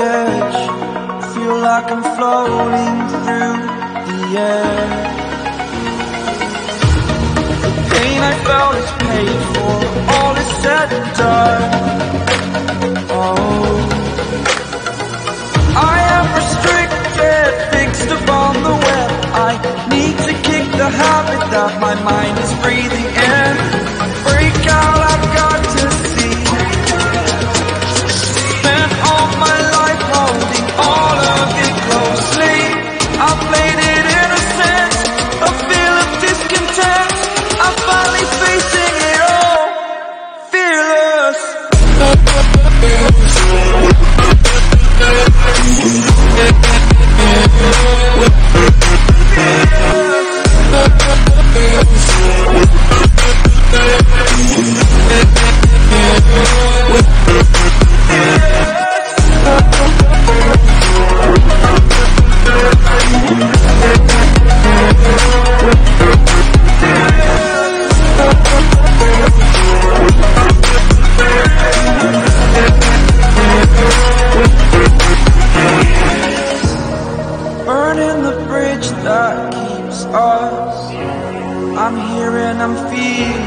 edge, feel like I'm floating through the air. The pain I felt is paid for, all is said and done. Oh, I am restricted, fixed upon the web. I need to kick the habit that my mind is breathing in. Break out, I've got to see. Spent all my life holding all of it closely. I played it innocent, a feel of discontent. I'm finally facing it all, fearless. Burning the bridge that keeps us. I'm here and I'm feeling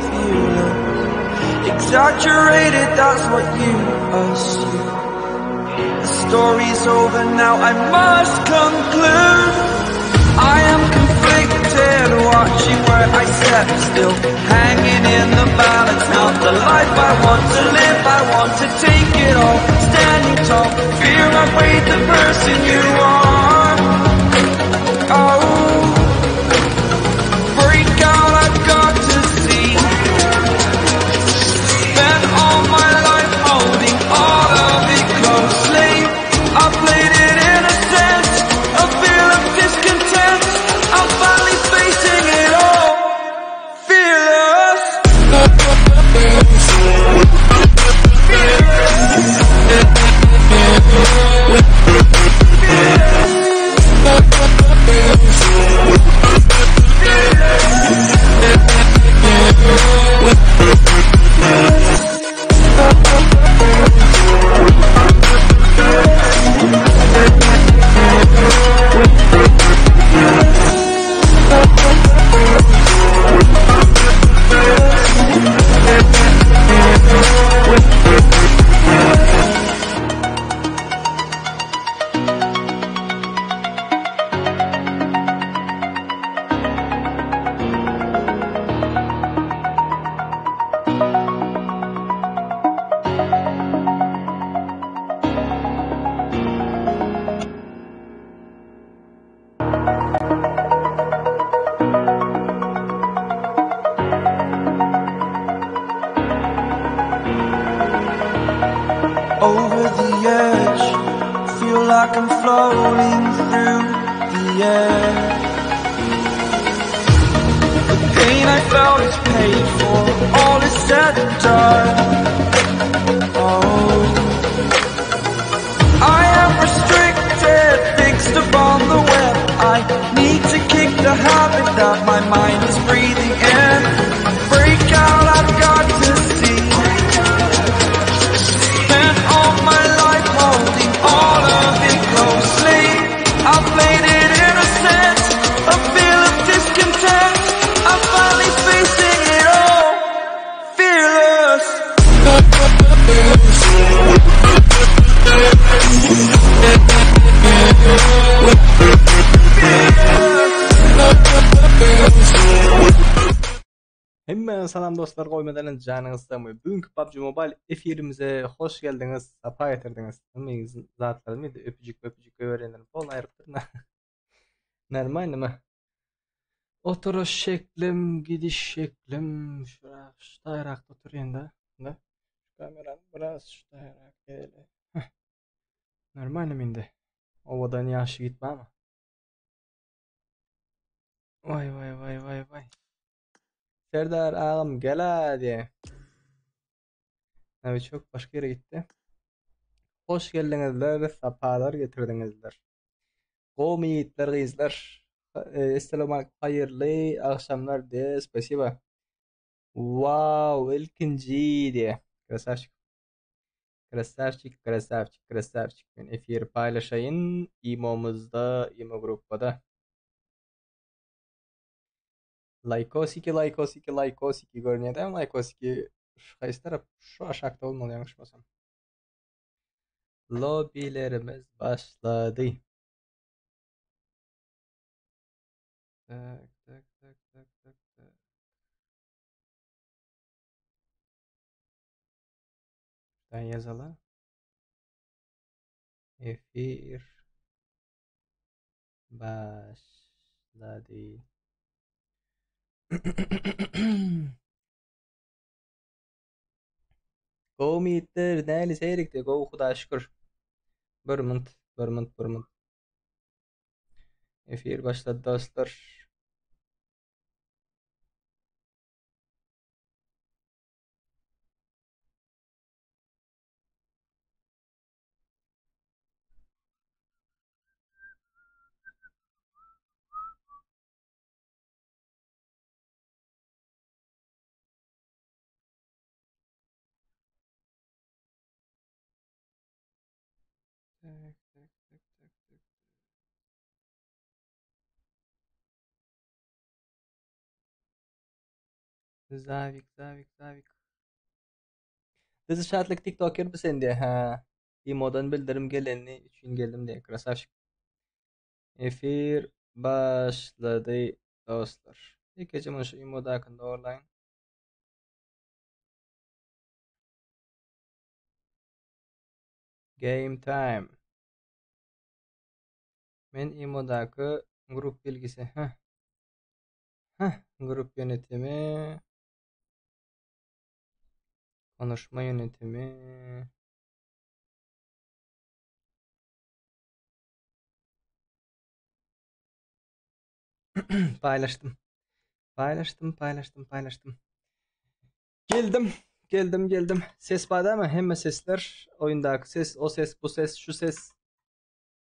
fearless. Exaggerated, that's what you assume. The story's over now, I must conclude. I am conflicted, watching where I step still, hanging in the balance. Not the life I want to live, I want to take it all. Standing tall, fear I weighed the person you are. Oh, break out, I've got to see. Spent all my life holding all of it closely. I played it innocent, a feel of discontent. I'm finally facing it all, fearless. Over the edge, feel like I'm floating through the air. The pain I felt is paid for, all is said and done. Oh, I am restricted, fixed upon the web. I need to kick the habit that my mind is breathing in. Break out, I've got to see. Spent all my life holding all of it closely. I played it innocent, a feel of discontent. I'm finally facing it all, fearless. Hemmäňize salam dostlar goýmadan janyňyz sagmy bu günki PUBG Mobile efirimize hoş geldiňiz sapa getirdiňiz hemmäňiz zatlarymy öpüjik öpüjik goýberýänlerim polny aýrypdyryn normalnymy oturyş şeklim gidiş şeklim şurak şu taýrakda oturýan da da şu kamerany biraz şu taýrak edeli normalnymy indi owadan ýaş ýigit barmy Waý waý waý waý waý. Serdar agam gel hadi. Abi çok başka ýere gitdi. Hoş geldiňizler, sapalar getirdiňizler. Gowmy ýigitler, gyzlar? Essalamu aleýkum, haýyrly agşamlar de, spasiba. Wow, ilkinji diýe. Krasavçik. Krasavçik, krasavçik, krasavçik. Men efiri paýlaşaýyn imomyzda, imo gruppada. Laýkosiki, laýkosiki, laýkosiki görünýär dämi laýkosiki? Şu haýsy tarap? Şu aşakda bolmaly ýalňyşmasam. Lobilerimiz başlady. Tak, tak, tak, tak, tak, tak. Şuradan ýazaly. Efir başlady. Gowy mitler, näli seýrikde, gowy huda şükür. Bir munt, bir munt, bir munt. Efir başlady dostlar. Tak, tak, tak, tak, tak. Zawik, zawik, zawik. Bizi şatlyk tiktoker bu sen diye. Ha. Imodan bildirim gelenini üçin geldim diye. Krasavşik. Efir başlady dostlar. İlk gece şu imodakini doğrulayın. Game time. Men imodaky grup bilgisi. Heh. Heh, grup yönetimi. Konuşma yönetimi. Paylaştım. Paylaştım, paylaştım, paylaştım. Geldim, geldim, geldim. Ses bar dämi? Hemme sesler, oýundaky ses, o ses, bu ses, şu ses.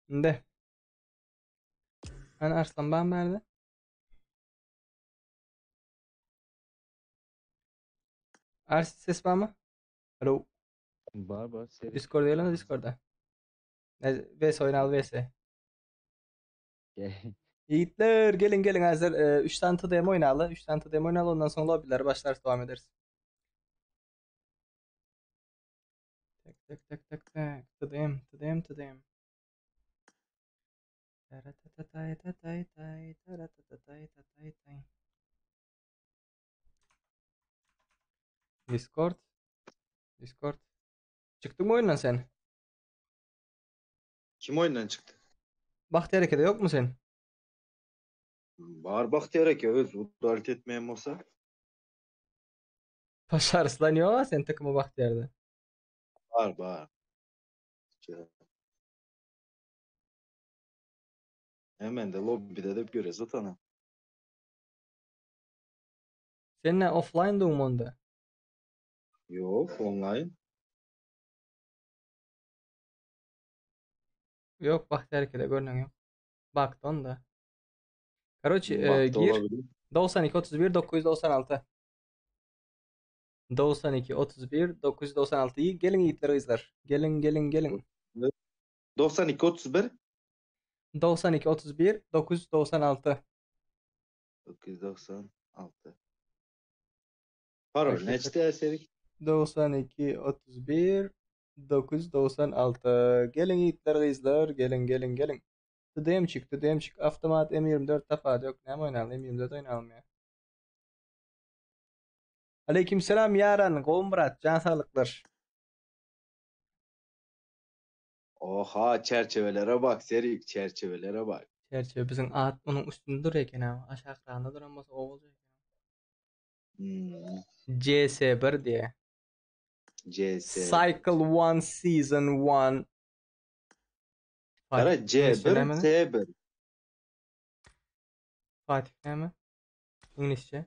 Indi. Hani Arslan bar bärde? Ars ses barmy? Alo. Bar bar. Seri. Discord'a gelen Discord'a. Ne, VS oýnaly VS. Gel. Yiğitler gelin gelin hazır. 3 tane TDM oynalı. 3 tane TDM oynalı ondan sonra lobiler başlar devam ederiz. Tak tak tak tak tak. TDM TDM TDM. Taratatay tatay tay taratatay tatay tay. Discord. Discord. Çykdyňmy oýundan sen? Kim oýundan çykdy? Bagtyýar ekede ýokmy sen? Bar Bagtyýar eke öz udalit etmeýän bolsa. Paşa Arslan ýok-a sen tykymy Bagtyýarda. Bar bar. Hemen de lobbide de görez atana. Sen ne offline duň onda? Ýok, online. Ýok, Bagtyýar ekede görnen ýok. Bakdy onda. Karoçi, e, Bakdy gir. olabilir. 92 31 996. 92 31 996. İyi, Gelin yiğitler gyzlar. Gelin gelin gelin. 92 31 92 31 996. 996. Parol neçde Serik? 92 31 996. Gelin yiğitler gyzlar, gelin gelin gelin. TDM çıktı, TDM çık. Avtomat M24 tapady ýok. Näme oýnaly? M24 oýnalym ýa. Aleyküm selam ýaran, Gowmyrat, jan saglyklar. Oha çerçevelere bak Serik çerçevelere bak. Çerçeve biziň at onuň üstünde dur eken ha. Aşakranda duran bolsa o boljak eken. Hmm. CS1 diye. CS. Cycle 1 Season 1. Kara Fatih C1 näme? S1. Fatih näme? İngilizce.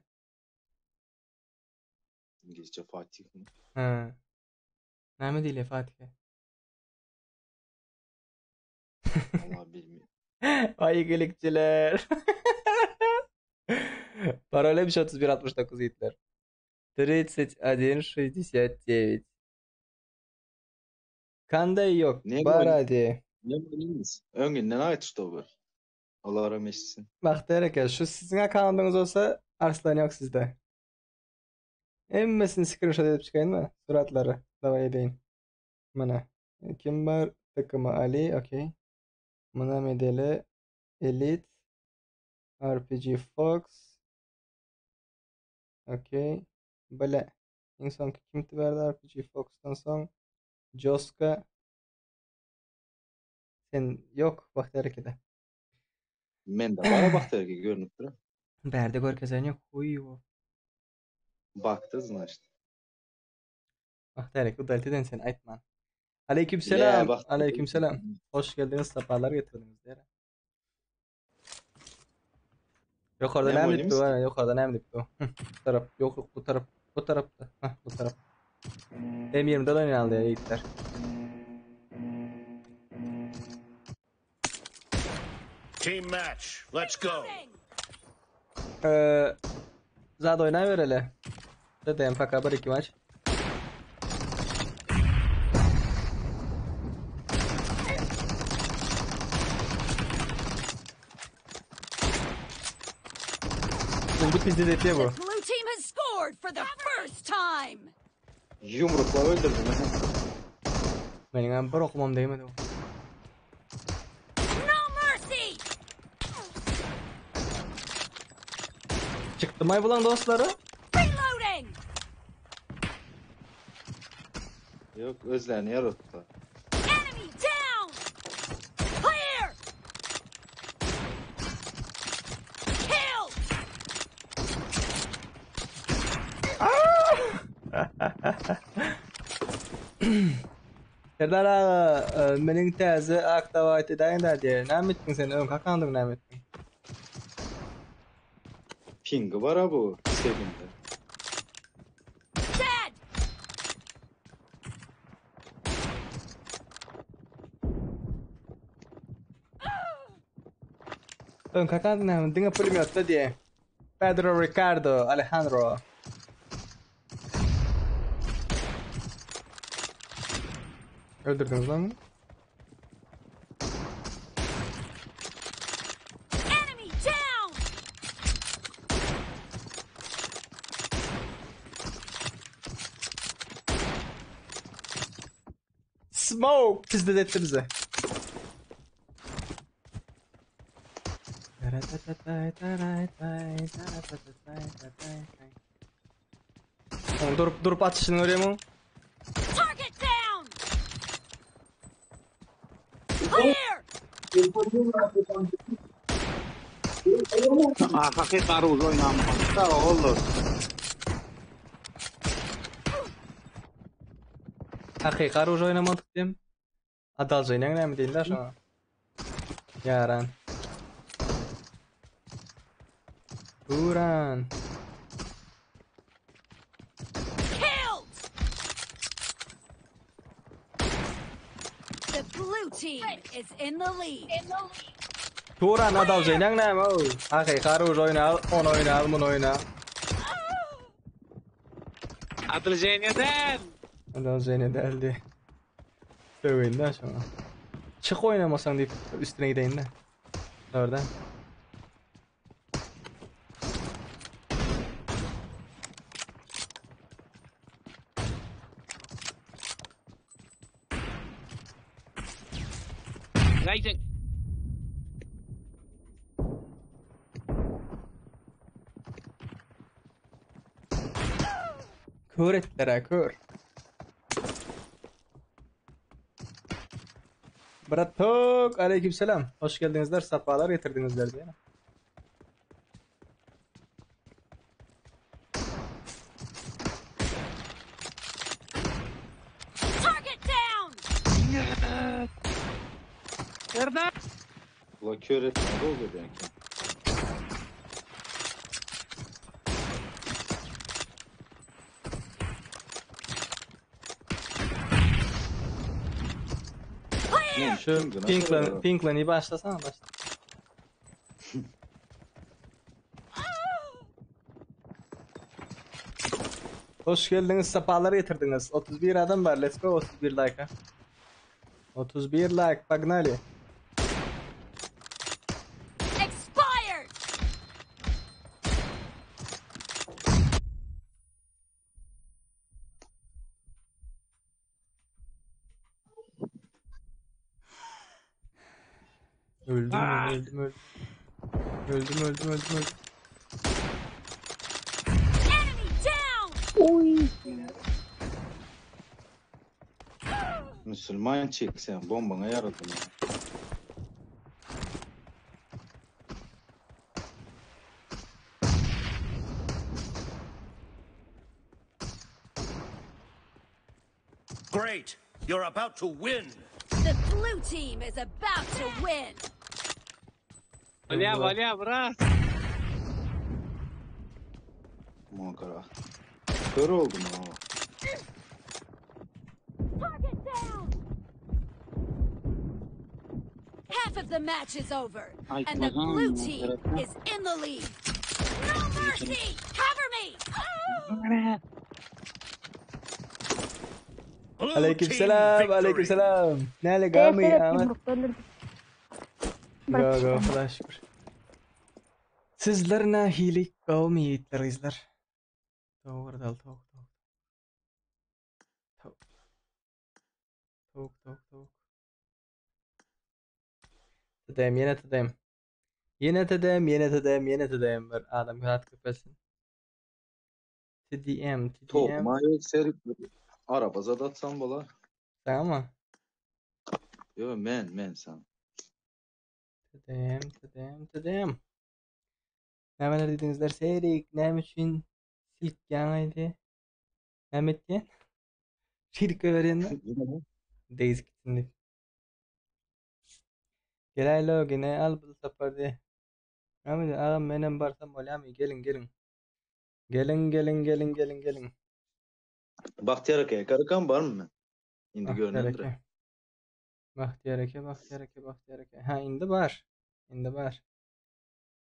İngilizce Fatih mi? Ha. Näme diýilýär Fatih'e? Allah bilmiyor. Ay iyilikçiler. Parolem 3169 yiğitler. 31 69. Kanday yok. Ne Bar oyn- hadi. Ne oynayınız? Öňünden aýt ştoby. Olaram eşitsin. Bagtyýar eke, şu siziň akkauntyňyz bolsa Arslan ýok sizde. Hemmesini skrinşot edip çykaýynmy? Suratlary. Daway edeýin. Mana. Kim bar? Takımı Ali, okey. Muna medeli Elite RPG Fox. Okey. Bile. Iň soňky kim berdi RPG Fox'dan soň? Joska. Sen ýok Bagtyýar ekede. Mende bar Bagtyýar eke görünip dur. Bärde görkezen ýok. Huý. Bakdy znaçt. Bagtyýar eke udalti eden sen aýtman. Aleyküm selam. Aleyküm selam. Hoş geldiňiz, saparlar getirdiňiz diýer. Ýokarda näme diýip dur? Ýokarda näme diýip dur? Bu tarap, ýok, ýok, bu tarap, bu tarapda. Hah, bu tarap. M24 oýnaýaly diýýär ýigitler. Team match. Let's go. Eee, zat oýnaýbereli. DDM PK 1-2 maç. Buldu pizde bu. The blue team has scored for the first time. Yumrukla öldürdüm. Meniň hem bir okumam degmedi. No mercy. Çykdy may bulan dostlary? Reloading. Yok özlerini yarattılar. Enemy down. Clear. Kill. Serdar aga, e, meniň täze aktiwat edäýin da diýe. Näme etdiň sen? Öň kakandyň näme etdiň? Pingi var ha bu sevinde. Dead. Öň kakandyň näme? Diňe pulemyotda diýe. Pedro Ricardo Alejandro. Öldürdüňiz lan. Enemy down. Smoke pizde etti bizi. Oň durup durup atyşyny görýärmiň? Target down. Clear. Hakyky aruz oýnamak. Olur. Hakyky aruž oýnamadyk diýem. Adaljaýynyň näme diýin-de şoňa. Ýaran. Turan. Killed. The blue team is in the lead. Turan adaljaýynyň näme o? Hakyky aruž oýna, onu oýna, muny oýna. Adaljaýyny däl. Adaljaýyny däldi. Söweýin-de şoňa. Çyk oýnamasaň diýip üstüne gideýin-de. Oradan. Rating. Kör etdiler ha, kör. Bratok, aleykümselam. Hoş geldiňizler, sapalar getirdiňizler diýen. Target down. Serdar. Ula kör etmedi oldu belki. Ne, Şu pingi nasıl Pinklan, oluyor? Pinklan'ı başlasana başla. Hoş geldiniz, sapalar getirdiniz. 31 adam var, let's go 31 like. 31 like, pognaly. Expired! Öldüm ben, öldüm öldüm. Öldüm öldüm öldüm öldüm. Enemy down! Müslüman çek sen bombana yaradın. ya. Great. You're about to win. The blue team is about to win. Bolýa, bolýa, brat. Munkara. Kör oldum ha. Target down! Half of the match is over, Ay, and the kazan blue mı? team is in the lead. No mercy! Cover me! Blue team Aleykümselam, victory. aleykümselam. Näle gamy Evet, Ahmet? yumrukla öldürdüm. Go go, Hudaýa şükür. Sizler nähili gowmy ýigitler gyzlar? Towuk dal towuk towuk. Towuk. Towuk towuk towuk. TDM ýene TDM. Ýene TDM, ýene TDM, ýene TDM bir adam zat köpelsin. TDM, TDM. Tohuma yok serik. Araba zat atsam bolar. Tamam. Yo men men sen. TDM, TDM, TDM. Nämeler diýdiňizler? Serik, näme üçin silk ýaňydy? Näme etýän? Şirik berýän. Deýz gitsin diýip. Geläýlo gine al bu sapar diýe. Näme diýen? Agam menem barsam bolýamy? Geliň, geliň. Geliň, geliň, geliň, geliň, geliň. Bahtiyar aka karakam var mı? Indi Bahtiyar görünendir. aka. Bahtiyar aka, Bahtiyar aka, Bahtiyar aka. Ha, indi bar. Indi bar.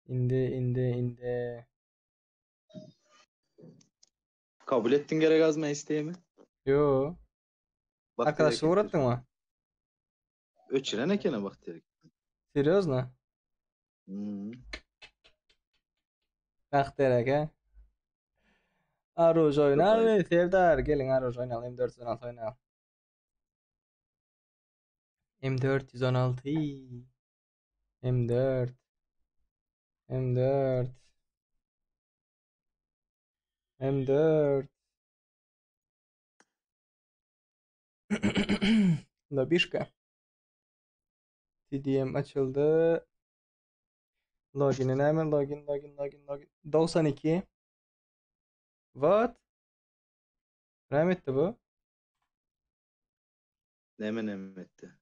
Indi, indi, indi. Kabul ettin gerek azma isteğimi. Yo. Bahtiyar Arkadaşlar aka. uğrattın mı? Öçüren ekene Bahtiyar aka. Serýozno? Hmm. Bahtiyar aka. Aruj oýnaly, Serdar, geliň Aruj oýnaly, M416 oýnaly. M416. M4. M4. M4. Lobişka. TDM açıldı. Login'e hemen login login login login. 92. What? Näme etdi bu? Neme neme etti.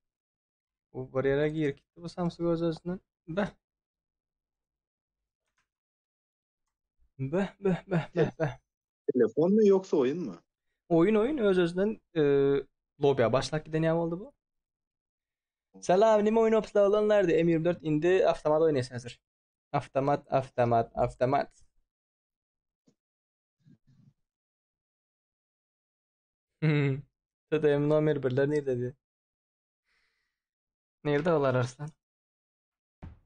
Bu bir ýere girip gitdi bu Samsung öz özünden. Beh. Beh beh beh beh beh. Telefon mu yoksa oyun mu? Oyun oyun öz özünden e, lobby'ye başlak giden ýa boldy bu. Salam, nime oyun opsla olanlardy? M24 indi avtomat oýnaýas häzir. Avtomat, avtomat, avtomat. Hmm. TDM nomer birler nirde diýdi. Nirde olar Arslan?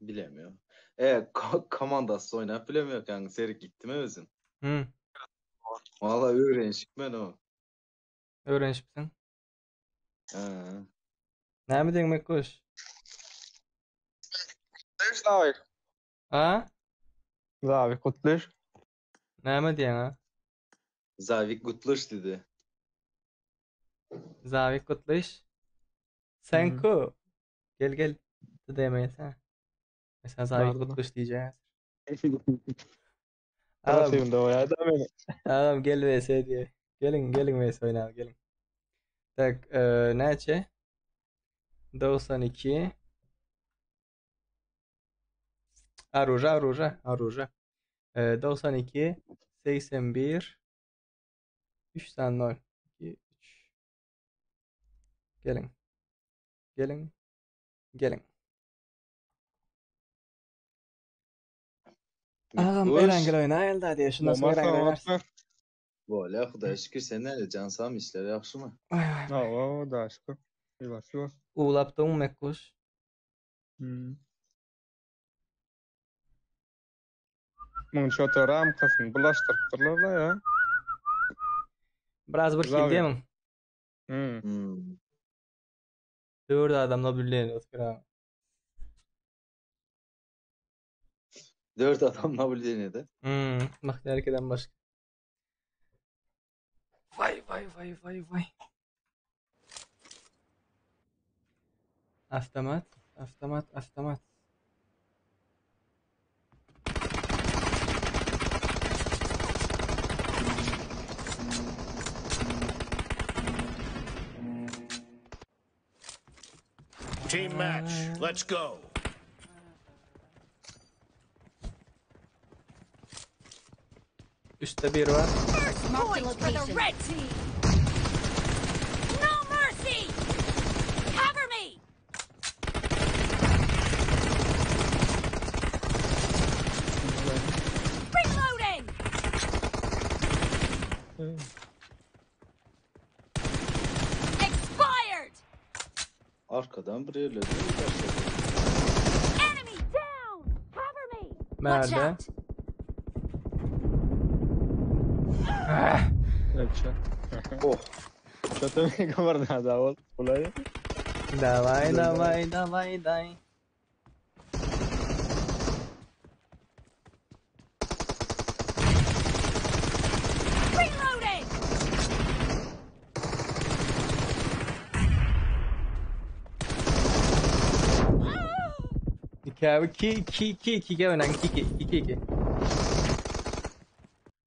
Bilemiyorum. E komandası oynayıp bilemiyor yani serik gitti mi özün? Hmm. Vallahi öğrenişik ben o. Öwrenişipsiň. Ha. Näme diýmek kuş? Zavik. Ha? Zavik Kutluş. Näme diýen ha? Zavik Gutluş dedi. Zavik Kutluş. Sen ku. Gel gel. TDM sen. Mesela Zavik Pardon. Kutluş diyeceğiz. Adam, Nasıl o ya? Da beni. adam gel vs diye. Gelin gelin vs oynayalım gelin. Tak, e, näçe? 92 Aruja, aruja, aruja. E, 92 81 3 tane 0 2 3 Gelin. Gelin. Gelin. Ağam Gutluş. Erangel oýnaýyl da diye. Şundan soň Erangel oýnarsyn. Valla Hudaýa şükür sen nerede can sağ mı işler yaxşı mı? Ay ay. Oo, da şükür. Ýuwaş ýuwaş. Uwlap doň Mekguş. Hmm. Muň şota ramkasyny bulaşdyrypdyrlar da ya. Biraz bir Zawi. hil diýemiň. Hmm. Hmm. Dört adamla birleýin oturan. Dört adam nabljenede. Hmm. Bahtiyar eden başga. Vay vay vay vay vay. Avtomat, avtomat, avtomat. Team match. Let's go. Üstte bir var. First Marked a point for the location. red team. No mercy. Cover me. Reloading. Expired. Arkadan bir yerlerde başladı. Enemy down. Cover me. Watch Nerede? out! Ah, Headshot. Oh. Şota mi kabarda ol. Olay. Davay davay davay day. Reloading. İki abi 2 2 2 2 2 oynan 2 2 2 2.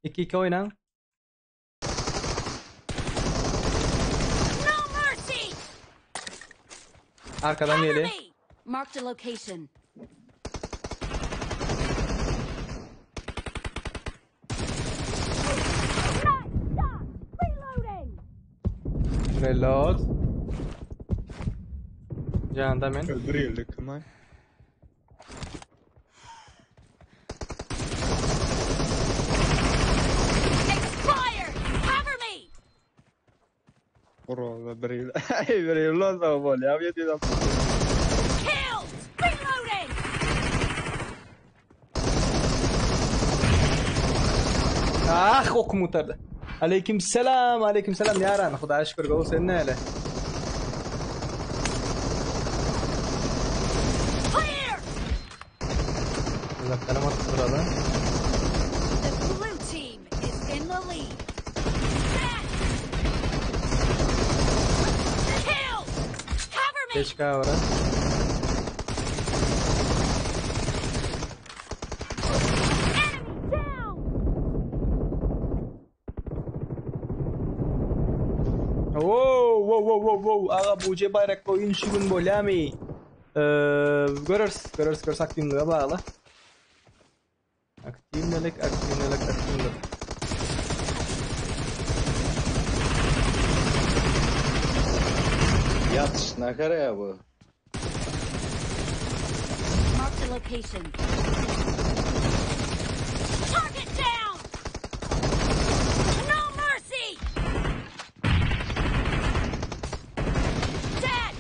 2 2 oynan. No mercy. Arkadan Cover geliyor. me. Marked a location. Nice shot. Reloading. Reload. Janda men. Öldürüldük ama. Expired. Cover me. Bro, bir yıl. Bir yıl olsa bol ya. Bir yıl. Killed. Reloading. Ah okum utardı. Aleyküm selam, aleyküm selam yaran. Xudaya şükür gol sen ne hele? Clear. Uzaktan atıp duralım. The blue team is in the lead. Dead. Killed. Cover me. Geç kavra. Enemy down. Wow, wow, wow, wow, wow. Aga bu bayrak oyun şu gün bolýamy? Ee, görürüz, görürüz, görürüz aktivliğe bağlı. Aktivlilik, aktivlilik, aktivlilik. Yatış nakaraya bu. Marked a location. Target down. No mercy. Dead.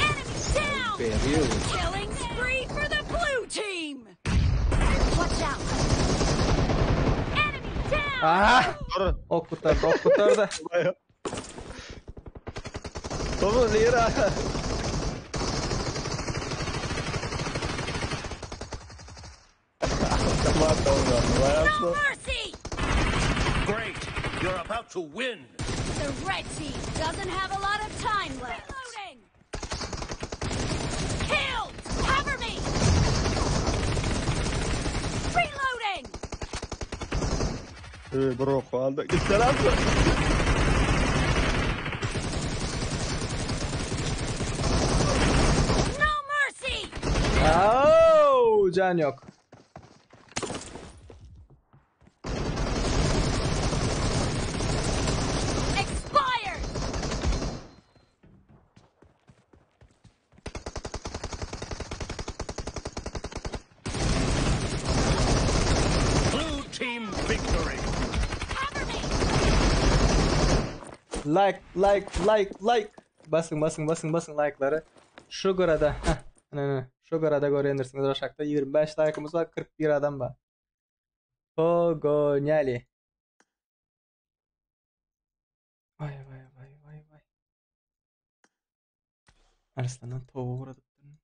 Enemy down. Veriyor. Killing spree for the blue team. Watch out! Enemy down. Ah! Ok kurtardı, ok kurtardı. Baba lira. Tamam tamam. No mercy. Great. You're about to win. The red team doesn't have a lot of time left. Reloading. Killed. Cover me. Reloading. Bro aldı. Git lan. No mercy. Oh, can yok. Expired. Blue team victory. Cover me. Like, like, like, like. Basyň, basyň, basyň, basyň like'lary. Şu gyrada, heh, ine, şu gyrada görýändirsiňiz aşakda 25 like'ymyz bar, 41 adam bar. Pogonýali. Vay vay vay vay vay. Arslandan towy ugradypdyryn.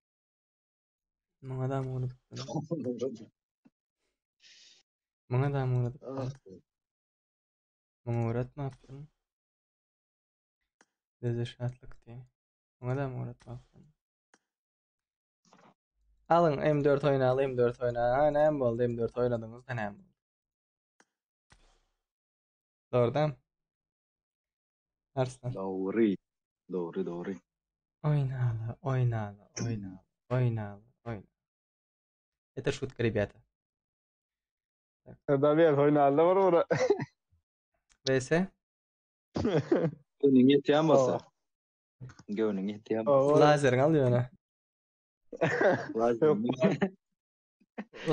Muňa da ugradypdyryn. Muňa da ugradypdyryn. Muňa ugratmapdyryn. Bize şatlyk diýe. Muňa da ugratmapdyryn. Alyň M4 oýnaly, M4 oýna. Ha, näme boldy? M4 oýnadyňyz da näme boldy? Dogrudan. Arslan. Dogry. Dogry, dogry. Oýnaly, oýnaly, oýnaly, oýnaly, oýnaly. Это шутка, ребята. Da bir oýnaly bir bura. VS. Göwnüň ýetýän bolsa. Göwnüň ýetýän bolsa. Lazeriň al ýöne.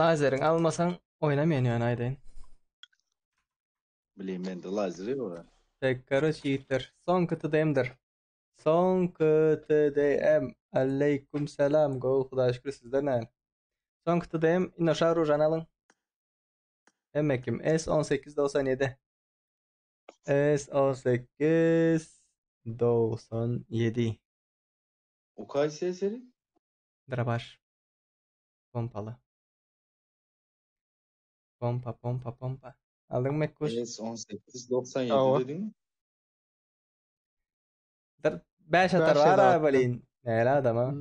Lazeriň almasaň oýnamaýan ýöne aýdaýyn. Bileyim mende lazer ýok. Tek karoç ýigitler. Soňky TDM-dir. Soňky TDM. Aleýkum salam. Gowy Hudaýa şükür sizde näl. Soňky TDM inoşa ružany alyň. Hemme kim? S1897. S1897. O kaýsy eseri? Drabaş. Pompaly. Pompa, pompa, pompa. Aldyň Mekkuş? S1897 Hawa. dediň. Dur, 5 atar Bäş var atar. ha blin. Näle adama.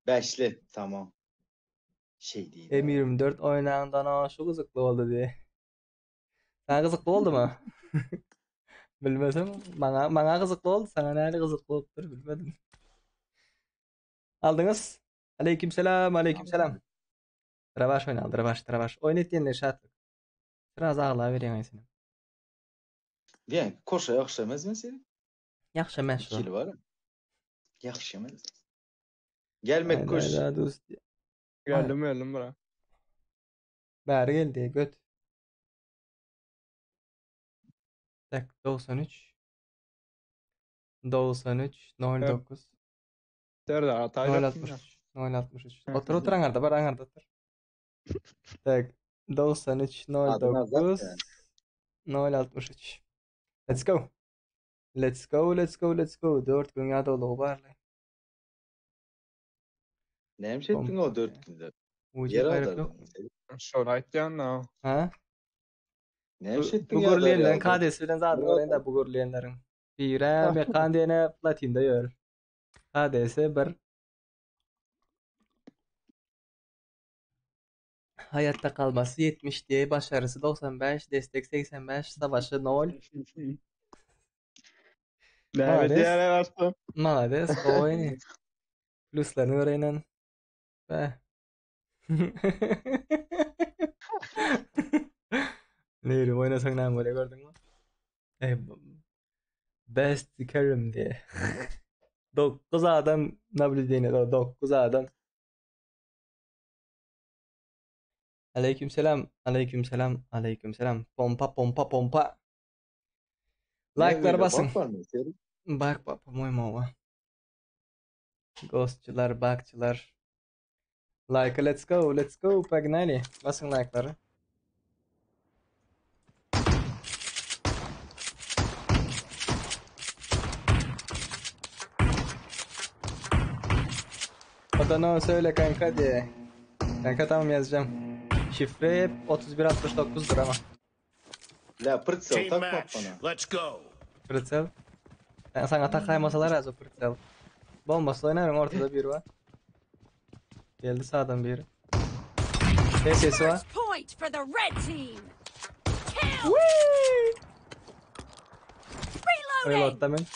Bäşli, tamam. Şey değil. M24 oýnandan o şu gyzykly boldy diye. Sana gyzykly boldumy? Bilmesem, maňa maňa gyzykly boldy, sana näle gyzykly bolupdyr bilmedim. Aldyňyz? Aleyküm selam, aleyküm selam. Dravaş oýnaly, dravaş, dravaş. Oýun etýänler şatlyk. Biraz agla berýän sen. Diýen, koşa ýagşy emesmi sen? Ýagşy emes şu. Kili bar. Ýagşy emes. Gelmek kuş. Geldim geldim bura. Bäri geldi, göt. Tak 93 93 09 Serdar hata 063 063. Otur otur aňarda bar aňarda otur. Tak 93 09 063. Let's go. Let's go, let's go, let's go. 4 gün ýadawlygy barly. Näme şey etdiň o 4 günde? Uji Ýer gaýryp ýok. agdardyn. Şony aýtýan da. Ha? Näme şey etdiň Bu ýa gürleýänleriň KD'si bilen zadyny göreýin da bu gürleýänleriň. Bire mekan diýene platinde ýör. KD'si 1. Haýatda kalmasy 70 diye, başarysy 95, destek 85, savaşy 0. Näme Malades. diýýär başda? Malades, gowy oýny. Pluslaryny göreýin. Be. Neri oýnasaň näme bolýar gördüňmi? Ey, best Kerim diye. 9 adam nablüdeniýe, 9 adam. Aleyküm selam, aleyküm selam, aleyküm selam. Pompa, pompa, pompa. Like'lar basın. Bak bak, по-моему, o. Ghostçular, bakçılar. Like, let's go, let's go, погнали. Basın like'ları. Adana söyle kanka diye. Kanka tamam yazacağım. Şifre 3169'dur ama. La pırtsel Team takma match. bana. Let's go. Pırtsel. Ben sana takaymasalar az o pırtsel. Bombasla oynarım ortada bir var. Geldi sağdan biri. Ne sesi var? First point for the red team. Kill. Öyle Reloading. atla ben.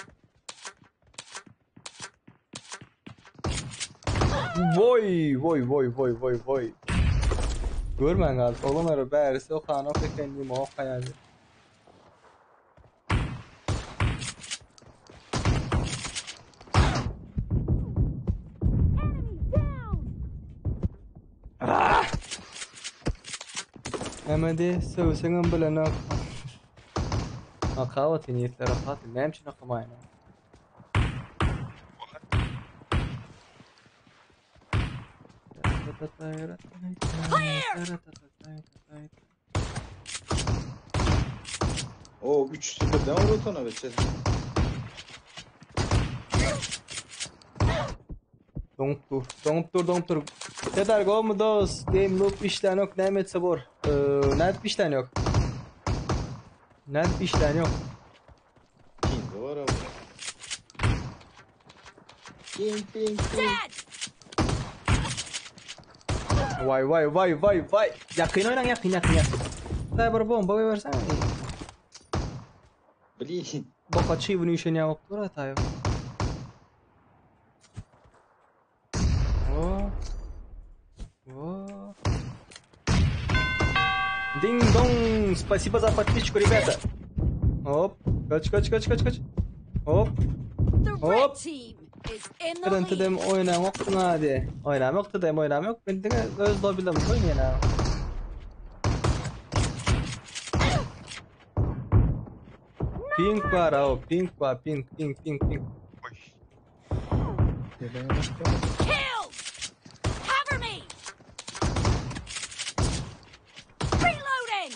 Voy voy voy voy voy voy. Görmän galdy. Olanlara bärisi okan ok eken ýuma okaýardy. Enemy down. Ah! Näme diý, söwseňem bilenok. Akawat niýetler akat. Näme üçin akamaýyn? O 3 birden vurutana beçe. Doňup dur. Doňup dur, doňup dur. Serdar go mu dos? Game loop işlän yok. Näme etse bor. Ee, nädip işlän yok? Nädip işlän yok? Pingi var abi. Ping ping ping. Dead! Vay vay vay vay vay. Ýakyn oýnaň ýakyn ýakyn ýakyn. Daý bir bomba goýbersen. Blin. Boka çybyny üşen ýa bolup dur ataýy. O. O. Ding dong, спасибо за подписчику, ребята. Hop, kaç kaç kaç kaç kaç. Hop. The red Hop. team is in the Kırıntı lead. dem oynam yoktu hadi. Oynam yoktu dem oynam yok. Ben diňe öz lobilerim oýnaýan. Pink bar, o pink bar, pink, pink, pink, pink. Kill! Cover me! Reloading!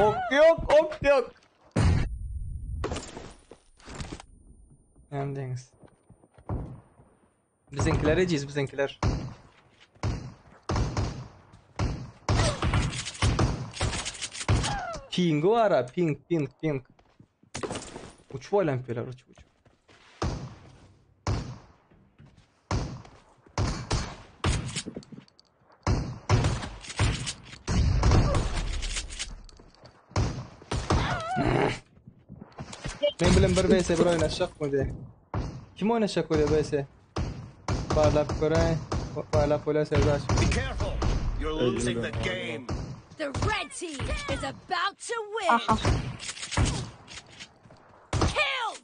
Ok yok, ok yok. Hem deniz. Bizimkiler eciz bizimkiler. Pingu var ha, ping, ping, ping. Uçup oylan piler, uçup uçup. Men bilen bir vs bir oynaşacak mı diye. Kim oynaşacak öyle vs? Parlap göre, parlap öyle Serdar. Be careful. You're losing the game. The red team is about to win! Killed!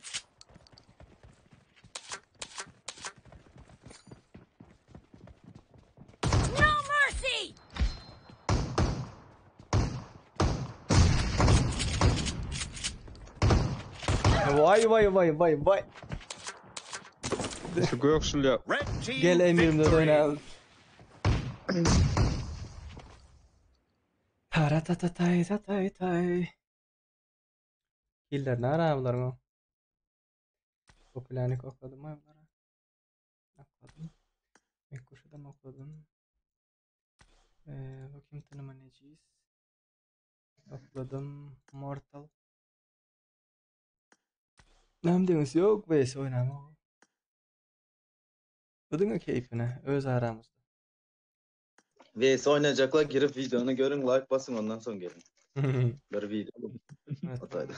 No mercy! Vay vay vay vay vay. Şu gökşül Red team Gel M24 victory. oynayalım. Taratatay tatay tay. Killer ne ara bunların o? Popülerlik okladım mı bunlara? Okladım. Mekkuş'u da okladım. Ee, bakayım tanıma neciyiz. Okladım. Mortal. Nem diyorsun? Yok be oynama. Dedin keyfine. Öz aramızda. VS oynayacaklar girip videonu görün like basın ondan sonra gelin. Bir video. Evet. Hatayda.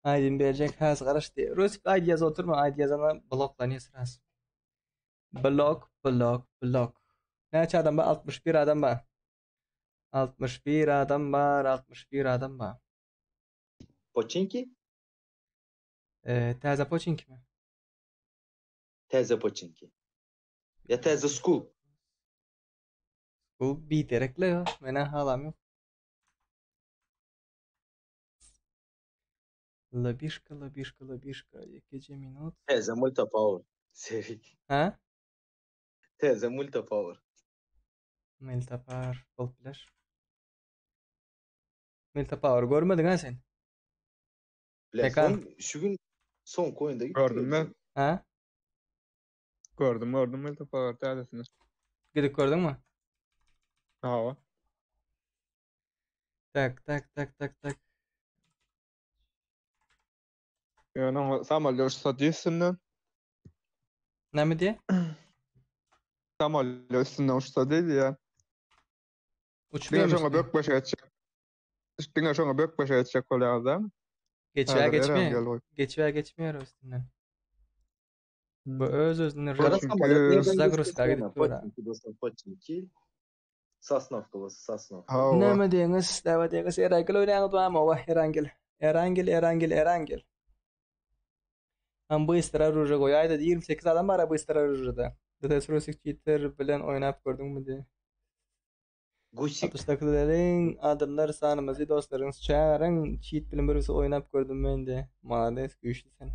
Aydın verecek has garaş diye. Rusik ID yaz oturma ID yazana bloklanıyor sırası. Blok blok blok. Neçe adam var? 61 adam var. 61 adam var. 61 adam var. Pochinki? Ee, taze poçinki mi? Teze Pochinki. Ya teze school. Bu bir derekle ya. Mene halam yok. Labişka, labişka, labişka. Gece minut. Teze multi power. Serik. Ha? Teze multi power. Melta Power. Bol biler. Melta Power görmedin ha sen? Bile Tekan. son, şu gün son coin'de gitti. Gördüm ben. Ha? Gördüm gördüm Multi Power täzesini. Gidip gördün mü? Hawa. Tak tak tak tak tak. Ýöne o samal uçsa üstünden. Näme diye? Samal üstünden uçsa diýdi ya. Uçmuyor Diňe şoňa musun? bök başa geçjek. Diňe şoňa bök başa geçjek bolýar da. Geçiver Häzir geçmiyor. Eren gel Geçiver geçmiyor üstünden. Bu öz özüne Kara rol. Çünkü samolyot nereden Zagros'ta geçti? gidip dur ha. Pochinki dostum Pochinki. Sasnovka bolsa Sasnovka. Hawa. Näme diýeňiz? Näme diýeňiz? Erangel oýnaýaňyz barmy? Owa, Erangel. Erangel, Erangel, Erangel. Hem bыстро оружие goýaýdy. 28 adam bar bыстро оружиеда. DTS Rusik cheater bilen oýnap gördüňmi diye. Gusik. 68 edeliň. Adamlar sanymyzy dostlaryňyz çagyryň. Çit bilen bir oýnap gördüm men de. Malades güýçli sen.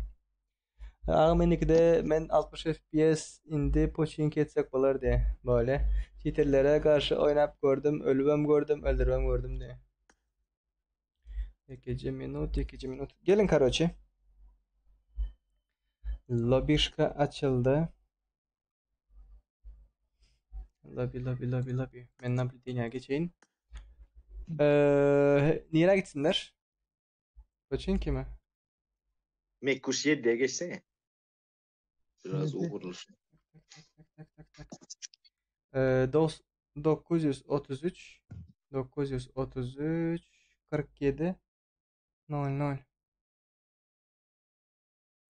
Agam indikide men 60 FPS indi poçinki etsek bolar diye. Böyle. Cheaterlere garşy oýnap gördüm, ölübem gördüm, öldüribem gördüm diye. Ikinci minut, ikinci minut. Gelin karoçi. Lobişka açıldı. Lobby, lobby, lobby, lobby. Men nablüdeniýä geçeýin. Ee, nirä gitsinler? Poçinki mi? Mekkuş 7'ye geçsene. Biraz uğurlu. Tak tak tak. Ee, dos 933 933 47 00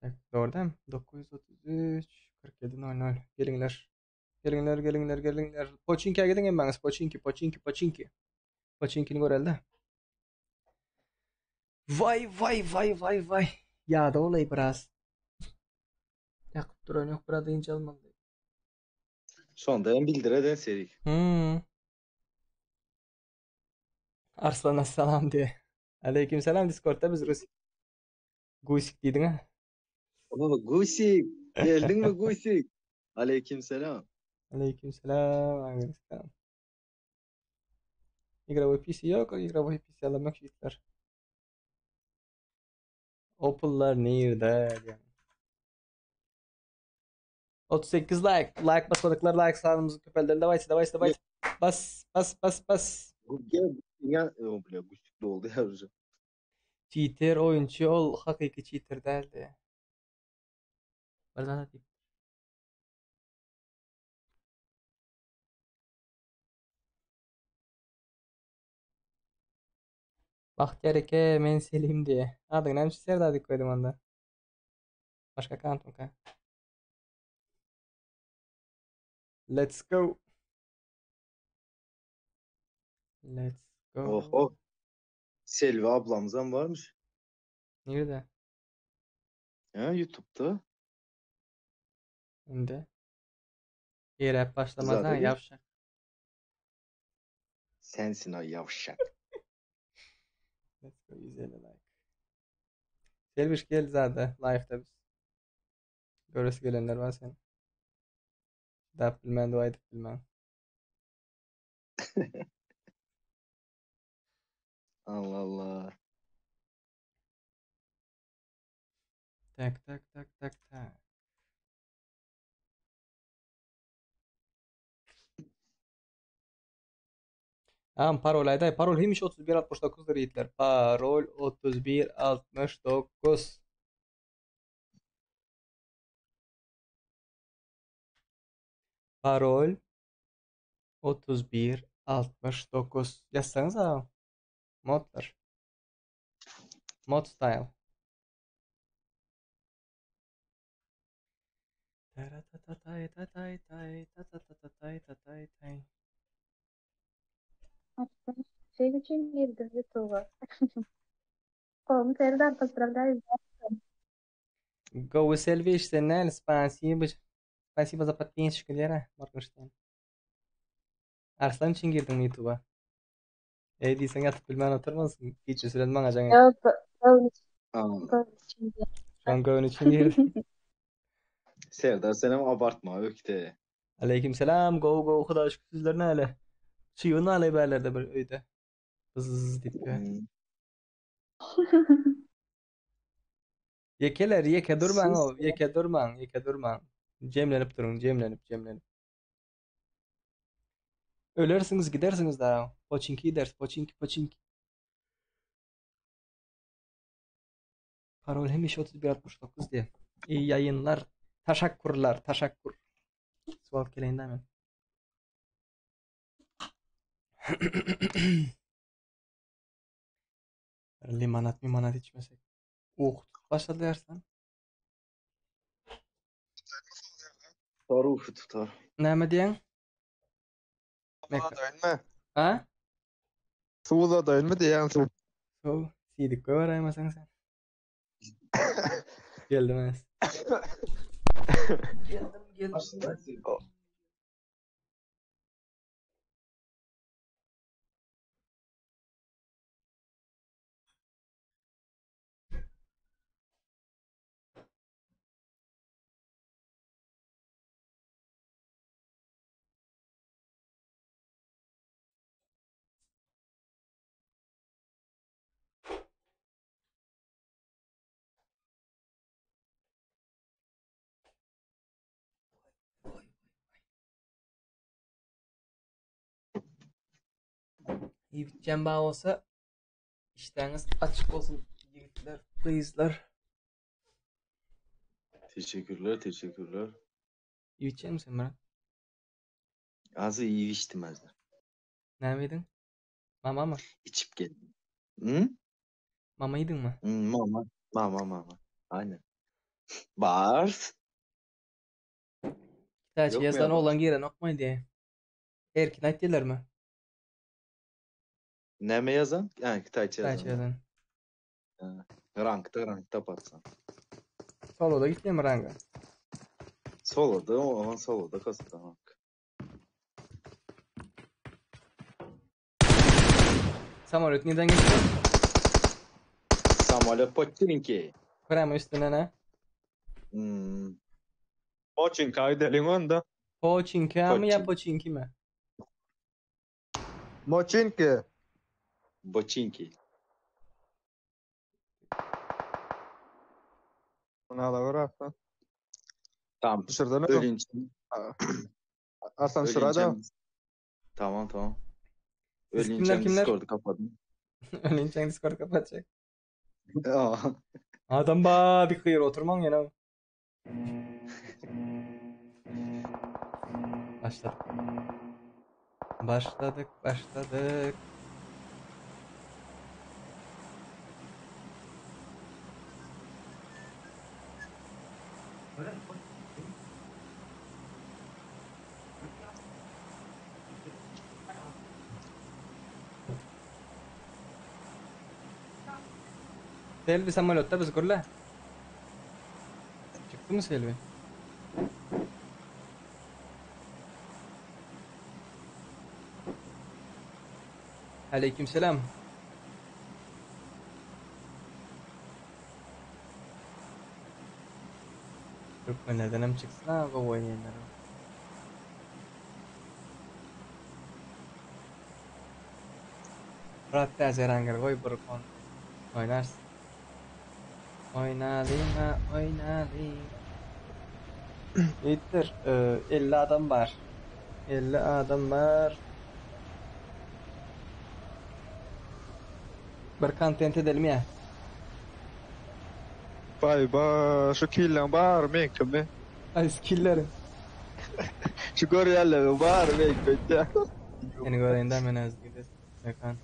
Tak, doğru değil mi? 933 47 00 Geliňler. Geliňler, geliňler, geliňler. Poçinki'ye gidin hemmäňiz. Poçinki, Poçinki, Poçinki. Poçinkini görelde. Vay vay vay vay vay. Ýada olay biraz. Ýakyp duran ýok, biraz dynç almaly. Şonda hem bildireden serik. Hmm. Arslana salam diye. Aleyküm selam Discord'da biz Rus. Gusik diýdiň ha. Baba Gusik. Geldin mi Gusik? Aleyküm selam. Aleyküm selam. Aleyküm selam. Игровой PC ýok, игровой PC alamak şitler. Opel'lar nirde diýen. 38 like. Like basmadyk like sanymyzy köpeldeli. Dawajcie, dawajcie, dawajcie. Bas, bas, bas, bas. Gel. Ya, o bile Gusik doldu ya. Cheater oýunçy ol hakyky cheater däldi. Bir zat diýip. Bahtiyar eke men Selim diye. Adyň näme üçin Serdar diýip goýdum onda? Başga akkauntmyka? Let's go. Let's go. Oho. Selvi ablamızdan varmış. Nerede? Ha, YouTube'da. Indi. Ýere başlamaz ha Zaten- ýavşak. Sensin ay yavşak. Let's go 150 like. Selviş gel zaten live'da biz. Göresi gelenler var senin. Dap bilmän, dua edip bilmän. Allah Allah. Tak tak tak tak tak. Tamam parol ayday. Parol hemiş 3169'dur yiğitler. Parol 3169. Parol 3169. Yazsanıza. Modlar. Mod style. Taratatay tatay tatay tatay tay. Şey üçin girdim YouTube'a. Oğlum Serdar поздравляю. Go Selviş sen спасибо. Спасибо за подписчик, Лера Morgenstern. Arslan üçin girdiň YouTube'a. Ey diýseň ýatyp bilmän oturmasyn. Hiç süren maňa jaň et. Yok, göwün için, Aa, göwün için girdim. Şoň göwün üçin girdim. Serdar senem abartma ökte. Aleyküm selam. Go go Huda şükür sizler ne hele? Çiğ ne hele berlerde bir öyde. Bız diýip. Hmm. Yekeler yeke durmaň Siz o, yeke durmaň, yeke durmaň. Jemlenip durun, jemlenip, jemlenip. Ölersiniz gidersiniz daha. Poçinki gideriz, poçinki, poçinki. Parol hemiş 3169 diye. İyi yayınlar. Taşakkurlar, taşakkur. Sual keleýin hemen. Limonat limonat içmesek. Oh, başladı Arslan. Tutar ufu tutar. Näme diýen? Mekka. Suwda Ha? Suwda daýynmy diýen suw. So, siýdik goýaraýmasaň sen. Geldim Enes. Geldim, geldim. Iýip-içýän bar bolsa, işdäňiz açyk bolsun ýigitler, gyzlar. Teşekkürler, teşekkürler. Iýip-içýäňmi sen Myrat? Azy iýip içdim azy. Näme iýdiň? Mamamy? Içip geldim. Hı? Mama iýdiňmi? Hı, mama, mama, mama. Aynen. Bars. Täç Ýokmy ýazan ýa oglan girenokmy diýe. Erkin aýtdylarmy? Näme ýazan? Ha, Hytaýça Täç ýazan. ýazan. Ha, Rankda, rankda patsan. Soloda gitýärmi ranga? Soloda, o soloda kasda rank. Samolyot nirden geçdi? Samolyot Pochinki. Prama üstünden ha. Hmm. Pochinki aýdalyň onda. Pochinki mi ýa Pochin. Pochinki mi? Moçinki. Boçinki. Bunu ala ver Arslan. Tamam. Düşürdene. Ölünçem. Arslan şurada. Ölünçem. Tamam tamam. Siz kimler Ölünçem kimler? Discord'u kapadım. Ölünçäň Discord kapatjak. Aa. Adam ba bir hyr oturmaň ýene. Başladyk. Başladyk, başladyk. Selvi samolotda biz gürle. Çykdy mı Selvi? Aleykümselam. Türkmenlerden hem çıksın ha bu oynayanlar. Murat täze ranger goý bir kon. Oýnarsyn. Oýnalyň ha, oýnalyň. Ýitdir, 50 adam bar. 50 adam bar. Bir kontent edelim ya. Bay ba şu killen bar meňkimi? Ay skillerim. Şu görýänler bar meňki. Seni göreyinde men öz gides. Mekan.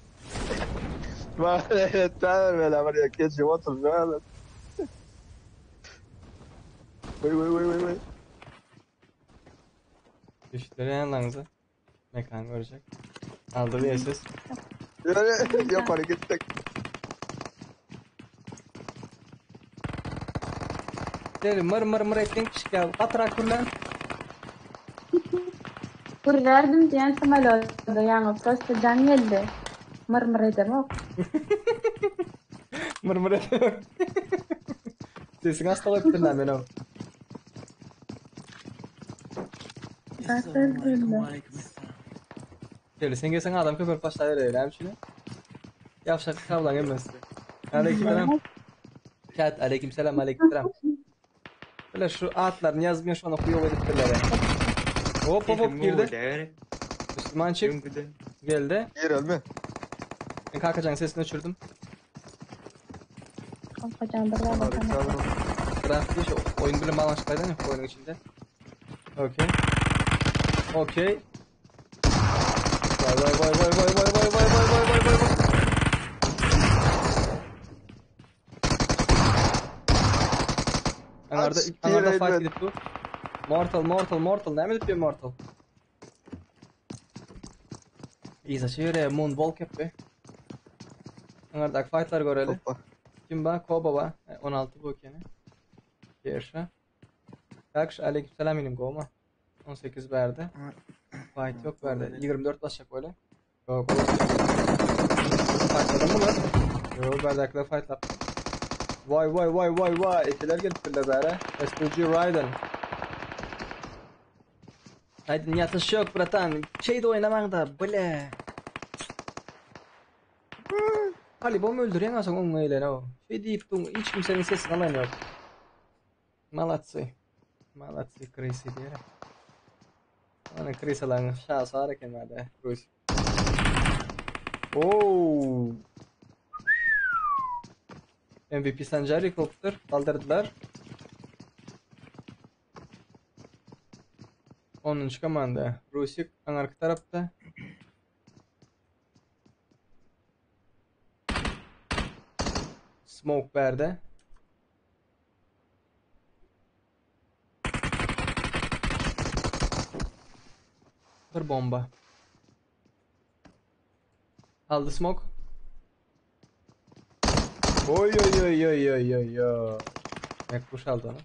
Bar evet ben böyle var ya keçi otur böyle. Vay vay vay vay vay. Düştüler yanlarınıza. Mekan görecek. Aldı bir ses. Yürü yapar gittik. Deli mır mır mır ettin pişik ya. Gatyrak gürlen. Gürlärdim diýen samolýotda ýaňy prosta jaň geldi. Mır-mır edemok. Mır mır edemok. Sesiň asla goýupdyr näme men o. Deli sen gelseň adam köpelip başlaýar näme üçin? Ýapşak kablan gelmez. Aleykümselam. Chat aleykümselam aleykümselam. Böyle şu atlaryny ýazmaýan şony okuýa edipdirler. Hop hop hop girdi. Müslüman çık. Geldi. Girelmi? Ben Kakacan sesini öçürdüm. Kakajan bir baba Draft şu oyun bile bağlanışıklardan yok oyunun içinde. Okey. Okey. Vay vay vay vay vay vay vay vay vay vay vay vay vay. Anarda, anarda fight gidip dur. Mortal, Mortal, Mortal. Näme edip ýör Mortal? Iza çeýre Moonwalk etdi. Anarda fightlar göreli. Kim ba? Koba ba. 16 bu ekeni. Yerşe. Kakş aleykümselam inim goma. 18 berdi. Fight yok verdi. 24 basacak böyle. Yok. Fightladı mı lan? Yok berdaklar fightladı. Vay vay vay vay vay. Ekiler gelip birle bäre. SPG Raiden. Raiden ýatyş yok bratan. Şeyde oynamaň da bile. Halibom öldürýän asoň oňa eýlen o. Şey diýip duň hiç kimsenin sesini alan yok. Malatsy. Malatsy krisi diýere. Ana krisalaň şa sar eken bärde. Rus. Oo. MVP Sancar yıkılıptır. Kaldırdılar. 10. komanda. Rusik arka tarafta. Smoke berde. Bir bomba. Aldı smoke. Oy oy oy oy oy oy oy. Mekruş aldı onu.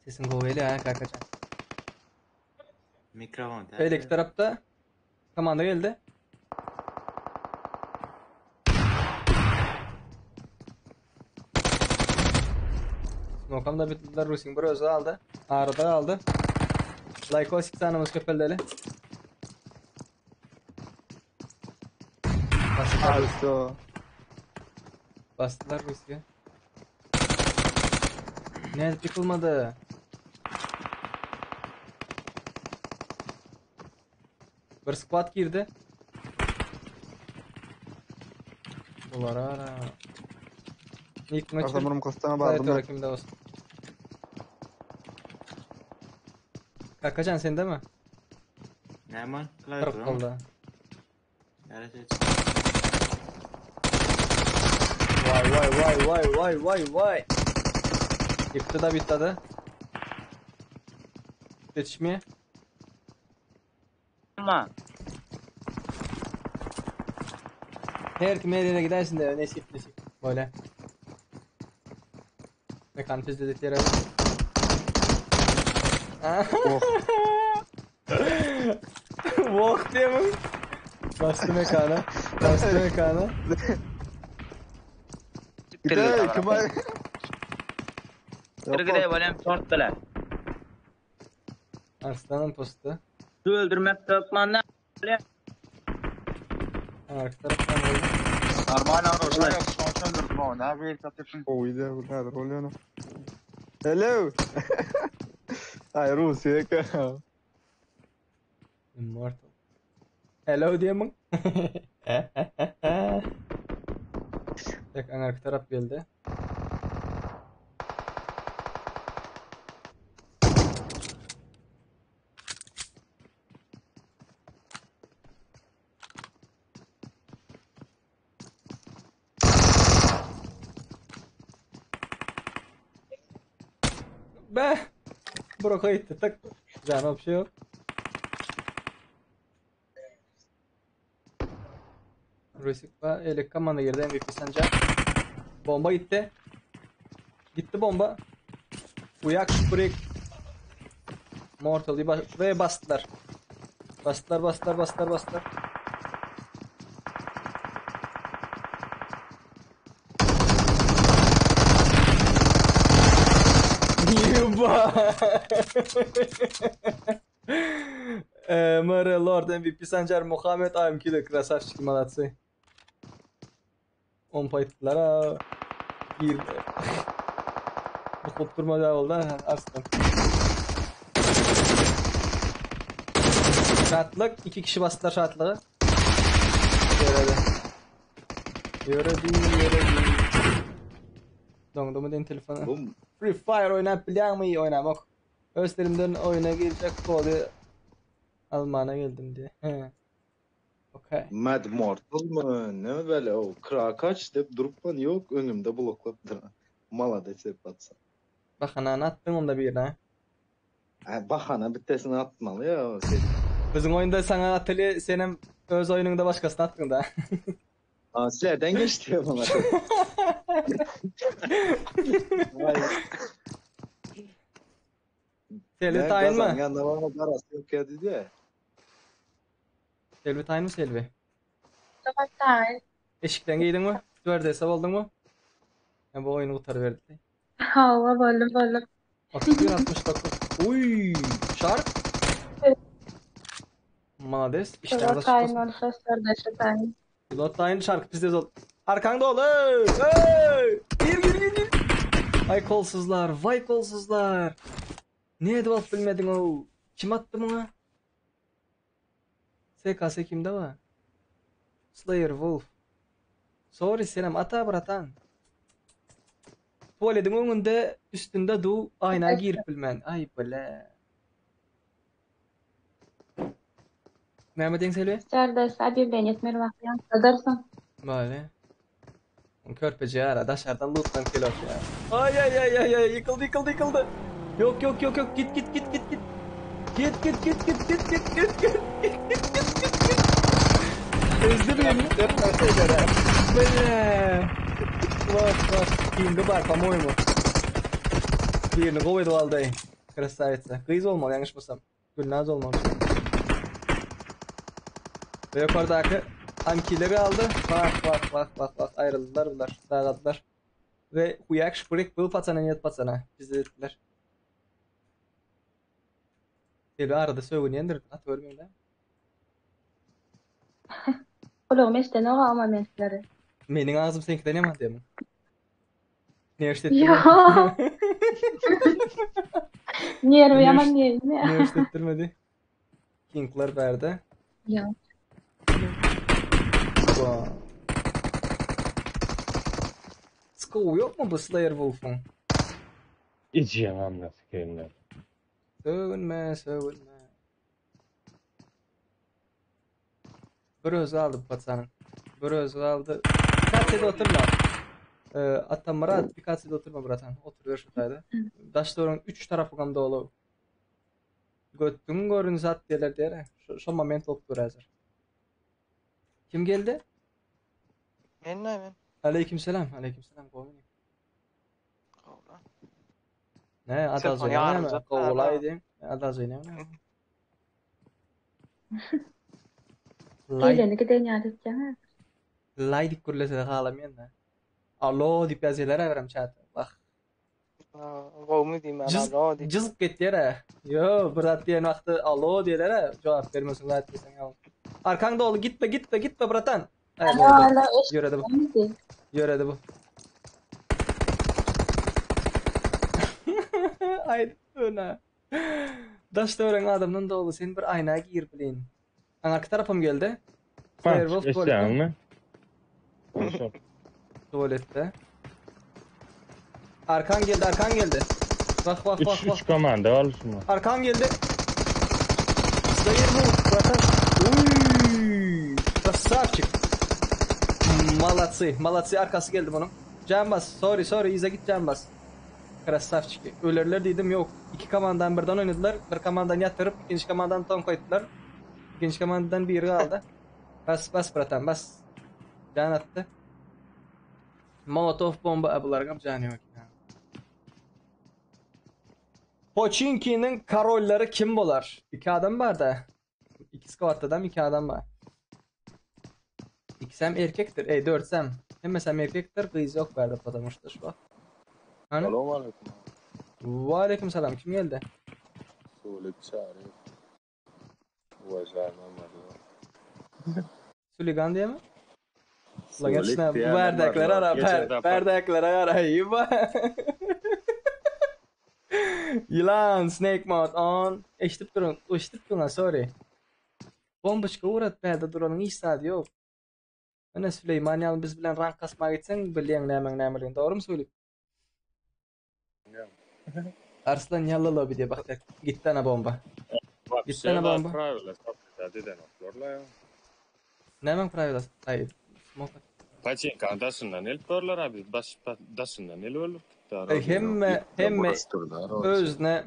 Sesin goveli ha kakacan. Mikrofon. Beýleki tarapda komanda geldi. Smokam da bitirdiler. Rusin bir özü aldı. Arada aldı. Like o sanımız köpeldeli. Bastılar, Also. bastılar Rusya'ya. Ne yıkılmadı. Bir squad girdi. Bular ara. İlk maçı Arkamdan kostana bardım. Klaviatura kimde olsun. Kakacan sende mi? Ne man? Kırık Klaviatura mı? oldu. Evet evet. Vay vay vay vay vay vay vay. Yıktı da bitti Yetişmeye. Ama Her kim her yere gidersin de nesip nesip. Böyle. Mekan pizledik yere. Oh. Vok diye mi? Bastı mekana. Bastı mekana. Gidelim kime? Kirgide bolem tort bilen. Arslanın postu. Su öldürmek tokmandan Arka taraftan oldu. Normal orada söndürdüm o. Ne bir satıyorsun? Oh, gider bu nedir oluyor? Hello. Ay Rusya ka. Immortal. Hello diye mi? Tek arka taraf geldi. Be! Broka gitti tık. Canım bir şey yok. Rusik'la ele kamanda girdi MVP Sancar. Bomba gitti. Gitti bomba. Uyak break. Mortal'ı bas ve bastılar. Bastılar bastılar bastılar bastılar. Yuba. Mr. Lord MVP Sancar Muhammed AMQ de красавчики молодцы. 10 paytdılar ha. Girdi. Bu kopturma oldu ha Arslan. Şatlık. iki kişi bastılar şatlığı. Yöredi. Yöredi, yöredi. Dongdu mu den telefonu? Bum. Free Fire oynayıp bilen mi oynamak? Özlerimden oyuna girecek kolu Almana geldim diye. He. Okey. Mad Mortal mı? Ne böyle o krakaç dep durup lan yok önümde bloklaptır. Mala desep atsa. Bahana attın onda bir ha. Ha, bahana bitesini atmalı ya o şey. Bizim oyunda sana atılı senin öz oyununda başkasına attın da. Aa, sizlerden geçti ya bana. Vay. Selvi Ben tayin kazan mi? yanında bana parası yok ya dedi ya. Selvi tayin mi Selvi? Tayin. Eşikten giydin mi? Duvarda hesap aldın mı? Ya bu oyunu kurtarı verdi. Hava boldum boldum. 31 69. Uy, şark. Malades. İşler Pilot tayin olsa sördeşi tayin. Pilot tayin şarkı bizde ol. Arkanda ol. Hey, hey. Gir gir gir gir. Ay kolsuzlar, vay kolsuzlar. Ne edip bilmedin o? Kim attı bunu? SKS kimde var? Slayer Wolf. Sorry senem ata bratan. Tualediň öňünde üstünde du aýna girip bilmän. Aý bile. Näme diýiň Selbi? Stewardess obýawleniýe etmeli wagty ýaňsyladarsyň. Bale. Körpeje ara daşardan lootdan kel otýar. Aý aý aý aý aý ýykyldy ýykyldy ýykyldy. Ýok ýok ýok ýok git git git git git. Git git git git git git git git git git git git git. Ezdi birini. Bile. Bak bak kingi bar po-moýemu. Birini gowy edip aldy. Krasavitsa. Gyz bolmaly ýalňyşmasam. Gülnaz olmaly. Ve yukarıdaki ankileri aldı. Bak bak bak bak bak ayrıldılar bunlar. Dağıldılar. Ve huyak şpurik bu patsana niyet patsana. Bizi ettiler. Seni arada sögünýändir. At görmeýin Gulagym eşdenok o momentleri. Meniň agzym seňkiden ýaman diýme. Ne Ýok. Nerwi ýaman diýme. Ne eşitdirmedi? Kingler bärde. Ýok. Skow ýokmy bu Slayer Wolf'uň? Içýän amna sikenler. Sögünme, sögünme. Bir özi galdy bu paçanyň. Bir özi galdy. Pikasiýada oturma. Ee, Atamyrat, pikasiýada oturma bratan. Otur şu taýda. Daş töweregiň üç tarapyňam doly. Götüň görünse at diýerler diýer. Şo, şo moment bolup dur häzir. Kim geldi? Men ne men? Aleyküm selam, aleyküm selam. Gowy. Gowla. Ne, Telefon adalja näme? ýarymjak Gowulaý diýen. Adalja näme? Laý Geleni giden ýaly etýäň ha. laý diýip gürlese halamaýan da. Alo diýip ýazýarlar äbirem çata. Wah. Gowmy diýmän Jyz alo diýip. jyzk etýär ä. Ýo, bir zat diýen wagty alo diýerler ä. Jogap bermeseň zat diýseň ýa. Arkaň doly gitme gitme gitme bratan. Aý Alo boldy. alo Ýöredi bu. eşitýäňmi? Ýöredi bu. Aýdyp öne. Daş töweregiň adamdan doly sen bir aýna gir blin. Aňarky tarapam geldi. Firewolf tuwaletde. Eşýäňmi? Tuwaletde. Arkan geldi, arkan geldi. Bak bak bak 3 bak. 3 komanda galşymy? Arkan geldi. Firewolf bratan. Uy! Красавчик. Молодцы, молодцы arkasy geldi bunun. Can bas, sorry sorry iza git can bas. Krasavçiki. Ölerler diýdim ýok. Iki komandan birden oýnadylar. Bir komandan ýatyryp, ikinji komandan tonk aýtdylar. Ikinji komandadan biri galdy. Bas bas bratan bas. Jan atdy. Molotov bomba a bularyňam jany ýok. Poçinkiniň karollary kim bolar? Iki adam bar-da. Iki skwadda iki adam bar. İkisem erkekdir. Ey dörtsem. Hemmesem erkekdir. Gyz yok bärde потому что şu wagt. Hany? Salam aleyküm. Waleýkim salam. Kim geldi? Sulik Çary. Uvažaýmy Mario. Suligan diýemi? Sulik Конечно, bu diýenler bärdäkiler bar. ara, Geçen bär, sapar bärdäkilere gara, ýyba. Ýylan, snake mode on. Eşidip durun, eşidip durun, sorry. Bomboçka ugrat bärde duranyň hiç zady ýok. Ine Süleýman ýaly biz bilen rank kasmaga gitseň bilýäň nämäň nämeligini. Dogrymy Sulik? Arslan ýalla lobby diýe bak gitdi ana bomba. Gitdi ana bomba. Правила соблюдать edenoklar ya. Nämäň prawilasy? Aý, smoke. Paçinkany daşyndan elip görler abi. Baş daşyndan el öldürip gitdi. Ey, hemme hemme özüne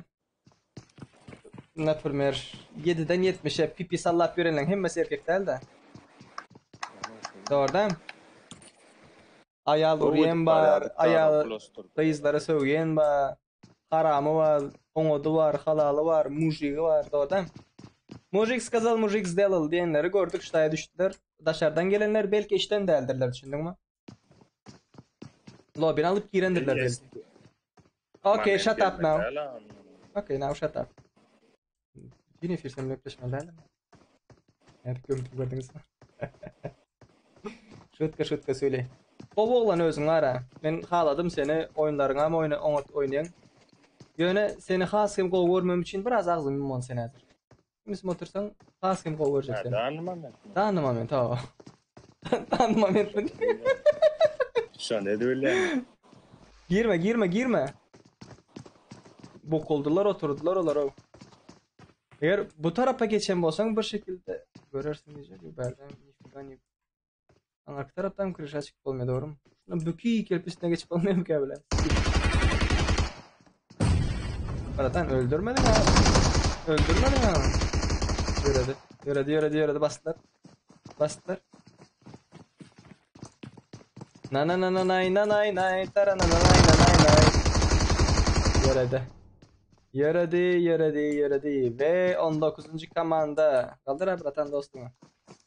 Naprimер, 7-den 70-e pipi sallap ýörenleň hemmesi erkek däl-de. Dogry dämi? Aýal urýan bar, aýal gyzlara sögýän bar, haramy bar, oňady bar, halaly bar, mujigi bar, dogry dämi? Mujik skazal, mujik sdelal diýenleri gördük, ştaýa düşdüler. Daşardan gelenler belki işden däldirler, düşündiňmi? Lobbyny alyp girendirler belki. Okay, shut up now. Okay, now shut up. Yine firsem löpleşmeli dälmi? Nädip gömdüm gördüňizmi? Şutka şutka söyle. Gowy oglan özüň ara. Men haladym seni, oýunlaryňam oýna oňat oýnaýaň. Ýöne seni has hem gowy görmem üçin biraz agzym ýummaly sen häzir. Ümsüm otursaň has hem gowy görjek seni. Danny moment. Danny moment, hawa. Tan moment. Şa ne diýilýär? Girme, girme, girme. Bokuldular, oturdular olar. o. Eger bu tarapa geçen bolsaň bir şekilde görersin diyecek. Berden nifiga ni. Arka tarapdan kırışa çıkıp bolmuyor doğru mu? Şuna bükü gelip üstüne geçip olmuyor mu ki bile? Aratan öldürmedin ha. Öldürmedin ha. Yürüdü. Yürüdü, yürüdü, yürüdü. Bastılar. Bastılar. Na na na na nay na nay nay tara na na nay na nay nay. Yürüdü. Yürüdü, yürüdü, yürüdü. Ve 19. komanda. Kaldır abi bratan dostumu.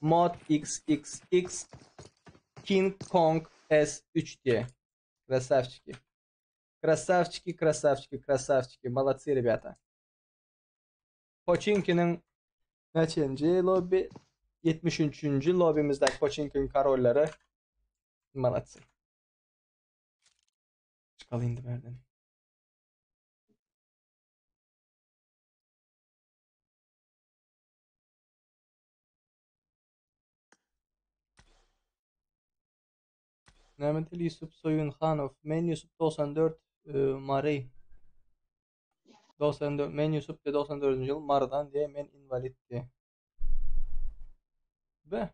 Mod XXX King Kong S3 diye. Красавчики. Красавчики, красавчики, красавчики. Молодцы, ребята. Pochinki'nin neçinci lobby? 73. lobby'mizdeki Pochinki'nin karolları. Молодцы. Çıkalı indi berden. Mehmet Ali Yusuf Soyunhanov. Men Yusuf 94 e, Mari. 94 Men Yusuf de 94. yıl Mar'dan diye men invalid diye. Be.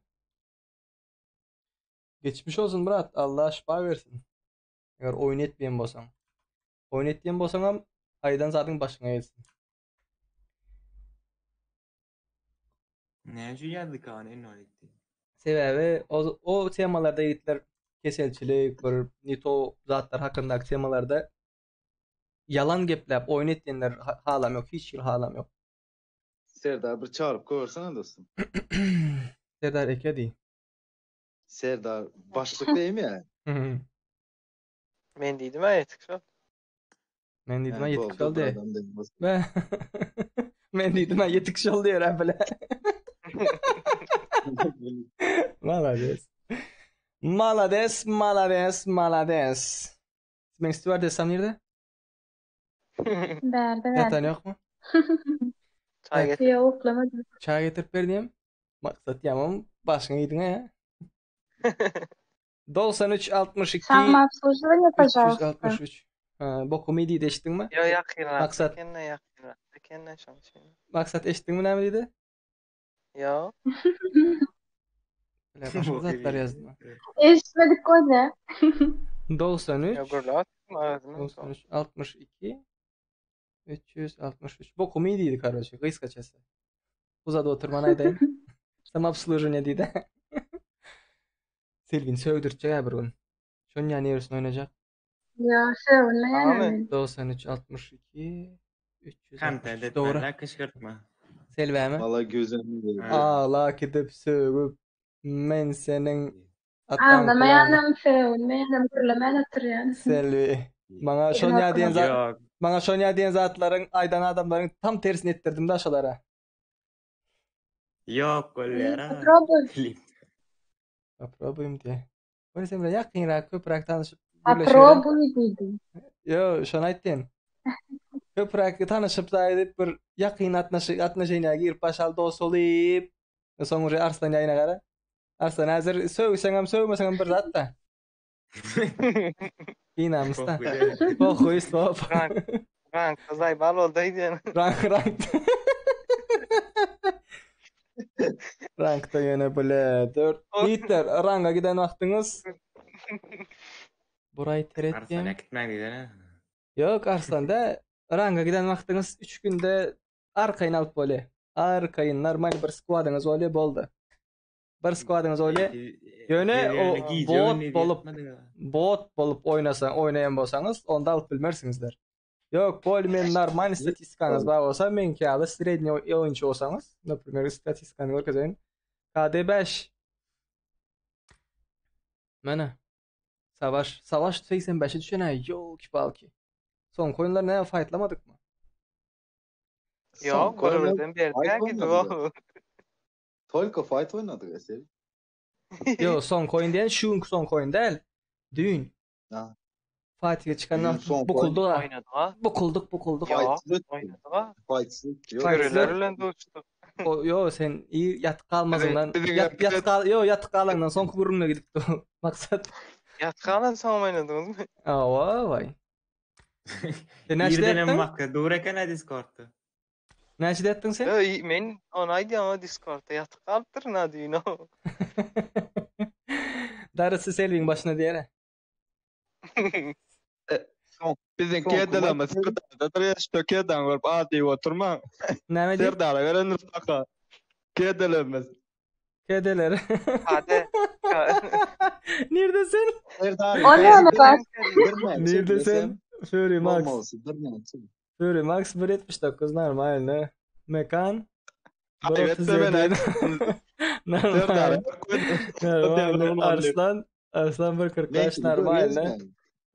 Geçmiş olsun Murat. Allah şifa versin. Eğer oyun etmeyen bolsan. Oyun etmeyen bolsan hem aydan zaten başına gelsin. Ne üçin ýazdy kan invalid? Sebäbi o, o temalarda ýigitler keselçilik, bir nito zatlar hakyndaky temalarda ýalan gepläp oýun etýänler halam ýok, hiç hili halam ýok. Serdar bir çagyryp görsene dostum. Serdar eke diý. Serdar başlyk diými ýa? Men diýdim ha ýetik şol. Men diýdim ha ýetik şol diý. Men diýdim ha ýetik şol diýer ha bile. Malades. Malades, malades, malades. Men stewardessam nirde? Bärde bärde. Ýatan ýokmy? Çaý getir. Ýok, uklamadym. Çaý getirip ber diýem. Maksat ýamam başyňa iýdiň ha. 93 62 Самообслуживание, пожалуйста. 363. Ha, bokumy diýdi eşitdiňmi? Ýok, ýakynrak. Maksat. Ekende ýakynrak. Ekende şoň üçin. Maksat eşitdiňmi näme diýdi? Ýok. Bile başga zatlar ýazdymy? Eşitmedik goýda. 93 Ýok, gürläp özüm. 93 62 363. Bokumy diýdi karoçe, gysgaçasy. Uzady oturman aýdaýyn. Самообслуживание diýdi. Selvin sögdürtjek bir gün. Şonýa nerwsini oýnajak. Ýa, sögünmeýän men. 93 62 363. Dogry. Dogry. Kışkırtma. Selwämi? Valla gözüm. Agla gidip sögüp men seniň ataň Aglamaýanam, sögünmeýänem, gürlemän oturýan. Selwi. Maňa şonýa diýen zat Ýok. maňa şonýa diýen zatlaryň aýdan adamlaryň tam tersini etdirdim da şolara. Ýok bolýar. Попробуй. Попробуем diýe. Böyle sen bilen ýakynrak, köpräk tanışyp gürleşelim. Попробуй diýdim. Ýo, şony aýtdym. Köpräk tanışyp zaýdyp bir ýakyn atnaşy atnaşeniýa girip başal dost bolup, soň uje Arslan ýaýyna gara. Arslan häzir sögseňem sögmeseňem bir zat da. Binamysda. Pohuý stop. Rank, rank zaýbal boldy diýen. Rank rank. Rankda ýene bile 4 Yiğitler ranga giden wagtyňyz Buray Arslan teretdim. äkitmäň diýdi. Ýok Arslanda ranga giden wagtyňyz 3 günde arkaýyn alyp bolýar. Arkaýyn normal bir skwadyňyz bolýar boldy. Bir skwadyňyz bolýar. Ýöne o bot bolup bot bolup oýnasa oýnaýan bolsaňyz onda alyp bilmersiňizler. Ýok, bol men normal statistikaňyz bar bolsa, men ýaly srednýi oýunçy bolsaňyz, например, statistikany görkezeýin. KD5 Mana. Savaş, Savaş 85-e düşen ha, ýolki-palki. Soňky oýunlar näme fightlamadykmy? Ýok, bir-birden berdi Fight gidip oýnadyk. Tolko fight oýnadyk eseri. Ýok, soňky oýun diýen şu günki soňky oýun däl. Düýn. Ha. Fatih'e çıkan Düýn soňky bukuldu ha. Oýnadyk ha. Bukulduk, bukulduk. Ýok, Fightsyz oýnadyk ha. Fightsyz. Görüler bilen duşduk. O yo sen iyi ýatyp galmazyňdan ýat ýatyp gal yo ýatyp galandan soňky gürrüňe gidipdi. Maksat. Ýatyp galan soň oýnadyňyzmy? Awa waý. Sen näçe Irdenem etdiň? makka dur eken a Discordda. Näçe etdiň sen? Yo, men ony aýdýan o Discordda ýatyp galypdyr na düýn o. Darysy Selbiň başyna diýere. Biziň kedelerimiz Serdardadyr ýa kedan görüp a diýip oturmaň. Näme diýip? Serdara berendir paka. Kedelerimiz. Kedeler. Hadi. Nirde sen? Serdar. O ne ona bak. Nirde sen? Fury Max. Bolmalysy birnäçe. Fury Max 1.79 normal ne? Mekan Aýyp etme meni. Normal. Normal. Arslan Arslan 1.45 normal ne?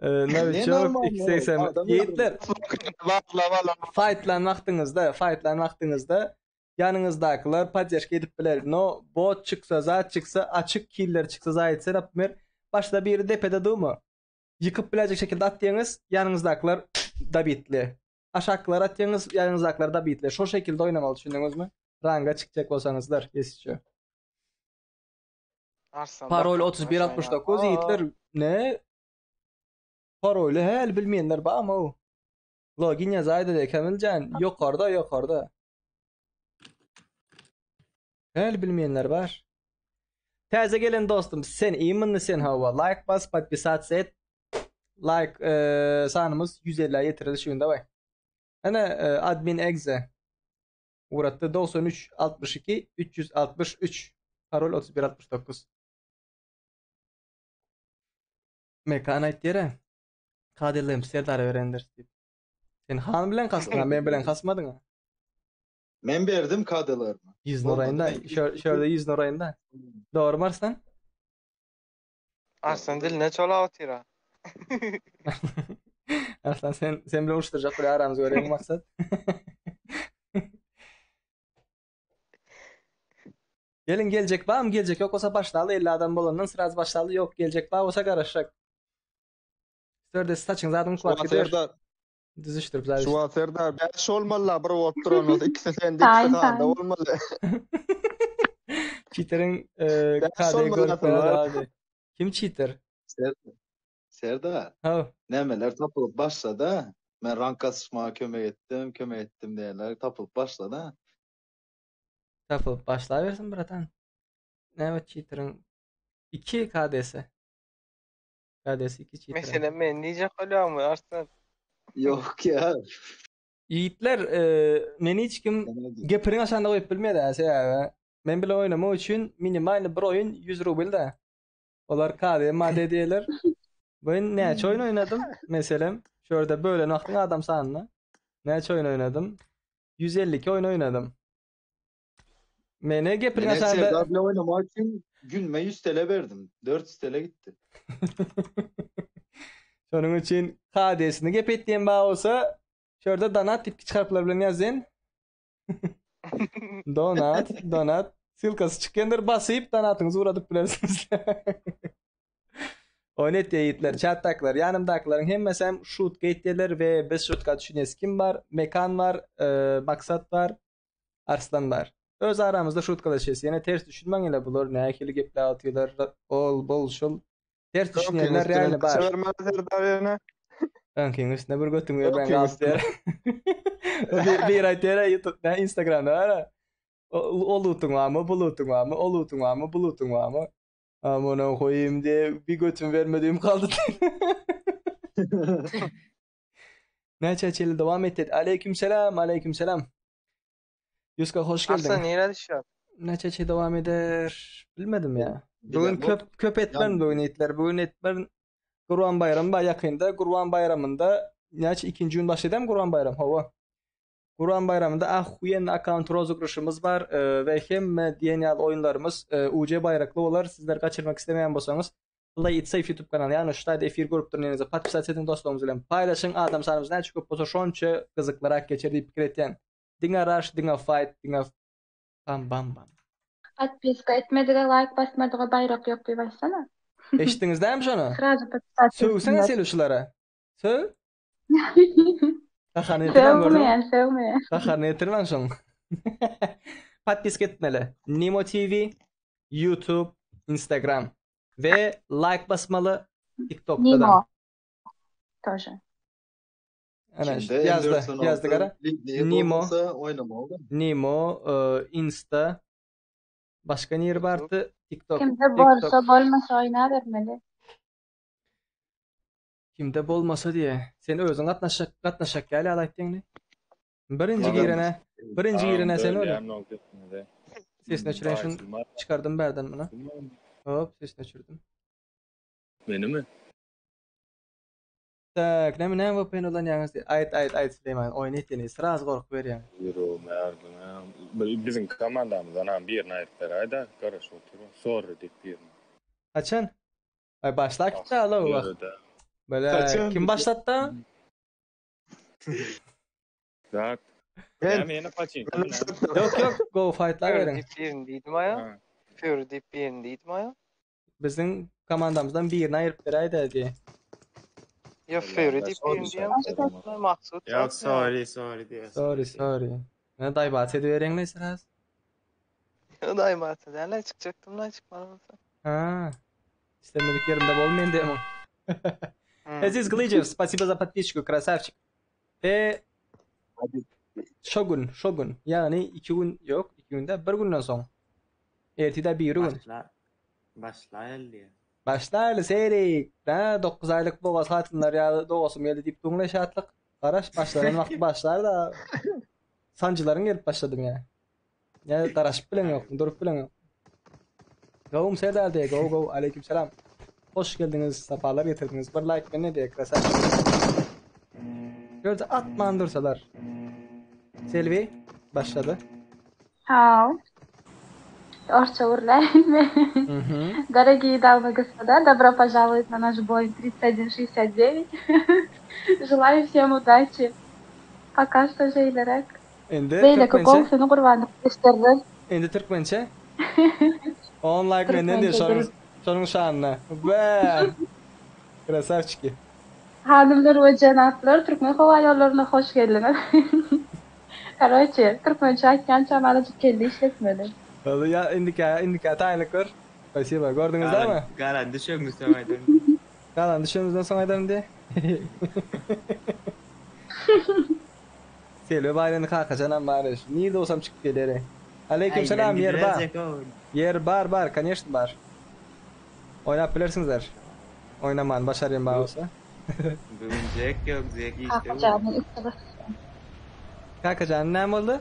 Novichok 2.80. Ýigitler. Fightlan wagtyňyzda, fightlan wagtyňyzda ýanyňyzdakylar poddeşka edip biler. No bot çyksa, zat çyksa, açyk killer çyksa zat etse, naprimер, başda biri depede durma. Ýykyp biläýjek şekilde atýaňyz, ýanyňyzdakylar dobitli. Aşaklar atýaňyz, ýanyňyzdakylar dobitli. Şo şekilde oýnamaly düşündiňizmi? Ranga çykjak bolsaňyzlar, ýesişe. Arslan Parol bakalım 3169 ýigitler ne? Paroly häli bilmeýänler barmy o? Login ýazaýdy diýe Kamiljan, ýokarda, ýokarda. Häli bilmeýänler bar. Täze gelen dostum, sen imенно sen hawa, like bas, podpisаться et. Like e, sanymyz 150 ýetireli şu gün daway. Ene e, admin exe. Ugratdy 93 62 363 parol 31 69. Mekan aýtýar-a. KDLM Serdara berendir diýip. Sen han bilen kasdyň, men bilen kasmadyň. Men berdim KDL'lerimi. Ýüzün oraýynda, şurada ýüzün oraýynda. Dogry Arslan? Arslan diline çolap otyr ha. Arslan sen sen bilen uruşdyrjak bir aramyzy göreýin maksat. Gelin geljek barmy geljek yok bolsa başlaly 50 adam bolandan sraz başlaly yok geljek bar bolsa garaşjak. Sörde saçyň zadyň kuwat gider. Serdar. Düzüşdirip zadyş. Şu wagt Serdar 5 bolmaly bir bolup duran bolsa ikisi sende ikisi handa bolmaly. Cheateriň e, KD görüp abi. Kim cheater? Serdar. Serdar. Ha. Nämeler tapylyp başlady? Men rank kasmaga kömek etdim, kömek etdim diýenler tapylyp başlady. Tapylyp başlabersin bratan. Näme cheateriň 2 KD'si. KD'si 2 cheater. Meselem men diýjek bolýarmy Arslan? Ýok ya. Ýigitler, e, meni hiç kim gepiriň aşagynda goýup bilmedi sebäbi men bile oýnamak üçin minimalny bir oýun 100 rubl da. Olar KD MAD diýerler. Bu näçe oýun oýnadym? Meselem, şu ýerde bölen wagtyň adam sanyna näçe oýun oýnadym? 152 oýun oýnadym. Meni gepiriň Men aşagynda Serdar bile oynamak üçin günme 100 TL berdim. 400 TL gitti. Şonuň üçin KD-sini gep etýän bar bolsa, şu ýerde donat diýip kiçi harplar bilen ýazyn. Donat, donat. Ssylkasy çykýandyr, basyp donatyňyzy ugradyp bilersiňiz. Oýun etýär ýigitler, chatdakylar, ýanymdakylaryň hemmesi hem şutka etýärler we biz şutka düşünýäs. Kim bar? Mekan bar, e, Maksat bar, Arslan bar. Öz aramyzda şutkalaşýas. Ýene ters düşünmäň ile bular nähili gepläp otyrlar, ol, bul, şul. Ters düşünýänler realny bar. Serdar ýene. Öňkiň üstüne bir götüňi bermän Öňkiň galyp diýer. Bir, bir aýtýar YouTube, Instagramda bar. O lutuň barmy, bu lutuň barmy, o lutuň barmy, bu lutuň barmy? Amına koyayım diye bir götüm vermediğim kaldı. Näçe çeli devam etdi. Aleyküm selam, aleyküm selam. Yuska hoş geldin. Arslan nirä düşýär? Näçe çeli devam eder? Bilmedim ya. Bugün Bilemok. köp köp etmem bugün itler. Bugün etmem. Gurban Bayramı bar yakında. Gurban Bayramında näçe ikinci gün başladı Gurban Bayram hava. Gurban Bayramında ahuyen account rozıgrışımız var e, ve hemme diýen ýaly oýunlarymyz e, UC baýrakly bolar. Sizler gaçyrmak istemeýän bolsaňyz Play It Safe YouTube kanaly ýagny şu taýda efir görüp duranyňyzda podpisat ediň dostlarymyz bilen paýlaşyň. Adam sanymyz näçe köp bolsa şonça gyzyklyrak geçer diýip pikir etýän. Diňe rush, diňe fight, diňe bam bam bam. Podpiska etmedige like basmadyga baýrak ýok diýip aýtsana. Eşitdiňiz dämi şony? Srazu podpisat Sögsene etsinler. seni şulara. Sög. Gaharyny getirmän gördüňmi? Sögmeýän, sögmeýän. Gaharyny getirmän şoň. Podpiska etmeli. Nimo TV, YouTube, Instagram we like basmaly TikTokda da. Nimo. Тоже. Ana Kimde ýazdy, M416 ýazdy gara. Lidniýe Nimo, bolmasa oýnamaly. Nimo, e, Insta, başga nir bardy? TikTok, Kimde TikTok. bolsa bolmasa oýnabermeli. Kimde bolmasa diýe. Sen özüň gatnaşak, gatnaşak ýaly al aýtdyňny. Birinji Tamam. girene, birinji Tamam, girene sen öyle. bölýän ol sesini. Sesini öçüren şun çıkardım berden bunu. Hop sesini öçürdüm. Meni mi? Tak, näme näme VPN ulan ýaňyz diýe. Aýt aýt aýt Süleýman, oýun etdini. Sraz gorkup berýäň. Ýüregim ýardy. Biziň komandamyzdan hem birini aýryp beräýdä, garaşyp otur. Sorry diýip birini. Haçan? Ay başla gitdi alo bak. Ýörede. Böyle Haçan? kim başlatdy? Zat. Ben. Näme ýene paçin. Yok yok go fightlar Fury beriň. diýip birini diýdim aýa. Fury diýip birini diýdim aýa. Biziň komandamyzdan birini aýryp beräýdä diýe. Ýa Fury diýip birini diýem. Maksut. Yok sorry sorry diýer. Sorry sorry. Ne daýbat edibereňle sraz. Ýa daýmat edäle çykjakdym da çykmadym. Ha. İstemedik yerimde bolmayın diye mi? Hmm. Aziz Glycev, спасибо за подписчику, красавчик. Ve Shogun, Shogun. Yani iki gün yok, iki günde bir günden soň. Ertide bir gün. Başla. Başlaýal diýer. Başlar seyrik. Da 9 aylık boğaz hatynlar ya doğasım geldi deyip duňla şatlyk. Garaş başlanan wagty başlar da sancıların gelip başladım ya. Ya garaşyp bilen yok, durup bilen yok. Gowum Serdar diye go go aleyküm selam. Hoş geldiniz, safalar getirdiniz. Bir like beni diye krasavçik. Gördü atman dursalar. Selvi başladı. How? Orça urlaýmy? Mhm. Дорогие дамы и господа, добро пожаловать на наш бой 3169. Желаю всем удачи. Пока что şeýleräk. Indi Beýleki türkmençe. gowusyny gurbanlyk gösterdi. Indi türkmençe. 10 like menden diye Türkmençe şonuň durup. şonuň şanyna. Be. Krasavçiki. Hanymlar we jenaplar, Türkmen howa ýollaryna hoş geldiňiz. Karoçe, türkmençe aýtýançam azajyk kelle işletmeli. Vallahi Ya indika indika taýynlyk gör. Spasibo. Gördüňiz Galan, mi? galan düşegiň soň aýdaryn. Galan düşemizden soň aýdaryn diye. Selvi baýryny kakajanam bary. Nirde bolsam çykyp gelere. Aleyküm Ay, selam men yer bar. gidilecek o. Yer bar bar, конечно bar. Oynap bilersiňizler. Oynaman başarayım bar bolsa. Bugün Jack yok, Jack işte bu. Kakajanyň içi gysýar. Kakajan näme boldy?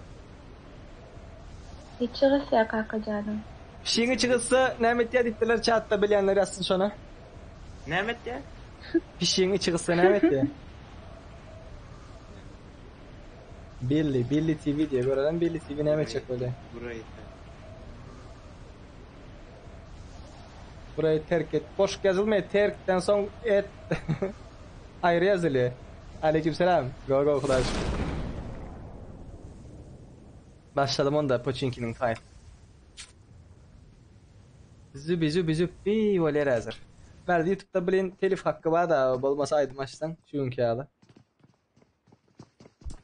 Içi gysýar kakajanyň. Pişiňi çygytsa näme etýär diýipdirler chatda bilýänler ýazsyn şona. Näme etýär? Pişiň içi gyssa näme etýär? Billy, Billy TV diýe görelen Billy TV näme etjek bolýar? Burayı. Burayı terk et. Boş yazılmıyor. Terkten soň et. Ayrı yazılıyor. Aleykümselam. Go go Hudaş. Başladım onda Pochinki'nin fight. Zübi zübi zübi voler hazır. Verdi YouTube'da bilin telif hakkı var da bolmasa aýdym açsan şu günkü ýaly.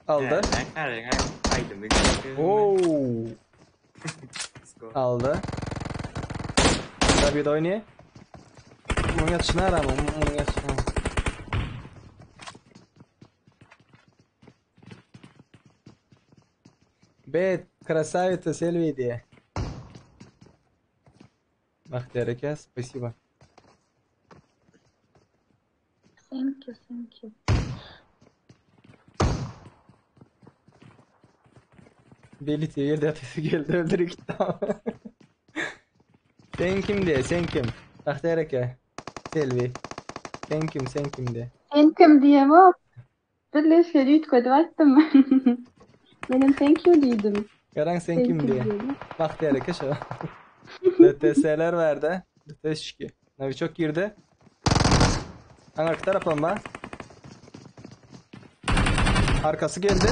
Aldı. Ben karayın, aýdymy. Oo. Aldı. Tabii de oynuyor. Bunun yatışını arama, bunun yatışını. Bet, красавица Сельви diye. Bahtiyar aka, спасибо. Thank you, thank you. Belli diye yerde yatası geldi öldürü gitti ama. Sen kim diye, sen kim? Bahtiyar aka, Selvi. Sen kim, sen kim diye. Sen kim diýemok. Birleşmeli üýtgedip aýtdym. Menem thank you diýdim. Garan sen Sen kim kim diye. diýdim. Bahtiyar aka şu. DTS'ler verdi. DTS 2. Naviçok girdi. Arka taraftan ba. Arkası geldi.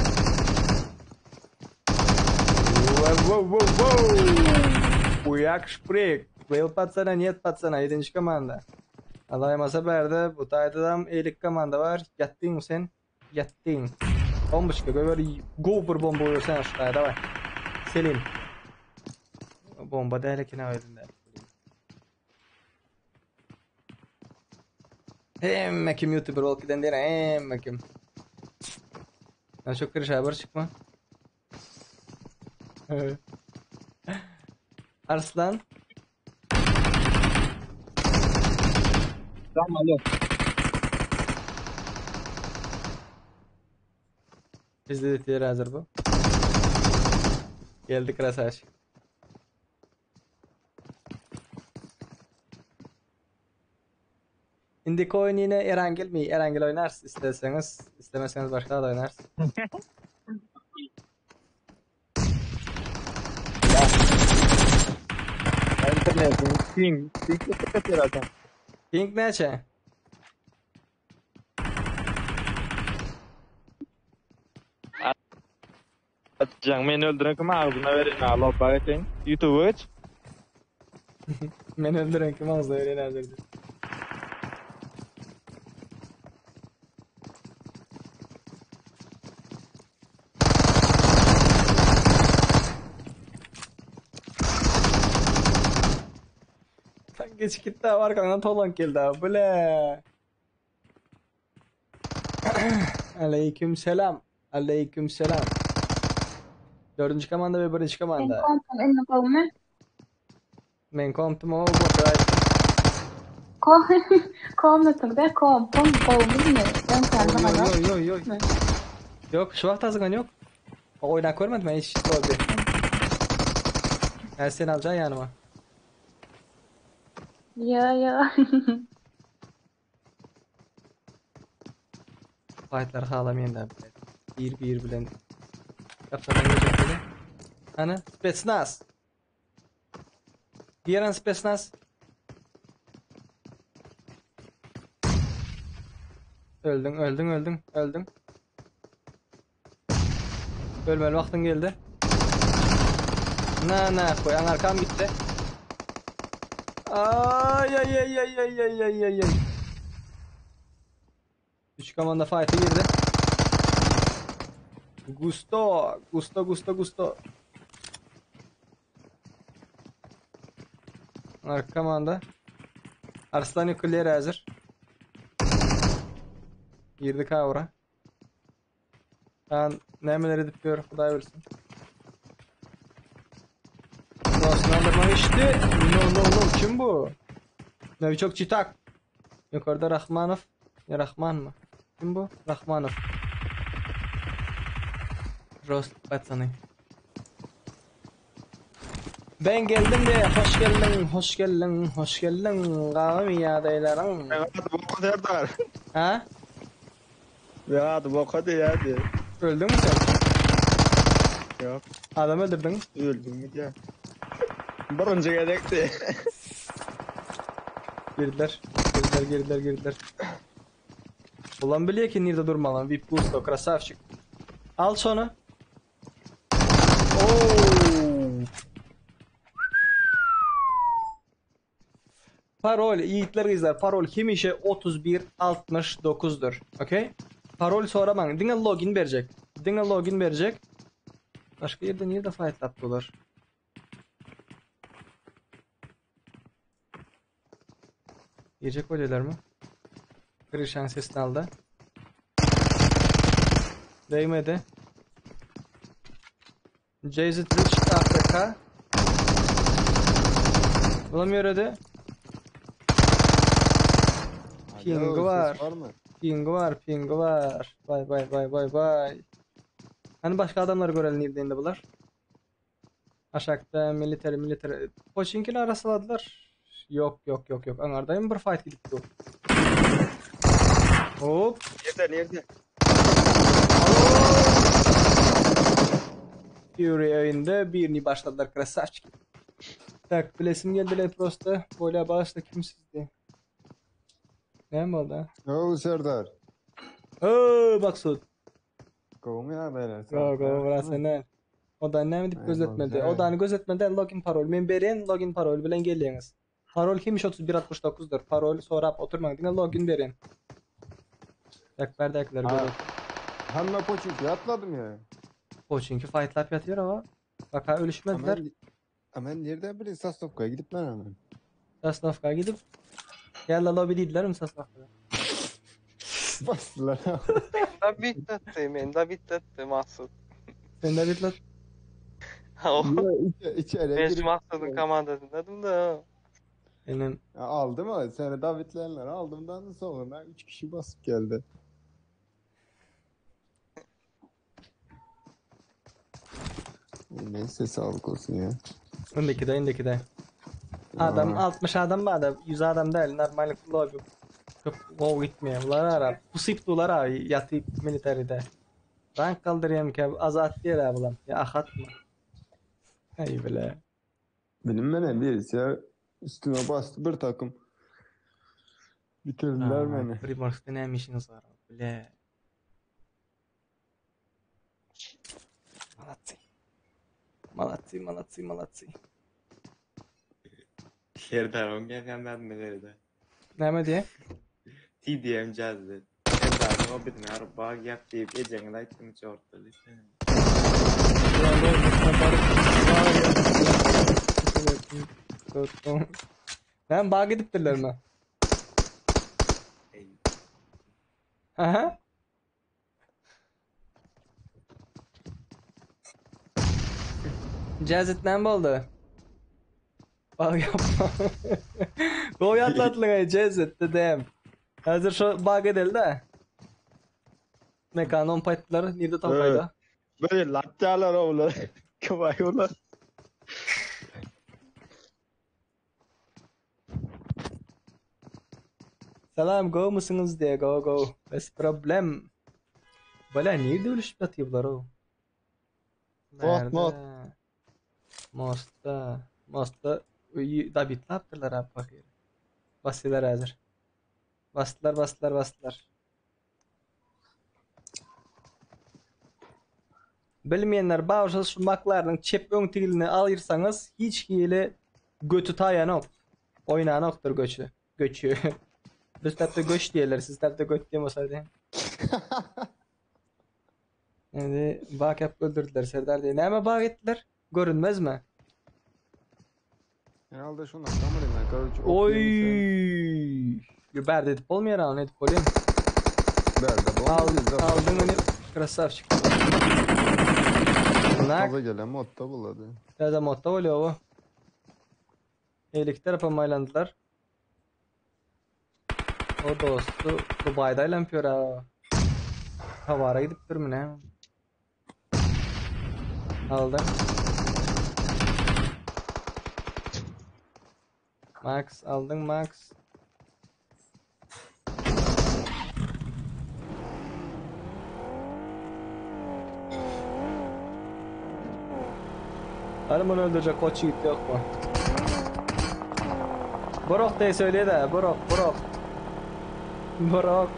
Wow, wow, wow, wow. Uyak şprik. Well patsana, нет patsana. 7. komanda. Alaymasa berdi. Bu taýdadam elik komanda var. Ýatdyň sen. Ýatdyň. Bomboçka göber. Go bir bomba goýbersen şu taýda, Давай. Selim. Bomba däl eken elinde. Hemme kim YouTuber bolup giden diýen hemme kim. Ben çok kiriş haber çıkma. Arslan. Tamam alo. İzledik hazır bu. Geldi Krasaş. Indiki oyun yine Erangel mi? Erangel oynarız isterseniz. İstemeseniz başka da oynarız. Internetin ping. Ping zaten. Ping näçe? Atacağım beni öldüren kim ağzına verin ha lobba geçin. YouTube'a geç. Meni öldüren kim ağzına verin hazırdır. Sen geç gitti abi arkandan Tolan geldi abi. Bile. Aleyküm selam. Aleyküm selam. Dördüncü komanda ve birinci Men komanda. kompum eline gowmy? Men komptum o boşa Kom komnatyň da kompum gowmy mi? Ben kendim Oy ana. oy oy oy. Yok şu vakt azıgan yok. Oynak görmedim ben hiç tabii. Ben seni alacağım yanıma. Ya ya. Fightlar halamayın da. Bir bir bilen. Kapsadan geçecek dedi. Hani Spetsnaz. Diğer Spetsnaz. Öldün, öldün, öldün, öldün. Ölmeli vaktin geldi. Na na koy, an arkam gitti. Ay ay ay ay ay ay ay ay ay. Üç komanda fight'e girdi. Gusto, gusto, gusto, gusto. Arka komanda. Arslan yukarıya hazır. Girdi kavra. Ben nemeler edip diyor, Xuday bilsin. Dostunu aldırma işte. No no no kim bu? Novichok Çitak. Yukarıda Rahmanov. Ya Rahman mı? Kim bu? Rahmanov. Rost patsany. Ben geldim de hoş geldin, hoş geldin, hoş geldin. Gawym ýagdaýlaryň. Hadi boka Serdar. Ha? Ya hadi boka diye hadi. Öldün mü sen? Yok. Adam öldürdün. Öldüm mü diye. Birinci gezekti. Girdiler. Girdiler, girdiler, girdiler. Ulan biliyor ki nerede durmalı. VIP Gusto, krasavчик. Al şunu. Oo. Parol, yiğitler kızlar, parol kim işe 3169'dur. Okey? Parol soraman. Diňe login verecek. Diňe login verecek. Başka yerde nerede fight attılar? Girecek oluyorlar mı? Krişan sesini aldı. Değmedi. Jay-Z Rich AFK. Bulamıyor hadi. Pingi Alo, var. ses var mı? Pingi var, pingi var. Vay vay vay vay vay. Hani başka adamları görelim nerede bular? Aşağıda military military. Poçinkini arasaladılar. Yok yok yok yok. Anardayım bir fight gidip dur. Hop. Nerede nerede? Fury evinde birini başladılar krasavчики. Tak bilesim geldi prosta. Böyle bağışla kimsizdi. Ne mi oldu? Ne oldu Serdar? Oo bak Sud. Kovun ya böyle. Go go burası ne? O da ne dip gözetmedi. O da hani gözetmedi login parol. Men beren login parol bilen gelýäňiz. Parol kimmiş 3169'dur. Parol sorap oturmaň diňe login beren. Yak berdaklar Ha. görün. Hemme poçinki atladım ya. Poçinki fightlap ýatyr ama. Bak ha ölüşmediler. Hemen... A men nirden bileyim Sosnowkaya gidip ben hemen. Sosnowkaya gidip Ýalla lobby diýdilermi Sosnowkada? Basdylar. Da bitletdi, men da bitletdi Maksut. Sen de bitlet. İçeri Men şu girip Maksudyň komandasyndaydym da. Benim aldı mı? Seni David'leyenler aldımdan sonra 3 kişi basıp geldi. Neyse sağlık olsun ya. Indiki de indiki de. Adam 60 adam bar da 100 adam däl normal lobby. Köp gowy gitmeýär. Bular ara pusyp dular abi ýatyp militaride. Rank galdyrýan ki azat diýer abi bulam. Ýa ahatmy? Aý bile. Bilinmenen birisi ya üstüme bastı bir takım. Bitirdiler beni. Primorskda näme işiňiz bar? Bile. Молодцы. Молодцы, молодцы, молодцы. Serdaryň gelýän näme Näme diýe? TDM jazzy. Serdaryň o biziň araba ýap diýip ejeňe aýtdym çortda diýip. Näme bag edipdirlermi? Aha. Jazit näme boldy? Bag ýapma. Gowy ýatlatdyň Jazit dedem. Häzir şu bag edeli-de. Mekan on paýtdylar. Nirde tam paýda? Böyle latyalar oğlu. Kıvay oğlu. Salam go musuňyz diye go go. Bes problem. Bala nirde ölüşüp ýatyr bular o? Most, most. Mostda. Mostda öýi dabitlapdyrlar abi pahyr. Basdylar häzir. Basdylar, basdylar, basdylar. Bilmeýänler bar şu maklarynyň çep öň tigilini alyrsaňyz hiç hili götü taýanok. Oýnanokdyr göçü. Göçü. Biz tarapda göç diýerler, siz tarapda göt diýen bolsa diýen. Indi bak ýapyp öldürdüler Serdar diýe. Näme bak etdiler? Görünmezmi? Herhalde şunu kamerayı ben короче. Oy! Bärde edip bolmaýar, alny edip bolýar. Bärde Al, aldyň ony krasavçik. Nak. Taza gelen modda buladı. Täze modda bolýar bu. Eýleki tarapa maýlandylar. O dosty Dubaýda aýlanyp ýör ha. Tawara gidipdirmi näme? Aldy. Max aldyň Max. Hany muny öldürjek goç ýigit ýokmy? Borok deý söýle-de, Borok, Borok. Borok.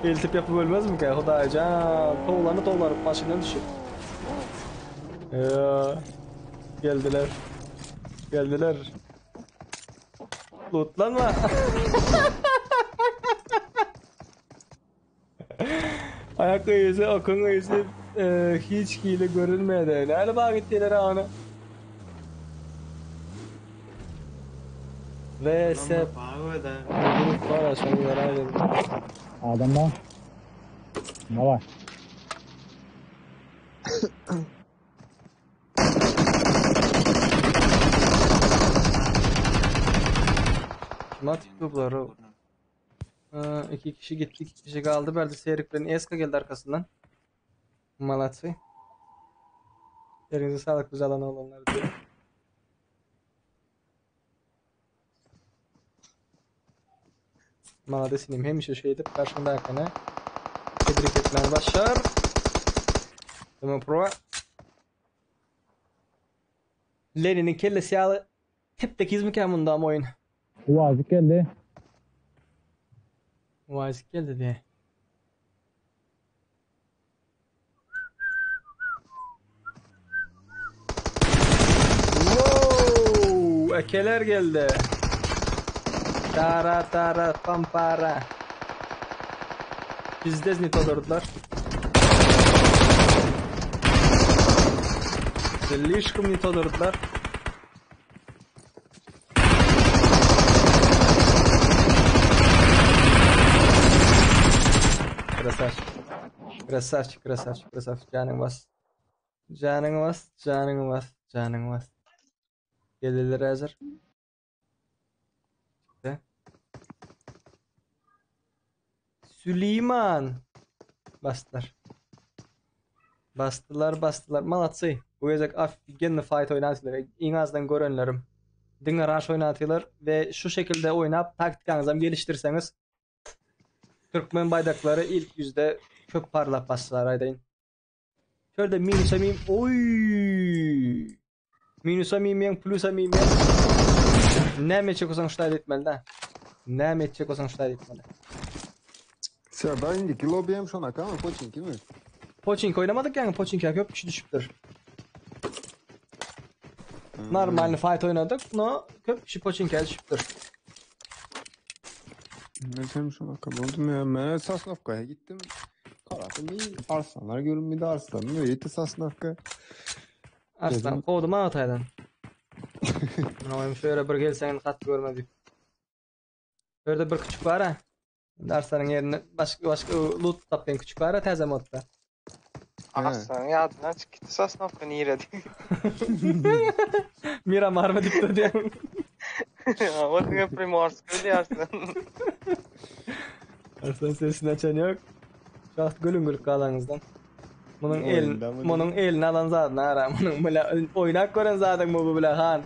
Eltip ýapyp ölmezmikä, Hudaýjan. Towlany towlanyp maşyndan düşüp. Ýa. Geldiler. Geldiler. Lootlanma. Ayak yzy, okuň yzy e, hiç hili görünmedi. Näle bag etdiler ana? VS Grup var aşağı merak ettim. Adam var. Давай. Kim atıp bular o? Ha, iki kişi gitti, iki kişi kaldı. Berde Serik bilen Eska geldi arkasından. Malatsy. Elinize sağlık güzel ana olanlar diyor. Maladesinim hemişe şey edip karşımdakine tebrik etmän başlar. Tamam pro. Lenin'in kellesi ýaly tep tekizmikä munda oýun? Uazik geldi. Uazik geldi diye. Wow, ekeler geldi. Tara tara pampara. Bizde ne olurdular. Слишком не то durdular. Krasavçik, krasavçik, krasavçik. Janyňy bas. Janyňy bas, janyňy bas, janyňy bas. Gelirler häzir. Çykdy. Süleyman. Basdylar. Basdylar, basdylar. Malatsy. Bu gezek ofigenny fight oýnapsylar. Iň azdan görenlerim. Diňe rush oýnatylar we şu şekilde oýnap taktikaňyzam gelişdirseňiz Türkmen baýdaklary ilk ýüzde köp parlap başlar aýdaýyn. Şurada minusa mim. Oy! Minusa mim plusa mim. Näme etjek bolsaň şular etmeli da. Näme etjek bolsaň şular etmeli. Serdar indiki lobby hem şona kama poçinki mi? Poçinki oýnamadyk ýaňy poçinkä köp kişi düşüpdir. Normalny fight oýnadyk, no köp kişi poçinkä düşüpdir. Ben hem şona buldum ya. Ben Sasnovka'ya gittim. Karadım bir arslanlar görünmedi arslanın öyle Sasnovka. Arslan Dedim. kovdum ha Hatay'dan. Ama şöyle bir gelsen kat görmedik. Orada bir küçük var ha. Arslanın yerine başka başka loot tapyan küçük var ha taze modda. Arslan ýadyndan çykyp gitdi Sosnowka nirede? Miramar mı dipti diye. O diňe Primorsk bilýär Arslan. Arslan sesini açan yok. Şu an gülün gülüp kalanızdan. Bunun el, Oyunda mı bunun elini alan zaten ara. Bunun bile oynak gören zaten bu bu bile han.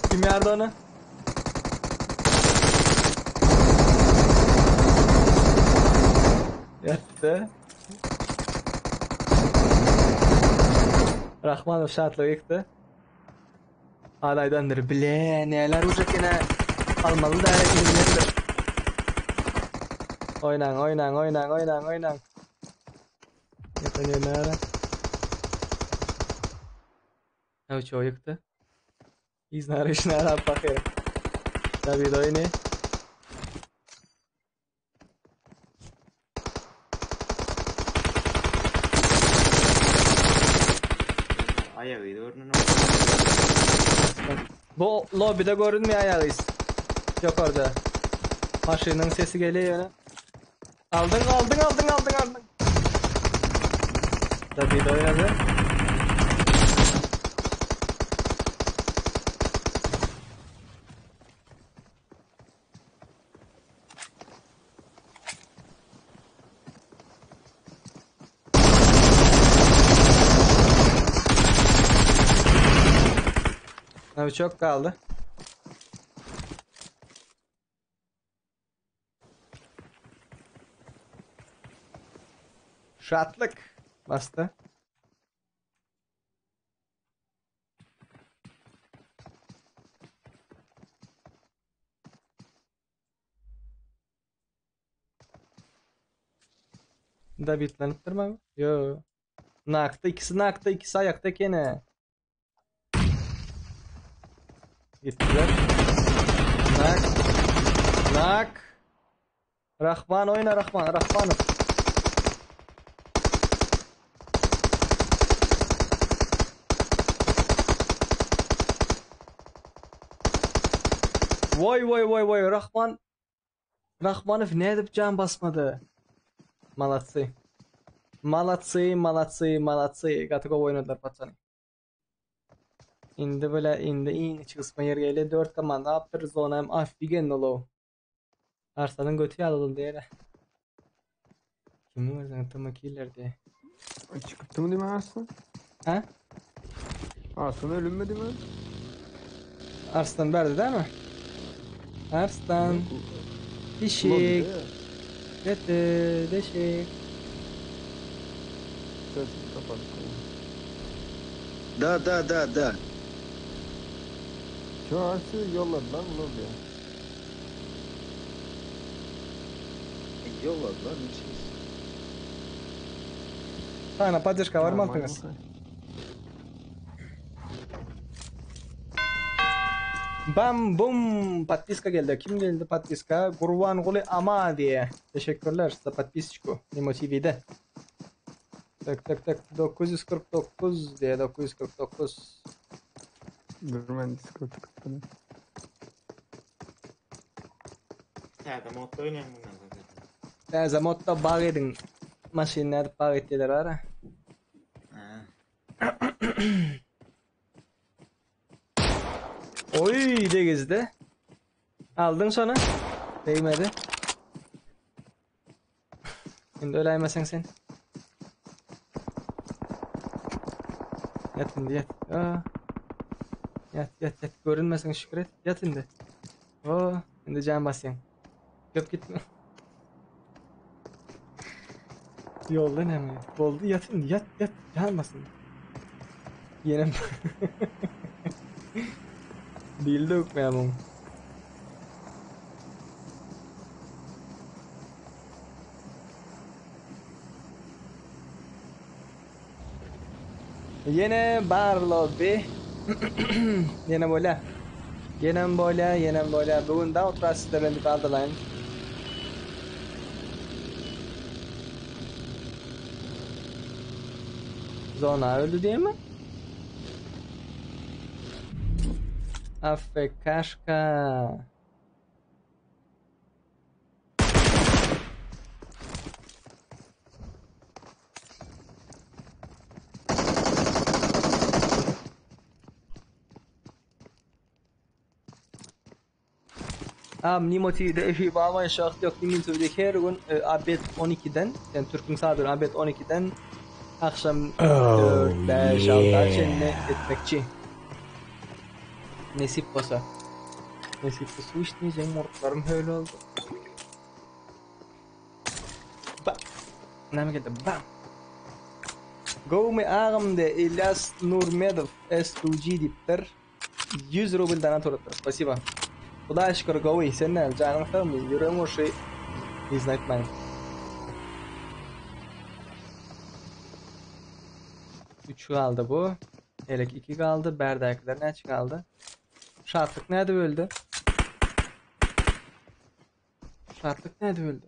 Kim yardı onu? Yattı. Rahmanov şatlygy ýykdy. Alaydandyr bile neler olacak yine almalı da elimdendir. Oynan oynan oynan oynan oynan. Yeter yerine Evet o yıktı. İznar işler bakıyor. Tabii de oyunu. Aýagy görünür. Bu lobide görünmeýär ayağıyız. Yukarıda. Maşının sesi geliyor yine. Aldın aldın aldın aldın aldın. Tabii de oynadı. Abi çok kaldı. Şatlık bastı. Da bitlenip durma mı? Yo. Nakta ikisi nakta ikisi ayakta gene. Gittiler. Nak. Nak. Rahman oyna Rahman. Rahmanov. Vay vay vay vay Rahman. Rahmanov ne edip can basmadı? Malatsy. Malatsy, malatsy, malatsy. Gaty gowy oynadylar paçany. Indi bile indi iň içi kysma ýer geldi. 4 komanda apdyr zona hem ofigenno low. Arslanyň götü ýaly diýere. Kim özüň tımı killer diye. Çıktı mı değil mi Arslan? Ha? Arslan ölünmedi mi? Arslan berdi değil mi? Arslan. Dişik. Lobide ya. Götü deşik. Sesini kapadık. Da da da da. Şu Arslan'ı yolladılar mı lobiye? Yolladılar ne şey. Tane поддержка var mı altınız? Bam bum подписка geldi. Kim geldi подписка? Gurbanguly Ama diye. Teşekkürler за подписочку. Nemo TV'de. Tak tak tak 949 diye 949. Dur ben Discord'u kapadım. Täze modda oýnaýaň mundan soň sen. Täze modda bag ediň. Maşyn nädip bag etdiler ara. Oy degizdi. Aldyň şony. Degmedi. Indi öläýmeseň sen. Ýat indi ýat. Aa. Ýat ýat ýat. Görünmeseň şükür et. Ýat indi. Oo, indi jan basýaň. Köp gitme. Ýolda näme? Boldy ýat indi ýat ýat. Jan basyn. Ýene. Dil dökmeýär muň. Ýene bar lobby. Ýene bolýa. Ýenem bolýa, ýenem bolýa. Bu gün da oturar sizde ben diýip aldalaýyn. Zona öldü diýemi? Afekaşka. Am Nimo TV'de efi bağlayan şahs yok. Nimo TV'de her gün e, abet 12'den yani Türk'ün saat abet 12'den akşam 4, 5, 6 çenli etmekçi. Nesip bolsa. Nesip bolsa su içmeyeceğim murtlarım öyle oldu. Ba. Näme geldi? Bam. Gowmy agam de Ilyas Nurmedow S2G diýipdir. 100 rubl donat urupdyr. Spasiba. Hudaýa şükür gowy. Sen näme? Janyň sagmy? Ýüregiň urşy yzyny aýtmaýyn. 3 galdy bu. Elek 2 galdy. Bärdäkiler näçe galdy? Şatlyk nädip öldi? Şatlyk nädip öldi?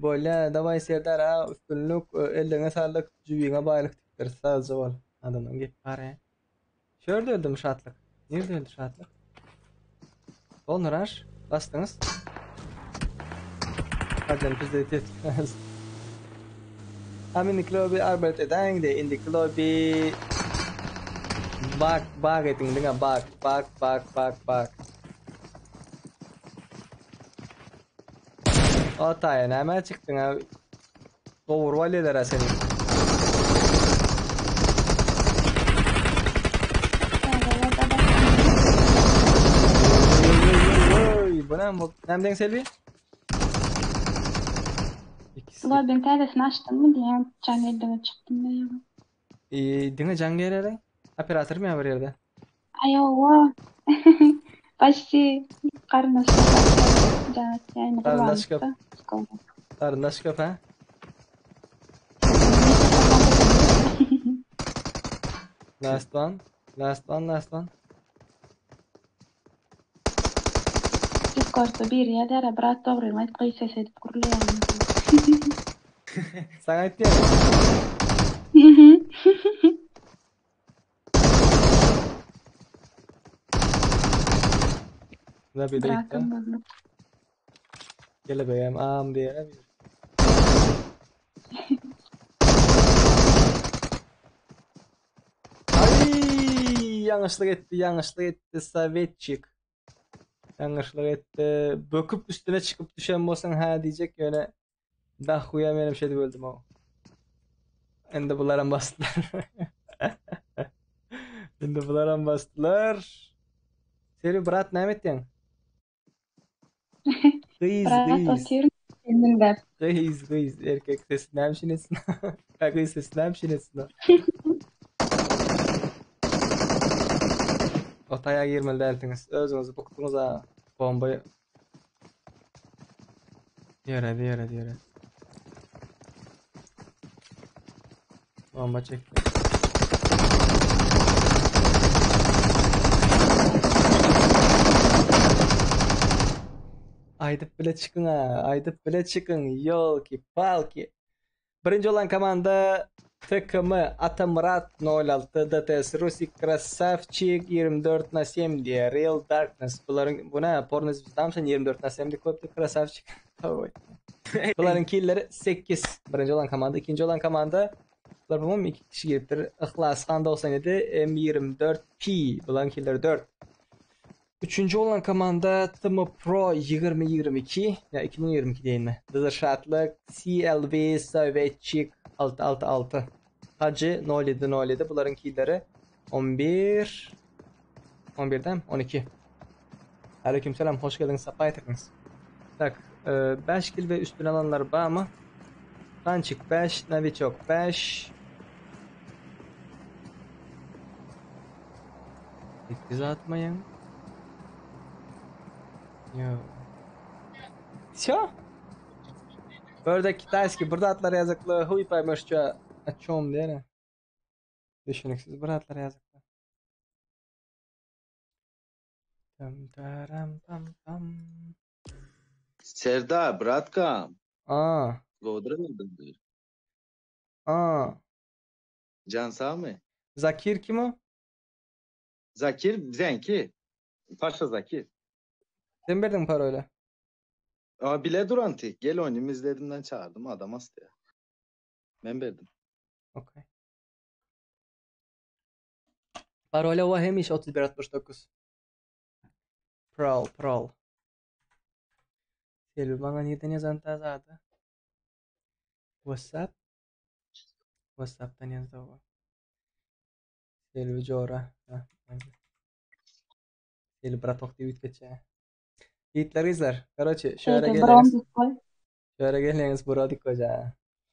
Bolýa, daway Serdar aga üstünlik, elleňe saglyk, jübiňe baýlyk diýipdir. Sagja bol. Adamdan gep bar he. Şu ýerde öldümi Şatlyk? Nirde öldi Şatlyk? Bol Nuraş, basdyňyz. Hajam pizde etmez. Am indiki lobby arbelet edäýiň-de, indiki lobby bak bak ediň diňe bak bak bak bak bak. O taýa nämä çykdyň ha? Gowuryp alýarlar seni. Bu näme boldy? Näme diýen Selbi? İkisi. Lobbyň täzesini açdyňmy diýýän, jaň geldi çykdym diýýän. Ee, diňe jaň gelere. Operator mi bir ýerde? Aý owa. Почти garyndaş jaň etýän. Garyndaş köp. Garyndaş köp ha? Last one. Last one, last one. Discordda biri ýazýar, brat dogryňy aýt, gyz ses edip gürleýär. Saňa aýtýar. Ne bir dakika. Gele beýem am diýene bir. Ay yanlışlık etdi, yanlışlık etdi Sovetçik. Yanlışlık etdi. Böküp üstüne çıkıp düşen bolsaň ha diýjek ýöne dahuya menem şeýdip öldüm o. Indi bularam basdylar. Indi bularam basdylar. Seri brat näme etýäň? Gyz, Brat gyz. otyryn diňläp. Gyz, gyz, erkek sesi näme üçin etsin? Ha, gyz sesi näme üçin etsin? Otaýa girmeli dälsiňiz. Özüňizi bukduňyz ha. Bomba Ýöredi, ýöredi, ýöredi. Bomba çekdi. Aýdyp bile çykyň ha, aýdyp bile çykyň. Ýolki, palki. Birinji olan komanda. TKM Atamyrat 06 DTS Rusik Krasavçik 24 na 7 diýýär. Real Darkness bularyň bu näme porno zwizdamy sen 24 na 7 diýip goýupdyr Krasavçik. Bularyň killeri 8. Birinji olan komanda, ikinji olan komanda bular bu iki kişi giripdir. Yhlas Han 97 M24 P bularyň killeri 4. Üçünji olan komanda TM Pro 2022 ya 2022 diýinmi? Dyzyr Şatlyk CLV Sovetçik 666 Hajy 0707 bularyň killeri 11 11-den 12. Aleyküm selam, hoş geldiňiz, sapa getirdiňiz. Tak, 5 kil we üstüne alanlar barmy? Tançik 5, Noviçok 5. 8 atmaýaň. Yo. Всё? Burada китайский, burada atlar ýazykly, huy поймешь что о чем diýene. Düşüniksiz bir atlar ýazykly. Tam taram tam tam. Serdar, bratka. Aa. Gowduramadyňdyr. Aa. Jan sagmy? Zakir kim o? Zakir bizenki. Paşa Zakir. Sen berdiň paroly. Aa, bile duranty. Gel oýnum izledimden çagyrdım adam asty. Men berdim. Okey. Parola o hemişe 3169. Prol, prol. Selbi maňa nirden ýazan tazady? WhatsApp? WhatsApp'dan ýazdy o. Selbi jora. Ha, Selbi bratok diýip üýtgetjä. Ýigitler gyzlar, karoçe, şu ýere geleňiz. Şu ýere geleňiz, bura dik goja.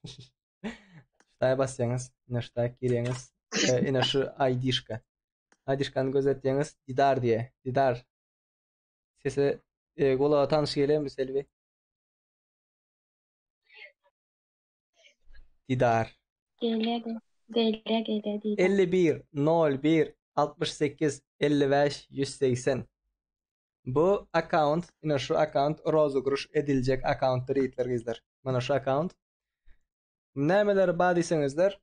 Ştaý basýaňyz, ine ştaý girýäňiz. E, ine şu ID-şka. ID-şkany gözetýäňiz, Didar diýe. Didar. Sesi e, gulaga tanyş gelýärmi Selbi? Didar. Gelýär, gelýär, gelýär Didar. 51 01 68 55 180. Bu akkaunt, ine şu akkaunt rozugryş ediljek akkauntdyr ýigitler gyzlar. Mana şu akkaunt. Nämeleri bar diýseňizler,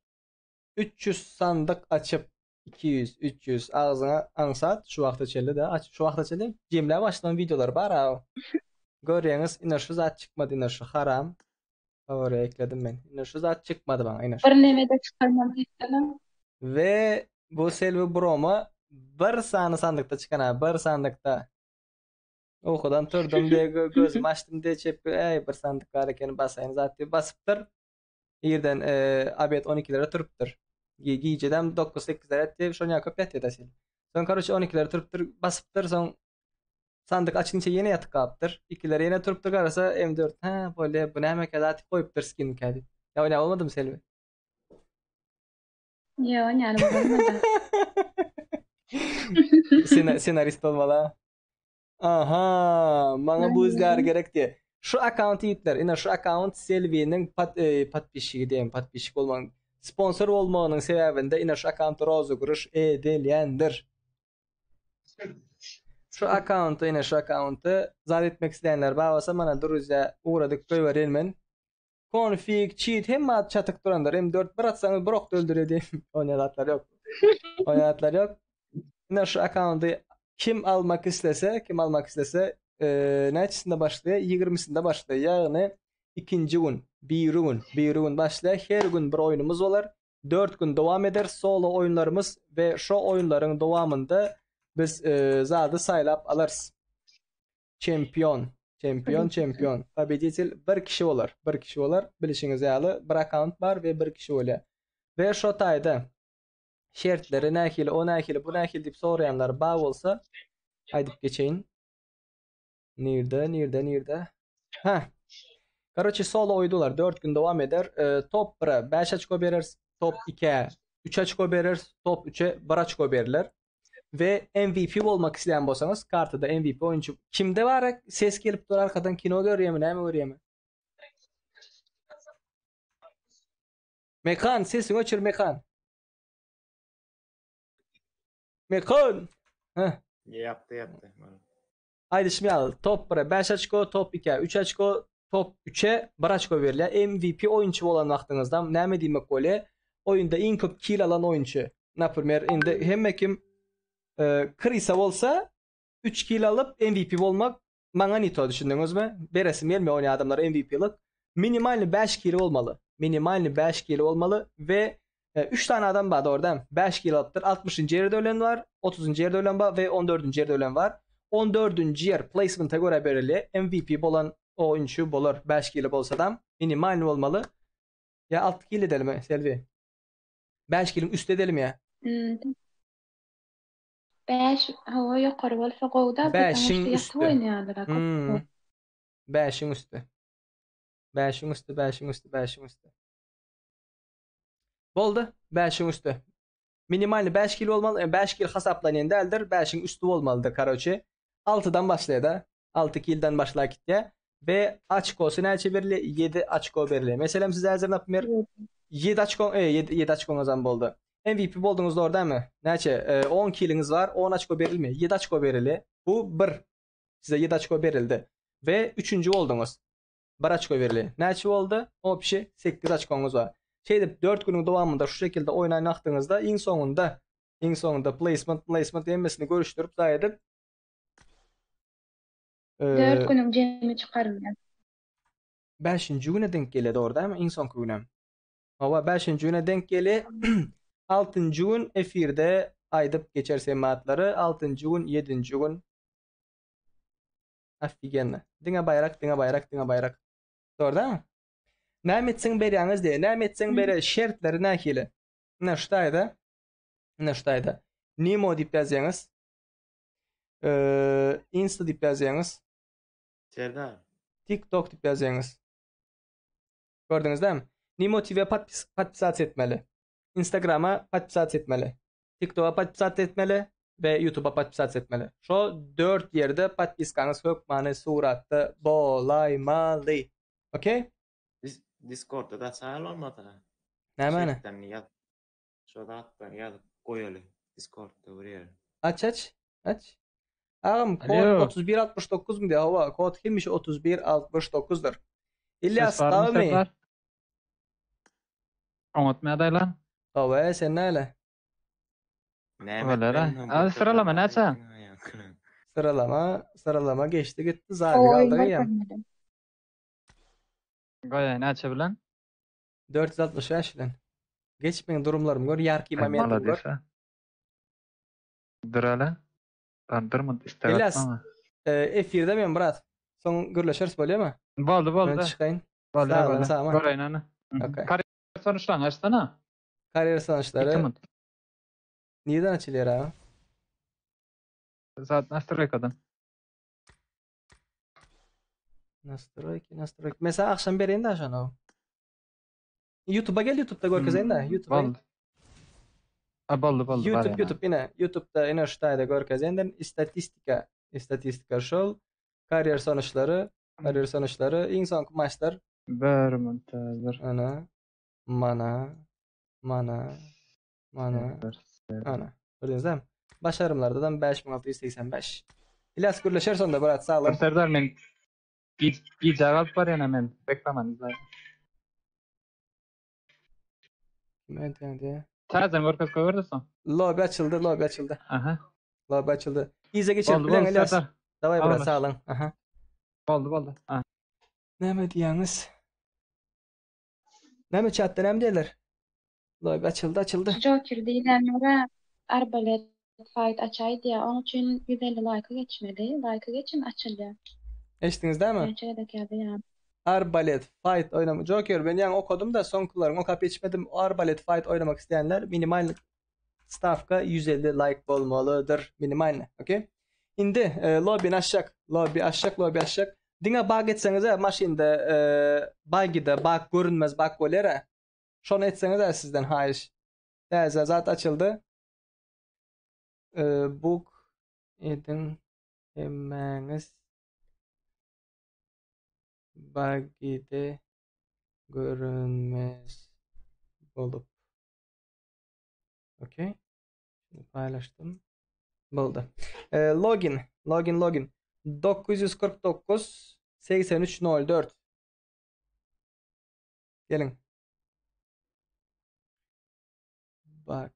300 sandyk açyp 200, 300 agzyňa aňsat şu wagta çenli de aç şu wagta çenli jemläp açylan wideolar bar a. Görýäňiz ine şu zat çykmady ine şu haram. Favoriýa ekledim men. Ine şu zat çykmady maňa ine şu. Bir nemede çykarmam diýsene. We bu Selbi Broma bir sany sandykda çykan ha, bir sandykda. Ukudan turdum diye gözüm açdym diye çep ey bir sandyk bar eken basaýyn zat diýip basypdyr. Irden e, abet 12-lere turupdyr. Gijeden 9-8-lere diýip şoňa köp ýatýar da sen. Soň karoçe 12-lere turupdyr, basypdyr, soň sandyk açynça ýene ýatyp galypdyr. Ikilere ýene turupdyr garasa M4 ha bolýa bu näme zat goýupdyr skin diýip. Ýa oýnap bolmadymy Selbi? Ýok, ýaly bolmady. Sena senarist bolmaly. Aha, maňa bu izler gerek diýe. Şu akkaunt ýigitler, ine şu akkaunt Selviniň pat, e, podpisçigi diýen, podpisçik bolmagyň, sponsor bolmagynyň sebäbinde ine şu akkaunt rozugryş edilýändir. Şu akkaunty ine şu akkaunty zat etmek isleýänler bar bolsa mana druzýa ugradyk goýberýän men. Konfig, cheat hemme zat çatyk durandyr. M4 bir atsaňyz bir okda öldürýär diýip. Oýnaýan zatlar ýok. Oýnaýan zatlar ýok. Ine şu akkaunty kim almak islese, kim almak islese, e, näçesinde başlaýar? 20-sinde başlaýar. Ýagny ikinji gün, biri gün, biri gün başlaýar. Her gün bir oýnumyz bolar. 4 gün dowam eder solo oýunlarymyz we şo oýunlaryň dowamynda biz e, zady saýlap alarys. Çempion. Çempion, çempion. Pobeditel bir kişi bolar. Bir kişi bolar. Bilişiňiz ýaly bir akkaunt bar we bir kişi bolýar. We şo taýda şertleri nähili, o nähili, bu nähili diýip soraýanlar bar bolsa aýdyp geçeýin. Nirde, nirde, nirde? Hä. Karoçe solo oýdular. 4 gün dowam eder. E, top 1-e 5 oçko bereris. Top 2-e 3 oçko bereris. Top 3-e 1 oçko beriler. We MVP bolmak isleýän bolsaňyz, kartada MVP oýunçy kimde bar ses gelip dur arkadan kino görýärmi, näme görýärmi? Mekan, sesiňi öçür Mekan. Mekan. Heh. Ýapdy, ýapdy. Aýdyşym ýaly, top 1-e 5 oçko, top 2-e 3 oçko, top 3-e 1 oçko berilýär. MVP oýunçy bolan wagtyňyzda näme diýmek bolýar? Oýunda iň köp kill alan oýunçy. Naprimer, indi hemme kim e, Krisa bolsa 3 kill alyp MVP bolmak maňa nito düşündiňizmi? Beresim gelmeýär oýnaýan adamlara MVP-lik. Minimalny 5 kill bolmaly. Minimalny 5 kill bolmaly we 3 sany adam bar dogry dämi? 5 kill alypdyr. 60-njy ýerde ölen bar, 30-njy ýerde ölen bar we 14-nji ýerde ölen bar. 14-nji ýer placement'e görä berilýär. MVP bolan oýunçy bolar 5 kill bolsadam minimalny bolmaly. Ýa 6 kill edelimi Selbi? 5 killiň üsti edelimi ýa? Hmm. 5 hawa ýokary bolsa gowy-da, 5-iň ýatyp üsti. oýnaýarlar köp. Hmm. 5-iň üsti. 5-iň üsti, 5-iň üsti, 5-iň üsti. Boldy, 5-iň üsti. Minimalny 5 kil bolmaly, 5 kil hasaplanýan däldir, 5-iň üsti bolmalydyr, karoçe. 6-dan başlaýar-da. 6 kilden başlap gitýär. We açkosy näçe berilýär? 7 açko berilýär. Meselem siz häzir naprimýer 7 açko, e, 7, 7 açkoňyzam boldy. MVP bolduňyz dogry dälmi? Näçe? E, 10 kiliňiz bar, 10 açko berilmeýär. 7 açko berilýär. Bu 1. Size 7 açko berildi. We 3-nji bolduňyz. 1 açko berilýär. Näçe boldy? Opşi 8 açkoňyz bar. Şeýdip 4 günüň dowamynda şu şekilde oýnaýan wagtyňyzda iň soňunda iň soňunda placement, placement hemmesini görüşdirip zaý edip 4 günüň jemi çykarylýar. 5-nji güne denk gelýär, dogry dälmi? Iň soňky günem. Hawa, 5-nji güne denk gelýär. 6-njy gün efirde aýdyp geçeris hemme atlary. 6-njy gün, 7-nji gün. Ofigenno. Diňe baýrak, diňe baýrak, diňe baýrak. Dogry dälmi? Näme etseň berýäňiz diýe. Näme etseň berýär. Şertleri nähili? Ine şu taýda. Ine şu taýda. Nemo diýip ýazýaňyz. Ee, Insta diýip ýazýaňyz. Serdar. TikTok diýip ýazýaňyz. Gördüňiz dämi? Nemo TV podpis podpisasiýa etmeli. Instagrama podpisasiýa etmeli. TikToka podpisasiýa etmeli we YouTube'a podpisasiýa etmeli. Şo 4 ýerde podpiskaňyz hökmany suratda bolaýmaly. Okey? Dis Discordda da çaýal bolmasa. Nämäni? Şertlerini ýaz. Şo zatlary ýazyp goýaly Discordda bir ýere. Aç aç. Aç. Agam kod Alo. 3169 mu diýýär? Hawa, kod hemişe 3169-dyr. Ilýas Ses barmy gawmy? Serdar? Oňatmy ýagdaýlar? Hawa, sen näle? Näme Olara. etmeli? A syralama näçe? Syralama, syralama geçdi gitdi, zaýa Oý, galdy eýýäm. görkezmedim. Goýaý näçe bilen? 465 bilen. Geç meň durumlarymy gör, ýarky Ay, momentim gör. Malades ha. Dur hele. Lan durma istek Ilyas, atma. e, efirde men brat. Soň gürleşeris bolýamy? Boldy Men boldy. çykaýyn. Boldy Sag bolun, boldy. sag bol. Göreýin ana. Okey. Kariýer sonuçlaryny açsana. Kariýer 2 sonuçlary minut. nireden açylýar abi? Zat nastroýkadan. Nastroýki, nastroýki. Mesela akşam bereyim de şonu. YouTube'a gel YouTube'da görkezeyim de. Hmm, YouTube'a gel. Boldy. A boldy boldy YouTube barýan. YouTube ine YouTube'da ine şu taýda görkezenden istatistika istatistika şol kariýer sonuçlary kariýer sonuçlary iň soňky maçlar Bir minut bir. ana mana mana mana ana gördüňiz dämi? Başarymlardan 5685. İlyas gürleşeris onda brat sag Bir bol. Serdar men Giç gijä galyp barýan men. Reklaman izläýin. Kime diýdi? Täzeden görkezip goýberdi soň. Lobby açyldy, lobby açyldy. Aha. Lobby açyldy. Yza geçirip Boldy bilen boldy İlyas. Serdar. Daway brat Tamam. sag boluň. Aha. Boldy boldy. Ha. Näme diýýäňiz? Näme chatda näme diýerler? Lobby açyldy, açyldy. Joker diýilenlere arbalet fight açaý diýýär. Onuň üçin 150 laýka geçmeli. Laýka geçin açylýar. Eşitdiňiz dämi? Näçe gezek ýazýan. Arbalet fight oýnama. Joker men ýaňy okadym da soňkularyny okap ýetişmedim. Arbalet fight oýnamak isleýänler minimal stavka 150 like bolmalydyr. Minimalny, okey? Indi e, lobbyny açjak. Lobby açjak, lobby açjak. Diňe bug etseňiz maşynda e, buggyda bug görünmez bug bolýar. Şony etseňiz sizden haýyş. Täze zat açyldy. E, bug ediň hemmäňiz buggyde görünmez bolup. Okey. Şimdi paylaştım. Boldy. E, login, login, login. 949 8304. Gelin. Bak.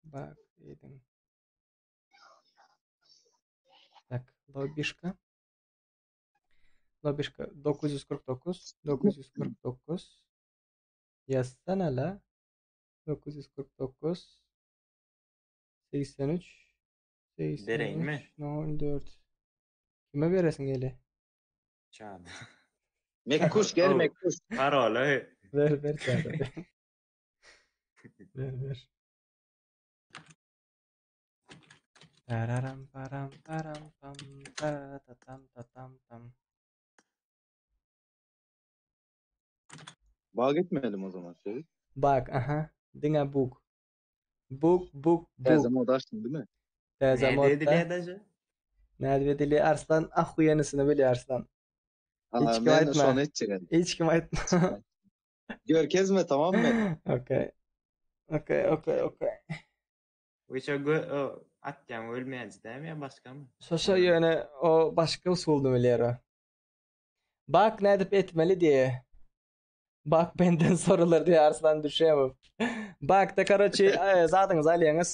Bak diýdiň. Tak, lobişka. Lobişka 949 949 Ýazsana la. 949 83 Bereýinmi? 83 04 Kime beresiň gelýär? Çad. Mekkuş gel Mekkuş. Paroly. Ver ver çada. Ver ver. Tararam param param pam tararatatam tatam tam. Bug etmeyelim o zaman şey. Bak aha. Diňe bug. Bug bug bug. Täze mod açdyn değil mi? Täze Näde modda. edilýär daže? Nädip edilýär? Arslan ahuýenisini bilýär Arslan. Aa, Hiç kim men aýtma. şony etjek indi. Hiç kim aýtma. Görkezme tamam mı? Okey. Okey, okey, okey. Wiça gö o atýaň ölmeýänçi dämi ýa başgamy? Şoşa ýöne o başga usulny bilýär o. Bak nädip etmeli diýe. Bak benden sorular diýe Arslan Düşemow. Bakda karoçi e, zadyňyzy alýaňyz.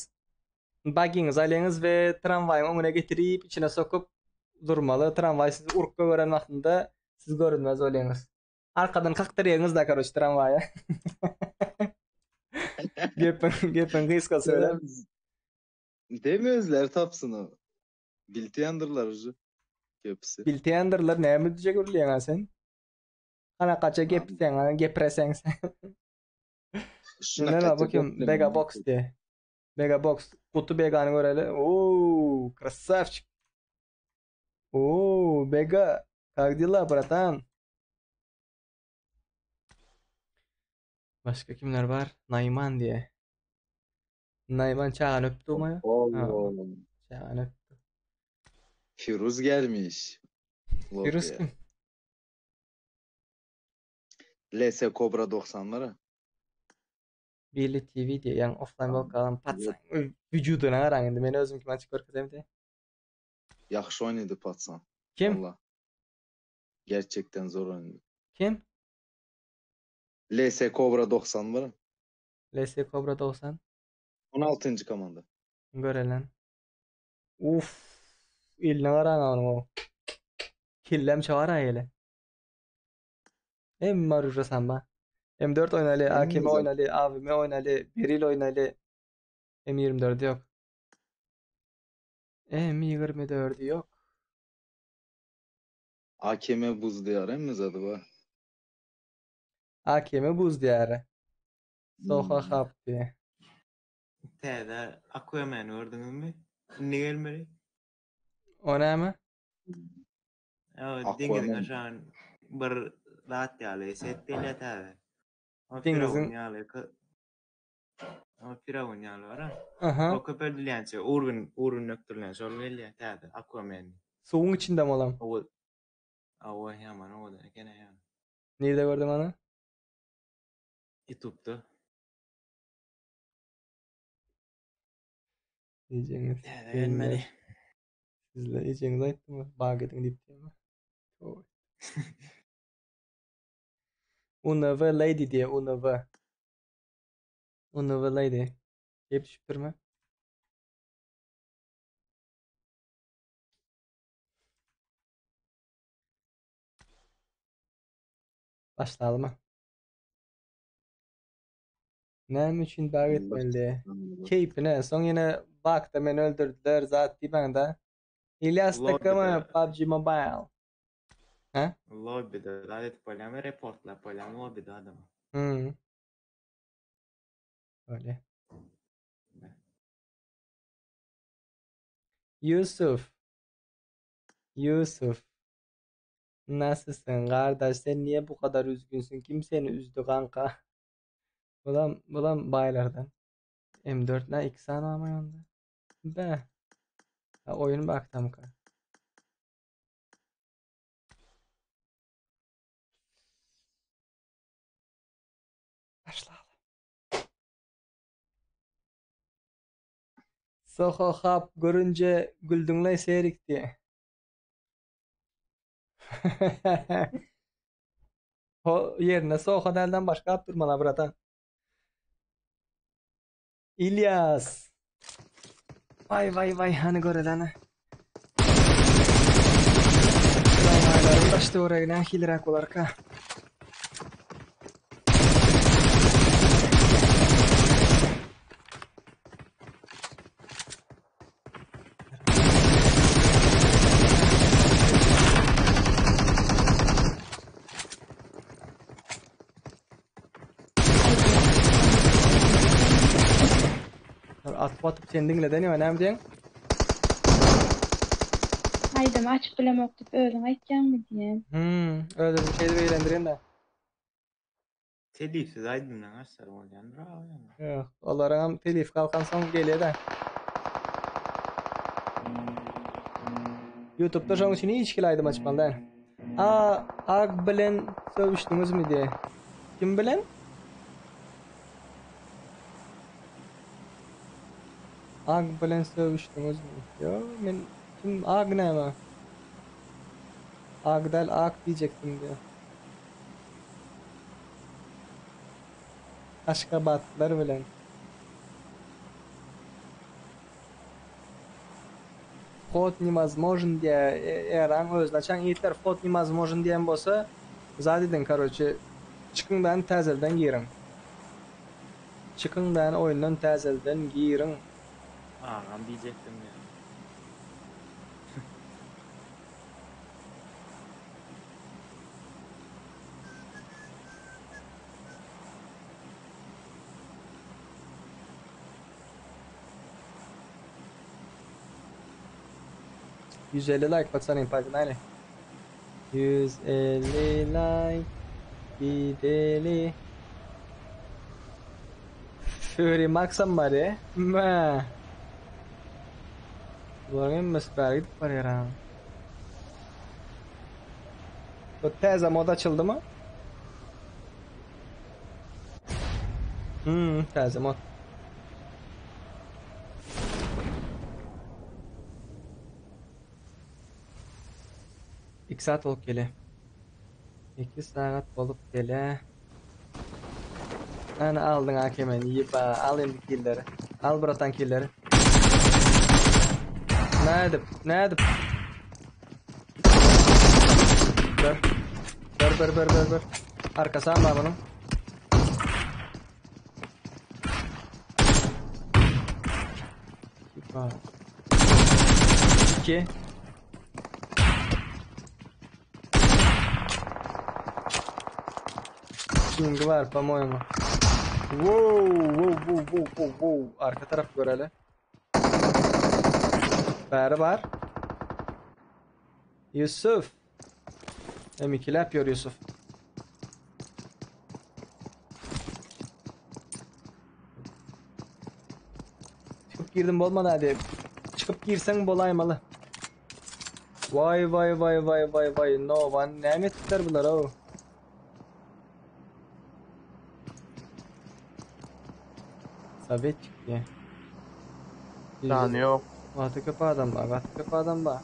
Bagiňizi alýaňyz we tramwaýyň öňüne getirip içine sokup durmaly. Tramwaý sizi urup göberen wagtynda siz görünmez bolýaňyz. Arkadan kakdyrýaňyz da karoçi tramwaýa. Gepiň gepiň gysgasy bilen. Demi özleri tapsyn o. Biltýändirler uje. Köpüsi. Biltýändirler näme diýjek bolýaň sen? Hana gaça gepseň, hana gepreseň sen. Şuna Neme kaça bu kim? geplemeyin. Bega box diye. Mega box. Kutu Bega'ny göreli. Oo, krasavçik. Oo, Bega. Как дела, bratan? Başga kimler bar? Naýman diye. Naýman çagany öpdü mi? Allah. Çagany öpdü. Firuz gelmiş. Firuz Lobiye. kim? LS Cobra 90'lara. Billy TV diye. Yani offline bolup galan patsan. Vücuduna garaň indi. Men özüm kim açyk görkezem diye. Yaxşı oynadı patsan. Kim? Allah. Gerçekten zor oynadı. Kim? LS Cobra 90 var. LS Cobra 90. 16. komanda. Görelen. Uf. Eline garaň onuň o. Kellem çagar aýly. Hem maruja samba. M4 oýnaly, AKM güzel. oýnaly, AVM oýnaly, Beril oýnaly. M24 ýok. M24 ýok. AKM buz diyarı emmi zadı var. AKM buz diýary. Soha Hmm. hap diýe. Täze Aquaman gördüňizmi? Indi gelmeli. O näme? O deňiziň Aquaman. aşağı bir zat ýaly set gelýär täze. O Deňiziň- firavun ýaly. kö- O firavun ýaly bar. ha. Aha. O köpeldilýänçe urgun urgun ökdürilýän şol gelýär täze Aquaman. Suwuň içinde mi olam? O Awa ýaman owadan eken ýa. Nirde gördüň ony? YouTube'da. Diýjeňiz. Täze gelmeli. Sizle ejeňiz aýtdymy? Bag ediň diýip diýme. Oý. UNV Lady diýe UNV. UNV Lady. Gep düşüpdirmi? Başlalymy? Näme üçin bag etmeli? Keýpine, soň ýene bagda meni öldürdüler, zat diýmäňde. İlyas takımı Lobby'de. PUBG Mobile. Ha? Lobby'de zat edip bolýarmy, reportlap bolýarmy lobby'de adamy? Hmm. Öyle. Yusuf. Yusuf. Nasılsın kardeş? Sen niye bu kadar üzgünsün? Kim seni üzdü kanka? Bulam, bulam baylardan. M4 ne? 2 saniye ama yandı. Be. Ha, oyun baktım ka. Başlayalım. Soho Hub görünce güldüňle serik diye. O yerine Soho delden başka at durmana bratan. İlyas. Vay vay vay hany görelene. Laýlaryň daş töweregi nähiliräk bolarka? Atyp atyp sen diňleden ýa näme diýeň? Aýdymy açyp bilemok diýip özüň aýtýaňmy diýen. Hmm, özüm şeýdip eýlendirýän-de. Telifsiz aýdymdan açsa bolýandyr aga ýöne. Ýok, olaryňam telif kalkansoň gelýä-de. Ýutubda şoň üçin hiç hili aýdym açmaly däl. A Ag bilen sögüşdiňizmi diýe. Kim bilen? Ag bilen sögüşdiňizmi? Ýok, men kim Ag näme? Ag däl, Ak diýjekdim diýe. Aşgabatlylar bilen. Whod nevozmojn diýä eraň özüni açaň ýigitler whod nevozmojn diýen bolsa zat ediň karoçe çykyň dany täzeden giriň. Çykyň dany oýundan täzeden giriň. Agam diýjekdim men. 150 like patsany pognaly. 150 like gideli. Fury Maxam bar e. Mä. Bularyň hemmesi bäri gidip barýar ha. Bu täze mod açyldymy? Hmm, täze mod. 2 saat bolup gele. 2 saat bolup gele. Ana aldyň AKM-ni ýiba, al indi killeri. Al bratan killeri. Nädip, nädip? Bir. Bir, bir, bir, bir, bir. Arkasam bar bunun. Ýiba. 2. Pingi var po-moýemu. Wow, wow, wow, wow, wow, wow. Arka tarap göreli. Bäri bar. Yusuf. M2'läp ýör Yusuf. Çykyp girdim bolmady hadi. Çykyp girseň bolaýmaly. Vay vay vay vay vay vay no one näme etdiler bular ow. Sovetçik diye. Jany ýok. Gaty köp adam bar, gaty köp adam bar.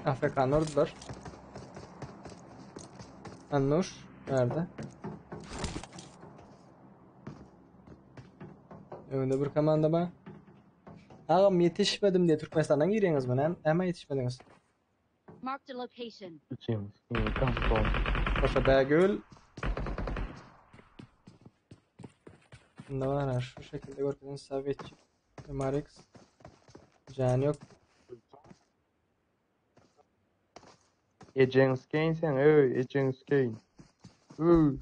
AFK urdular. Annuş nerede? Önde bir komanda bar. Agam ýetişmedim diye Türkmenistandan girýäňizmi? Näme näme ýetişmediňiz? Marked a location. Üçimiz. Konsol. Hoşa Bägül. Bunda var şu şekilde görkezen Sovetçik MRX. Jany yok. Ejeň skeýin sen, öý, ejeň skeýin. Öý.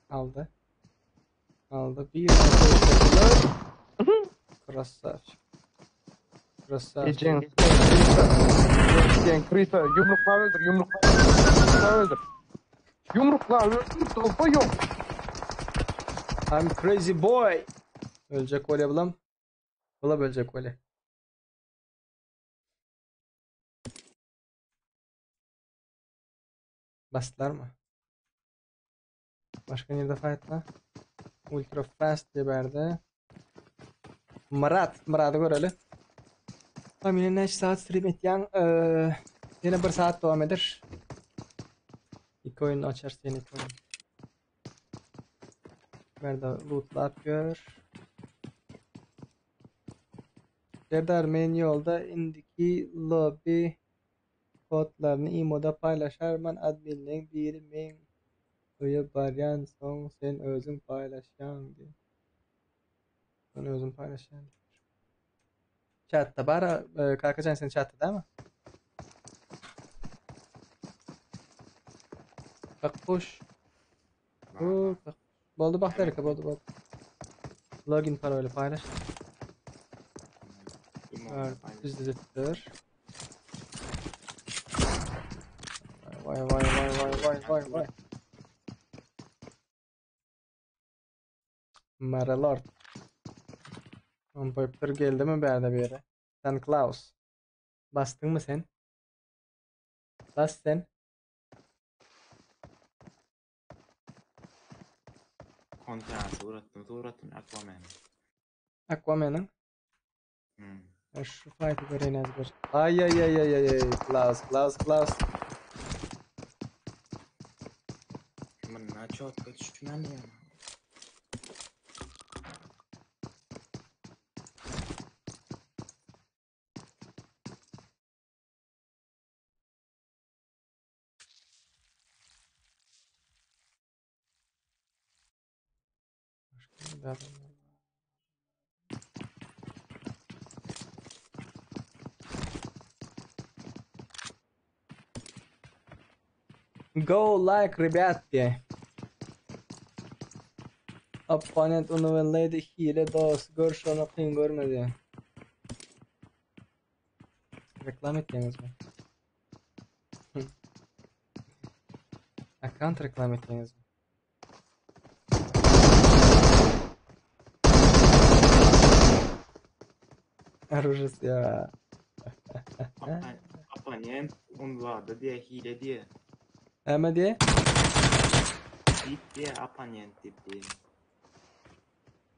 Aldy. Aldy. Bir aldy. Krasavçik. Krasavçik. Ejeň skeýin, Krisa. Ejeň skeýin, Krisa. Ýumruklap öldür, ýumruklap öldür. Ýumruklap öldür, dolba ýok. I'm crazy boy. Öljek bolýa bulam. Bulam öljek bolýa. Basdylarmy? Başga nirde fight bar? Ultra fast diye berde. Murat, Murat'y göreli. Tahminen näçe saat stream etýäň? Ýene bir saat dowam eder. Iki oýun açarys ýene iki oýun. Bärde lootlap gör. Serdar men ýolda indiki lobby kodlaryny imoda paýlaşarman adminleň biri meň öýe barýan soň sen özüň paýlaşýaň diý. Sen özüň paýlaşýaň diý. Chatda bar, e, Kakajan sen chatda dämi? Kakkuş. Bu Boldy bak dereke boldy boldy. Login paroly paýlaş. Düzletdir. Vay vay vay vay vay vay vay. Maralord. Kompüter geldi mi bärde bir ýere? Sen Klaus. Basdyňmy sen? Bas sen. Kontra suratym suratyn Aquaman. Aquaman'yň? Hmm. Ya şu fight'ı göreýin az bir. Ay ay ay ay ay ay. Klaus, Klaus, Klaus. Munda çotka düşmän ya. Başka bir adam var. Go like rебятки. Opponent ony hile dost. Gör şony kyn görmedi. Reklam etýäňizmi? Akkaunt reklam etýäňizmi? Orужие ya. Opponent unlady diye hile diye. Näme diýe? Diýip diye opponent diýip diye.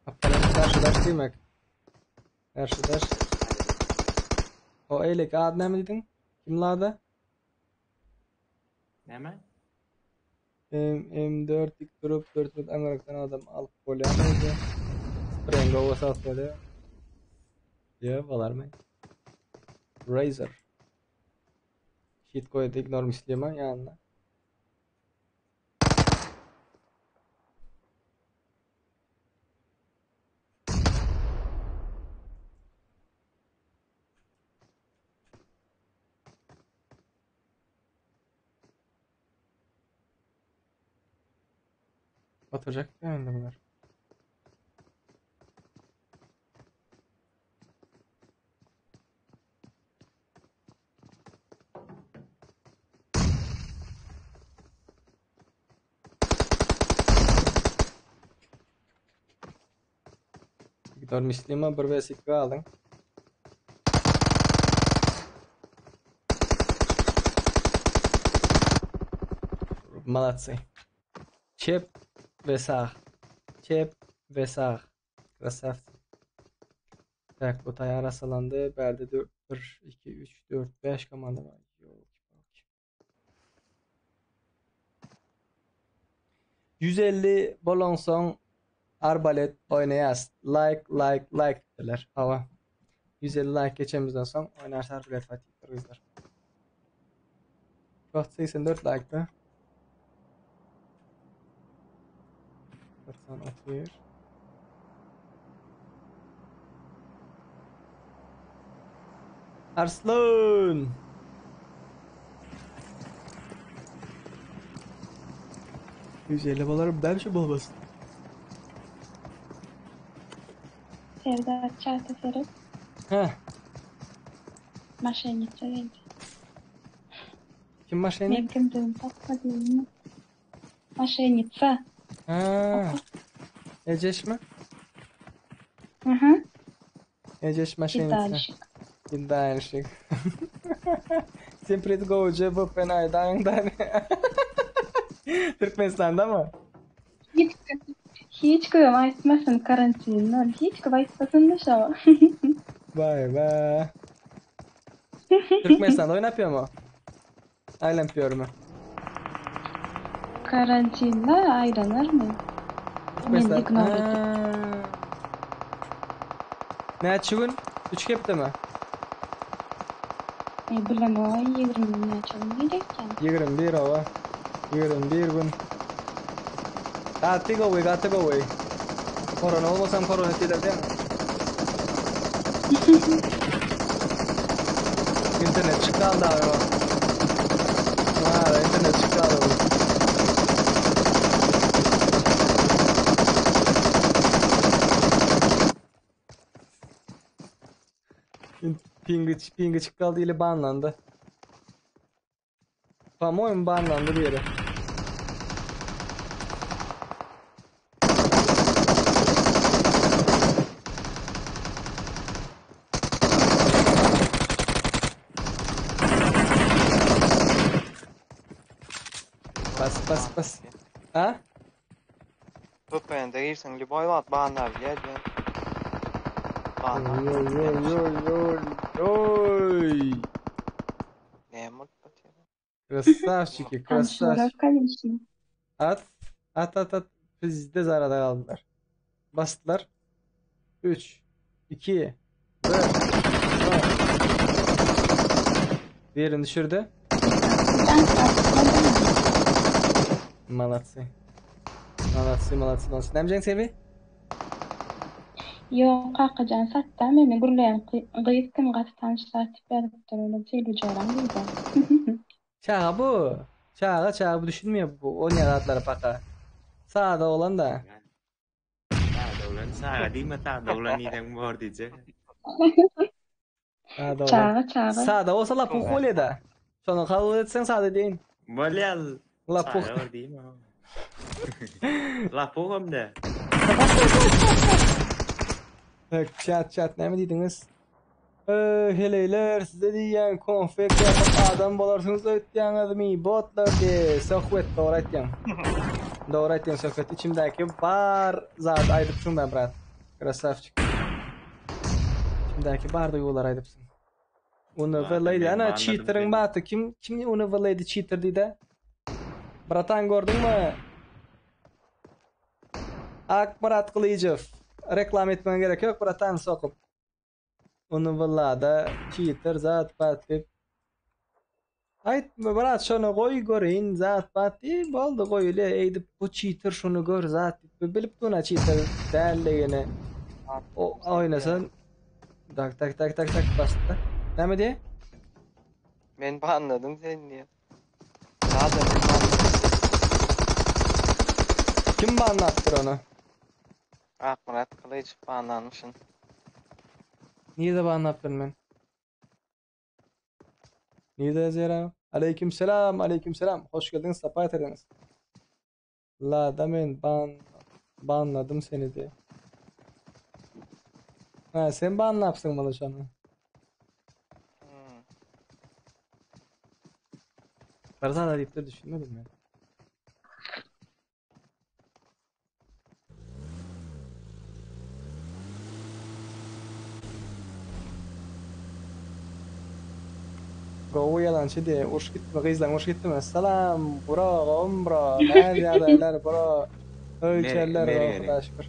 Opponent garşydaş diýmek. Garşydaş. O eýleki ady näme diýdiň? Kim lady? Näme? M M4 dik durup 4 minut aňyrakdan adam alyp bolýar öýde. Spraying gowy alyp bolýar. Ýa bolarmy? Razer. Hit goýdy ignore Müslüman ýanyna. Oturacak mı önde bunlar? Victor Müslüman 1 vs 2 aldyň. Молодцы. Çep we sag. Çep we sag. Красавцы. Tak, bu taýar asalandy. Bärde 4 1 2 3 4 5 komanda bar. Ýok. 150 bolansoň arbalet oýnaýas. Like, like, like diýdiler. Hawa. 150 like geçemizden soň oýnarys arbalet fight diýipdir gyzlar. Wagt 84 like-da. 91. Arslan! 150 bolarım ben bolmasın. Serdar çata seret. Heh, Maşennica geldi. kim maşenik? Men kimdigini tapma diýdim. Maşennica. Ha. Eceş mi? Aha. Eceş maşenica. Gidalşik. Gidalşik. Sen pret go CVP aýdaň da. Türkmenistanda mı? Hiç hiç kim aýtmasyn karantinden. Hiç kim aýtmasyn da şo. Vay be. Türkmenistanda oýnap ýörmi? Aýlanyp ýörmi? Karantinde aýlanarmy? Men Türkmenistan. ignor edip. Näçe gün? 3 hepdemi? E, bilemok, 20 näçe gün gerekýän? 21 oba. 21 gün. Gaty gowy, gaty gowy. Korona bolmasam korona diýler diýme. Internet çyk galdy abi o. Ha, internet çyk galdy. Pingi, pingi çyk galdy ile banlandy. По-моему, banlandy biri. Bas bas bas. Ha? VPN-de girseň lýuboý wagt banlar bilýär diýen. Banlar. Oý oý oý oý oý. Näme bolup otyr? Krasavçiki, Tanışmalar, krasavçiki. конечно. At, at, at, at. Bizde zarada galdylar. Basdylar. 3, 2, 1. Birini düşürdi. Malatsy. Malatsy, malatsy, malatsy. Näme Sebi? Ýok, Kakajan satda meni gürleýän gyz kim gaty tanyşlar diýip ýazypdyr olam Selbi joraň gyzy. Çaga bu. Çaga çaga bu düşünmeýär bu oýnaýan zatlara paka. Sada oglan da. Sada oglan çaga diýme sada oglan diýseň bor diýjek. Sada oglan. Çaga çaga. Sada bolsa lapuh bolýa-da. Şony kabul etseň sada diýin. Bolýa. Lapuh. Çaga bor diýme. Lapuh hem-de. Tak, çat çat näme diýdiňiz? Ee, heleýler size diýýän konfekt ýatyp adam bolarsyňyz öýtýäňizmi? Botlar diýe, söhbet dogry aýtýaň. Dogry aýtýaň söhbet içimdäki bar zady aýdypsyň be brat. Krasavçik. İçimdäki bar duýgulary aýdypsyň. Unu Zaten Lady men ana banladym cheateriň seni. baty kim kim Unu Lady cheater diýdi? Bratan gördüňmi? Akmyrat Gylyjow. Reklam etmäň gerek ýok bratan sokup. Unu Vlada cheater zat bat diýip. Aýt brat şony goý göreýin zat bat diýip boldy goýulýa eýdip bu cheater şuny gör zat diýip bilip duna cheater däldigini. O oýnasan tak tak tak tak tak basdy. Näme diýe? Men banladym seni diýe. Zaten men banladym. Kim banlapdyr ony? Akmyrat Gylyç banlanmyşyn. Nirede banlapdyryn men? Nirede ýazýar abi? Aleyküm selam, aleyküm selam. Hoş geldiňiz, sapa getirdiňiz. Lada men ban banladym seni diýe. Ha, sen banlapsyň muny şony. Hmm. Bir zat diýip de düşünmedim men. Gowy ýalançy diýe, uruş gitdimi, gyzlaň uruş gitdimi? Salam, bro, gowmy bro? Näme ýagdaýlar bro? Öý içerler, gowy Hudaýa şükür.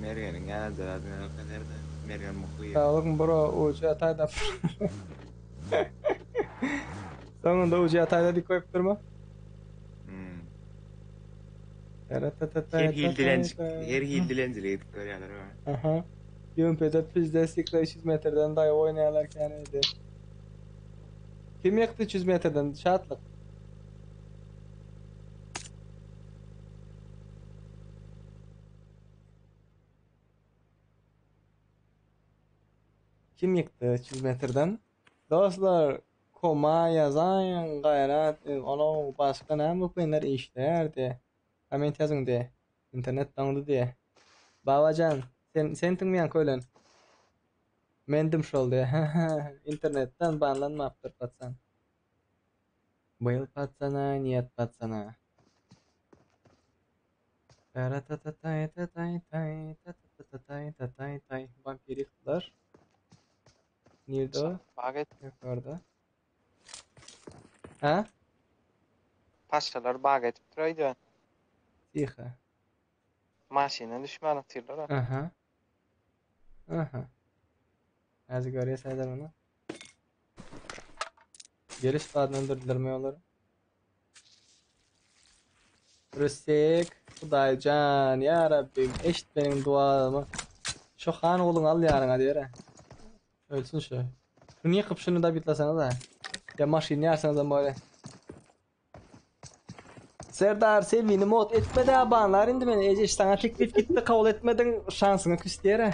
Mergeniň ýalanjylar adyny görkezerde. Mergen Muhyýew. Saglyk bro, ujy ýataýda. Soňunda ujy ýataýda diýip goýupdyrmy? Hmm. Her hil dilenç, her hil dilencilik edip görýärler. Aha. UMP-de pizde sikle 300 metrden daýaw oýnaýarlar kän edi. Kim ýykdy 300 metrden? Şatlyk. Kim ýykdy 300 metrden? Dostlar, Koma ýazaýyň gaýrat onuň başga näme vpnler işleýär diýe komment ýazyň diýe internet doňdy diýe Babajan sen sensiňmi ýaňky ölen mendim şol diýe internetden banlanmapdyr patsan Byl patsana niet patsana Taratatataý tataý taý tatatatataý tataý taý Wampir ýykdylar. Nirde o? Bag et. Yukarıda. Ha? Paşalar bag edip duraydı. Tiha. Maşyna düşmän otyrlar. Aha. Aha. Häzir görýäs häzir muny. Geliş badyny öldürdülermi olary? Rüstek, Hudaýjan, ýa Rabbim, eşit meniň duamy. Şu han guluňy al ýanyňa diýere. Ölsün şu. Şuny ýykyp şuny dabitlasaňyz-a. Ýa maşyny ýarsaňyzam bolýar. Serdar sen meni mod etme de banlar indi meni Ejeş sana teklif gitti kabul etmediň şansyňa küs diýere.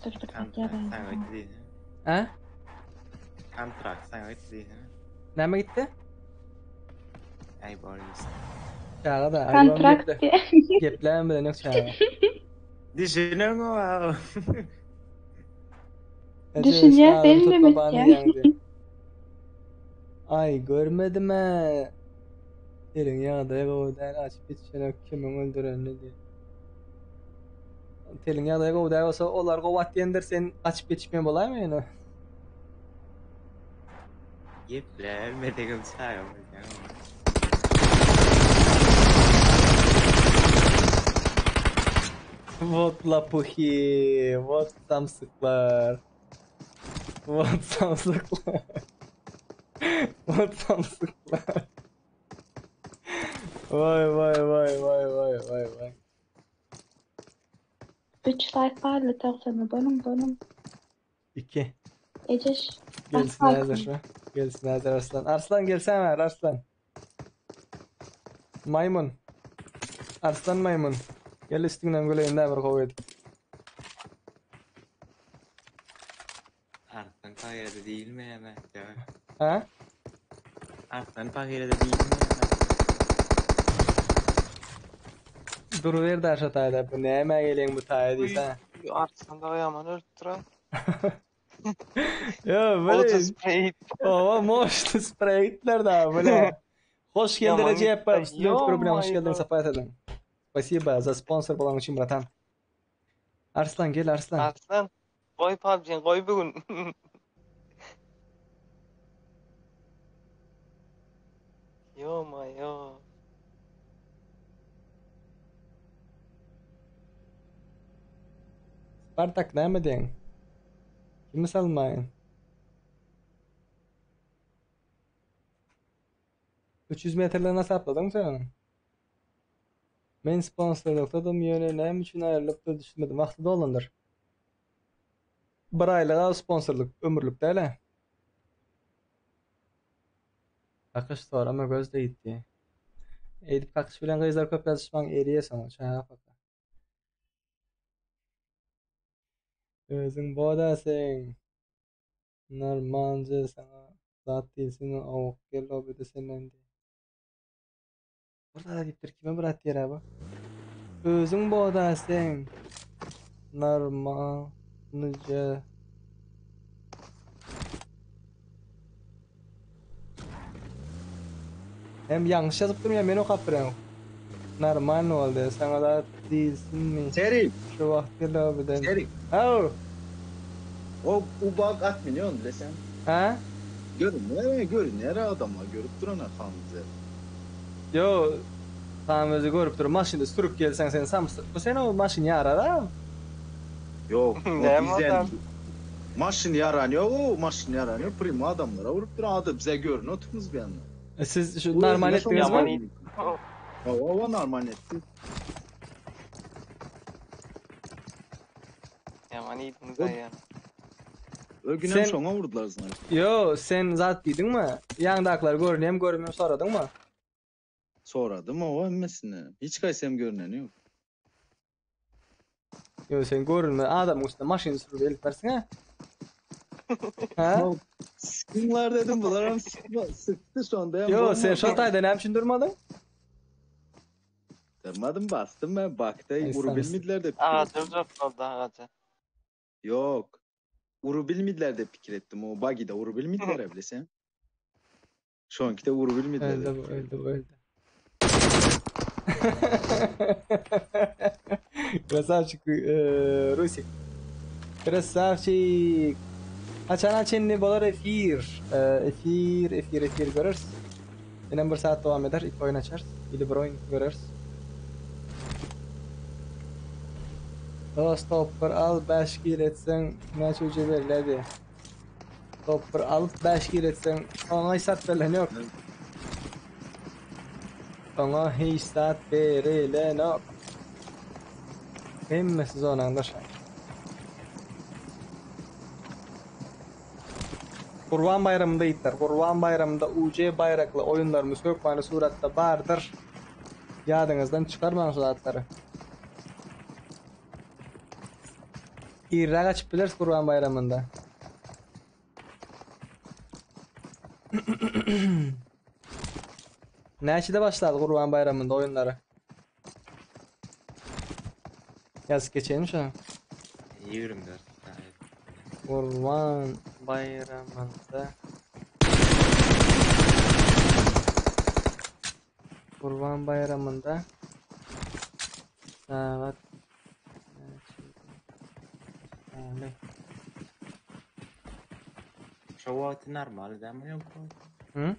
Dur bir zat ýazaýyn. Saňa gitti diýsene. Hä? Kontrakt saňa gitti diýsene. Näme gitti? Aý Boris. Çaga da Kontrakt diýe. Gepläm bilen yok çaga. Düşüneň o. Düşünýär sen de bilýän. Aý görmedim-ä. Eliň ýagdaýy gowy däl açyp ýetişenok kimiň öldürenini diýip. Teliň ýagdaýy gowy däl bolsa olar gowy atýandyr sen gaçyp ýetişmeýän bolaýma ýöne. Gepläbermedigim çaga bolýar. Wot lapuhi, wot samsyklar. Wot samsyklar. Wot samsyklar. Waý waý waý waý waý waý waý. Üç laýk barly togsana boluň boluň. 2. Ejeş. Gelsin häzir şu. Gelsin häzir Arslan. Arslan gelsene bäri Arslan. Maýmyn. Arslan maýmyn. Gel üstüňden güleýin dä bir gowy edip. Arslan pahirede diýilmeýär Ha? Arslan pahirede diýilmeýär. Duruber da şo taýda. Bu nämä gelýäň bu taýa diýsä. Arslan dagy ýaman ölüpdir ha. Ýo, böyle. Sprey. Owa, moşly sprey gitdiler da, böyle. Hoş geldin Recep, student grubuna hoş geldin, sapa ýatyrdyň. Spasibo za sponsor bolanyň üçin bratan. Arslan gel Arslan. Arslan goý PUBG-ni goý bu gün. Ýo-maýo. Spartak näme diýeň? Kimi salmaýyn? 300 metrden hasapladyň sen ony? Men sponsorlykdadym ýöne näme üçin aýrylypdyr düşünmedim. Wagty dolandyr. Bir aýlyga sponsorlyk ömürlik däl-ä. Kakyş sorama göz degdi. Eýdip kakyş bilen gyzlar köp ýazyşmaň eriýe soň çaga paka. Özüň boda sen. Normalja saňa zat diýilsin awuk gel lobide senden diý. Bir zat diýipdir kime bir at diýer bu. Özüň boda sen. Normalja. Hem ýalňyş ýazypdyrmy ýa men okap bilemok. Normalny boldy. Saňa zat diýilsinmi? Serik. Şu wagtky lobiden. Serik. Haw. O ubag atmini ony bilesen. Ha? Görünýär, görünýär adamlar görüp durana Hamza. Ýo, Tam özi görüp dur. Maşynda sürüp gelseň sen samsyk. Bu sen o maşyn ýarar a. Ýok, o dizen maşyn ýaran ýok o maşyn ýaran ýok primo adamlara urup dur adam bize görün otyrmyz bu ýanda. E siz şu normal etdiňizmi? Hawa normal etdik. Ýaman iýdiňiz aýan. O günem şoňa vurdular znaýt. Ýo, sen zat diýdiňmi? Ýaňdakylar görünýärmi, görünmeýärmi soradyňmy? Soradym owa hemmesine. Hiç haýsy hem görüneni ýok. Ýo sen görünme adamyň üstüne maşyn sürüp elip barsyň ha. Ha? Sıkınlar dedim bular hem sıkma, sıktı şonda hem. Ýo sen şo taýda näme üçin durmadyň? Durmadım bastım ben bakta Ay, uru bilmediler de. Agaja uzatmadı agaja. Yok. Uru bilmediler de pikir ettim. O buggy'de uru bilmediler bile sen. Şoňkide uru bilmediler. Öldü bu öldü bu öldü. Krasavçik Rusik. Krasavçik. Haçana çenli bolar efir? Efir, efir, efir göreris. Inem bir saat dowam eder. Ilk oýun açarys. Ili bir oýun göreris. Dost top bir al 5 kill etseň näçe uca berilýär Top bir alyp 5 kill etseň oňa hiç zat berlen ýok. Oňa hiç zat berilenok. Hemmesi zonaňda şa. Gurban baýramynda ýitler. Gurban baýramynda UJ baýrakly oýunlarymyz hökmany suratda bardyr. Ýadyňyzdan çykarmaň şu zatlary. Irräk açyp bileris Gurban baýramynda. Näçede başlady Gurban baýramynda oýunlary? Ýazyp geçeýin şuna. 24 Gurban baýramynda Gurban baýramynda sagat näçede? Şo wagty normal dämi öňki wagty? Hı?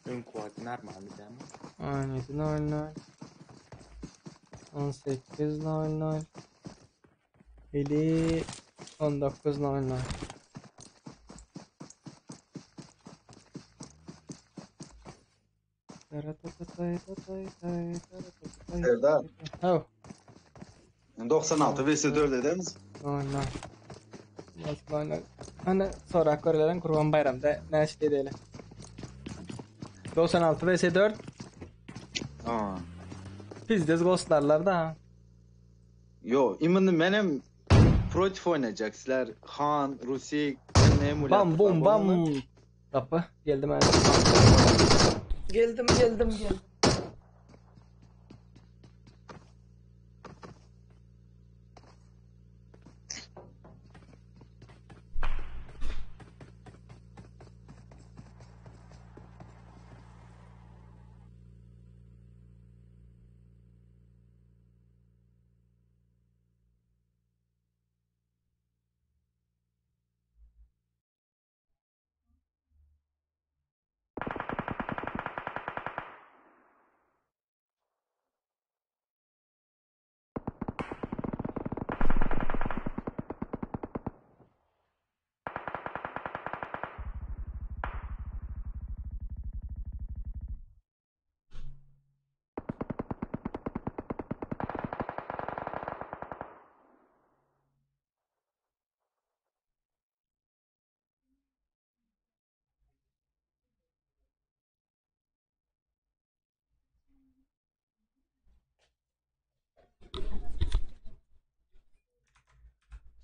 Öňki wagty normal dämi? 17.00 18.00 Ili 19.00 Serdar. Haw. 96 vs 4 edemiz. Aynen. Aynen. Hani sorak görelerin Kurban Bayramda näçe edelim. 96 vs 4. Aa. Pizdes ghostlarlar da. Yo, imini menem protiv oynayacak sizler. Han, Rusik, Bam bum bam. Kapı geldim ben. Geldim geldim geldim.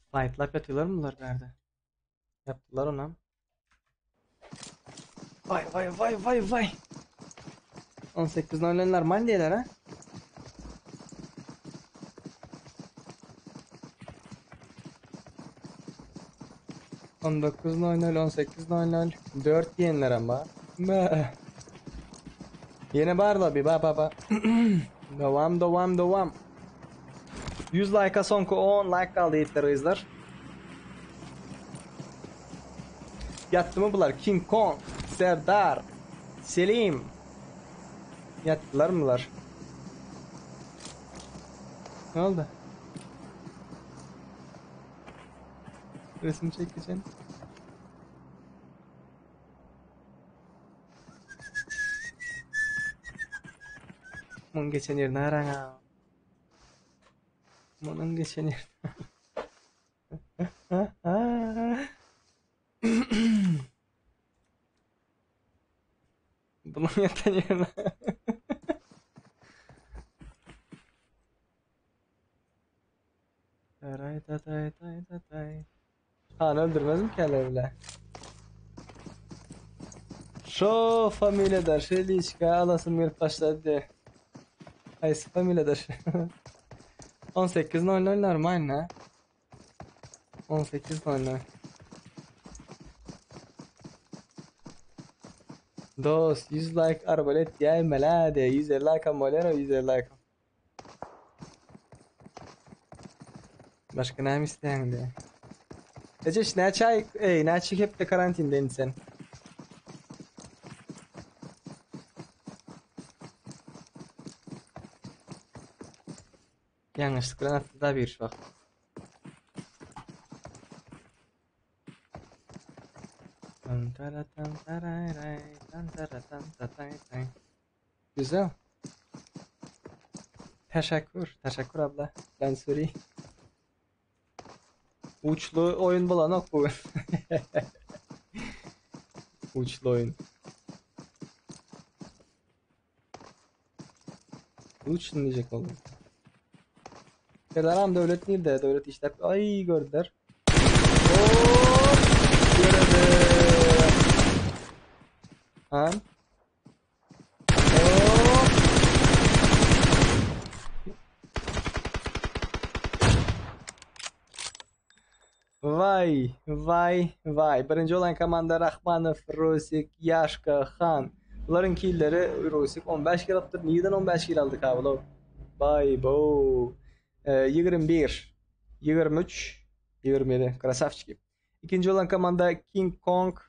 Fight lap ýatýarlar mı bunlar bärde? Ýapdylar onam. Vay vay vay vay vay. 18 normal normal diýerler ha. 19.00 18.00 4 diýenler ama. Bä. Ýene bar lobby ba ba ba. Dowam dowam dowam. 100 like'a soňky 10 like galdy ýigitler gyzlar. Ýatdymy bular? King Kong, Serdar, Selim. Ýatdylarmy bular? Ne oldu? Resim çekeceğim. Muň geçen ýerini araň a. Munuň geçen ýerini. Bunuň ýatan ýerini. Taray tatay tay tatay. Han öldürmezmi käler bile? Şo familiýada şeliçka alasym gelip başlady. Haýsy familiýada? 18.00 normal ne? 18.00 Dost 100 like arbalet diýäýmeli-ä diýä 150 like am bolýar-a 150 like. Başga näme isleýäň diýýär. Ejeş näçe aý, eý, näçe hepde karantinde indi sen? Ýalňyşlyk bilen atdy da bir şu wagt. Tan tara tan taray ray, tan tara tan tatay tay. Güzel. Teşekkür, teşekkür abla. Ben söyleyeyim. Uçlu oyun bulanok bugün. Uçlu oyun. Uçlu diyecek oldum. Selaram devlet nerede? Devlet işler. Ay gördüler. Hop! Gördü. Ha? Hop! Vay, vay, vay. Birinci olan komanda Rahmanow, Rusik, Ýaşka, Han. Bularyň killeri Rusik 15 kill alypdyr. Nirden 15 kill aldyk ha bular? Vay bo. 21, 23, 27. Krasavçiki. Ikinji bolan komanda King Kong,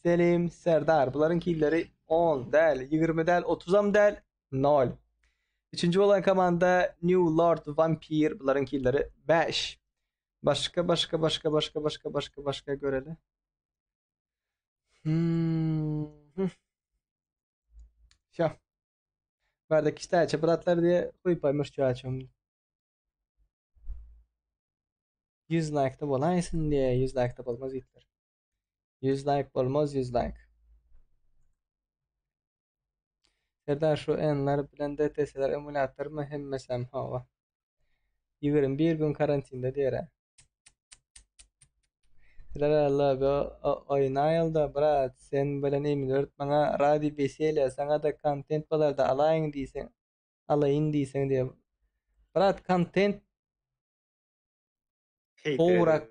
Selim, Serdar. Bularyň killeri 10 däl, 20 däl, 30-am däl, 0. Üçünji bolan komanda New Lord Vampir. Bularyň killeri 5. Başga, başga, başga, başga, başga, başga, başga göreli. Hmm. Şa. Bärde kiştäçe bratlar diye goýup çaçım. 100 like-da bolaýsyn diye 100 like-da bolmaz itler. 100 like bolmaz 100 like. Serdar şu enler bilen DTS'ler emulator mı hemmesem hawa. 21 gün karantinde diýer. Serdar Allah be oýnaýylda brat sen bilen M4 maňa radi beselýa saňa da kontent bolarda alaýyn diýseň alaýyn diýseň diýe. Brat kontent Gowrak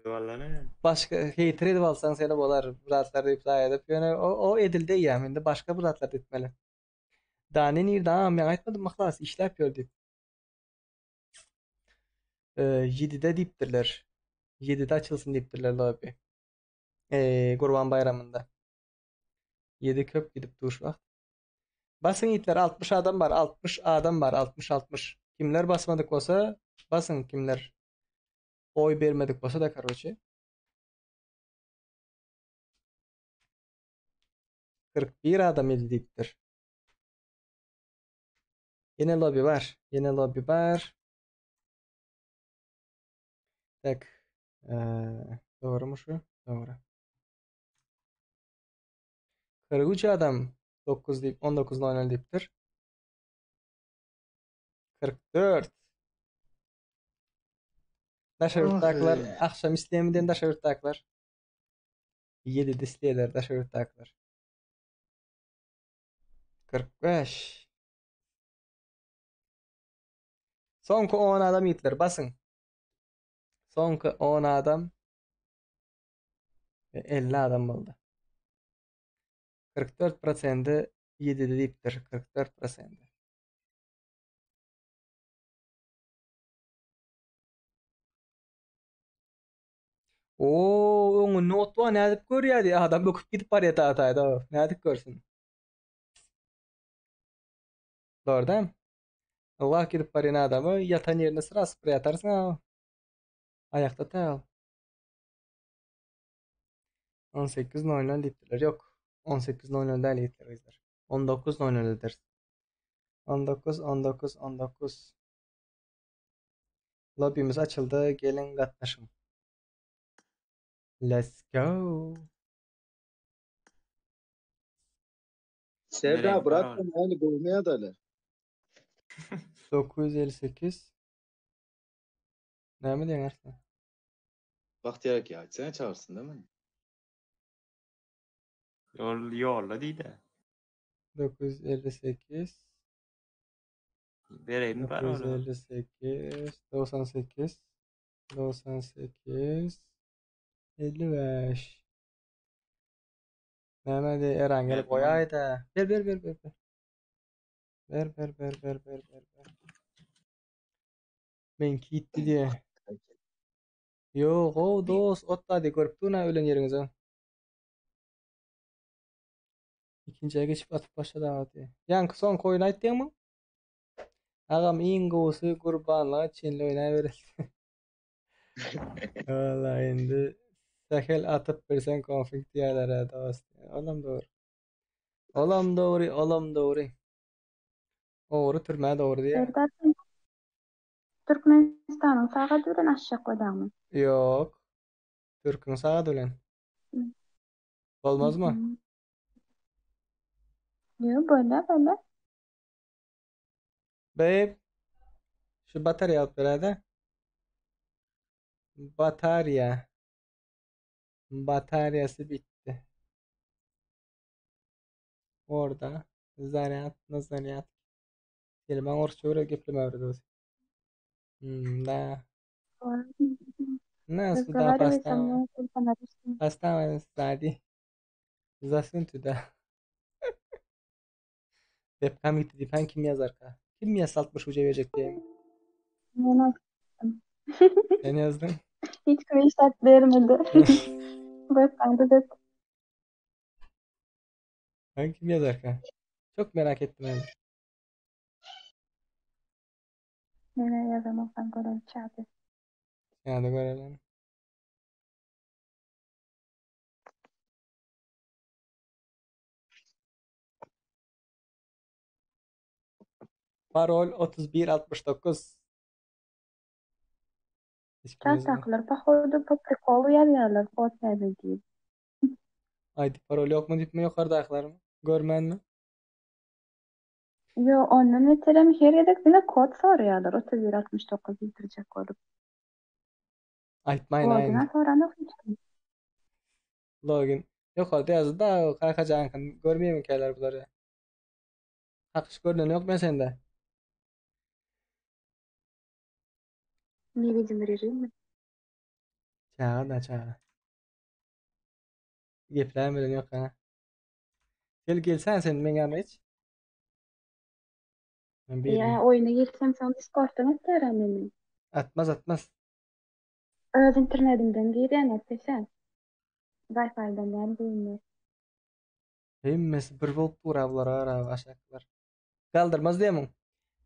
başga heýter edip alsaň seni bolar bratlar reply edip ýöne o, o edildi eýýäm indi başga bratlar etmeli. Dani nirde agam men aýtmadym yhlas işläp ýör diýip. Ee, 7-de diýipdirler. 7-de açylsyn diýipdirler lobby. Ee, Gurban baýramynda. 7 köp gidip dur şu wagt. Basyň itler 60 adam bar, 60 adam bar, 60 60. Kimler basmadyk bolsa basyň kimler oý bermedik bolsa da karoçe. 41 adam edi diýipdir. Ýene lobby bar. Ýene lobby bar. Tak. Ee, dogry mu şu? Dogry. 43 adam 9 diýip 19.00 diýipdir. 44. Daşary ýurtdakylar akşam isleýärmi diýen daşary ýurtdakylar. 7-de isleýärler daşary ýurtdakylar. 45. Soňky 10 adam ýitler basyň. Soňky 10 adam 50 adam boldy. 44 prosenti 7-de diýipdir. 44 prosenti. Oo, öňünde ot bar, nädip görýär diýip, adam böküp gidip barýar taýda. Nädip görsün? Dogry däl? Allah gidip barýan adamy ýatan ýerinde syra sypyr ýatarsyň ha. Aýakda tal. 18.00 diýipdirler. Ýok. 18.00 däl ýigitler gyzlar. 19.00 ederis. 19 19 19 Lobbymiz açyldy. Geliň gatnaşyň. Let's go. Serdar bırak yani goýmaýar da 958 Näme diýen Arslan? Bagtyýar aka aýtsana çagyrsyn da meni. Ýol ýolda diýdi. 958 Bereýin parolu. 958 98 98 55 Näme diýe Eran gelip goýaýda. Ber ber ber ber ber. Ber ber ber ber ber ber ber. Meňki ýitdi diýe. Ýog-ow dost, otla diý görüp dur-a ölen ýeriňizi. Ikinjiye geçip atyp başlady aga diý. Ýaňky soňky oýun aýtdyňmy? Agam iň gowusy gurbanlyga çenli oýnabereli. Walla indi sähel atyp bilseň konflikt diýerler-ä dost. Olam dogry. Olam dogry, olam dogry. Ogry türmä dogry diýýär. Serdar sen Türkmenistanyň sagady bilen aşjak bolýaňmy? Ýok. Türküň sagady bilen. Bolmazmy? Ýok, bolýar, bolýar. Babe, şu batarýa alyp beräýdä. Batarýa. Batarýasy bitdi. Orda zarýad, na zarýad. Gelmäň orsça görä gepleme öwrediz. Hmm, da. Na, сюда поставим. Поставим сзади. Засунь туда. Webcam gitti diýip han kim ýazarka? Kim ýazsa 60 uca berjek diýen. Men aýtdym. Sen ýazdyň. Hiç kim hiç zat bermedi. Webcam düzet. Han kim ýazarka? Çok merak etdim hem. Mene ýazan bolsaň görelim çady. Çady görelim. Parol 3169. Hiç kim ýazmaýar. Çatdakylar pohodu po prikolu ýazýarlar kod näme diýip. ID parol ýokmy diýipmi ýokardakylarmy? Görmänmi? Ýo ondan beterem her gezek diňe kod soraýarlar 31 69 diýdirjek bolup. Aýtmaýyn aýyn. Kodyna soranok hiç kim. Login. Ýokarda ýazdy da kakajaňkyny görmeýärmikäler bulary. Kakyş görnen ýok men sende. Невидимый rejimmi? Çaga da çaga. Gepläýen bilen ýok ha. Gel gelsen sen meň ýanyma hiç. Men Ýa birini. oýuna girsem soň Discorddan atýar-a meni. Atmaz atmaz. Öz internetimden girýän atýa. Wi-Fi-den däl diýme. Hemmesi bir bolup dur ha bular ara aşaklar. Galdyrmaz diýemiň.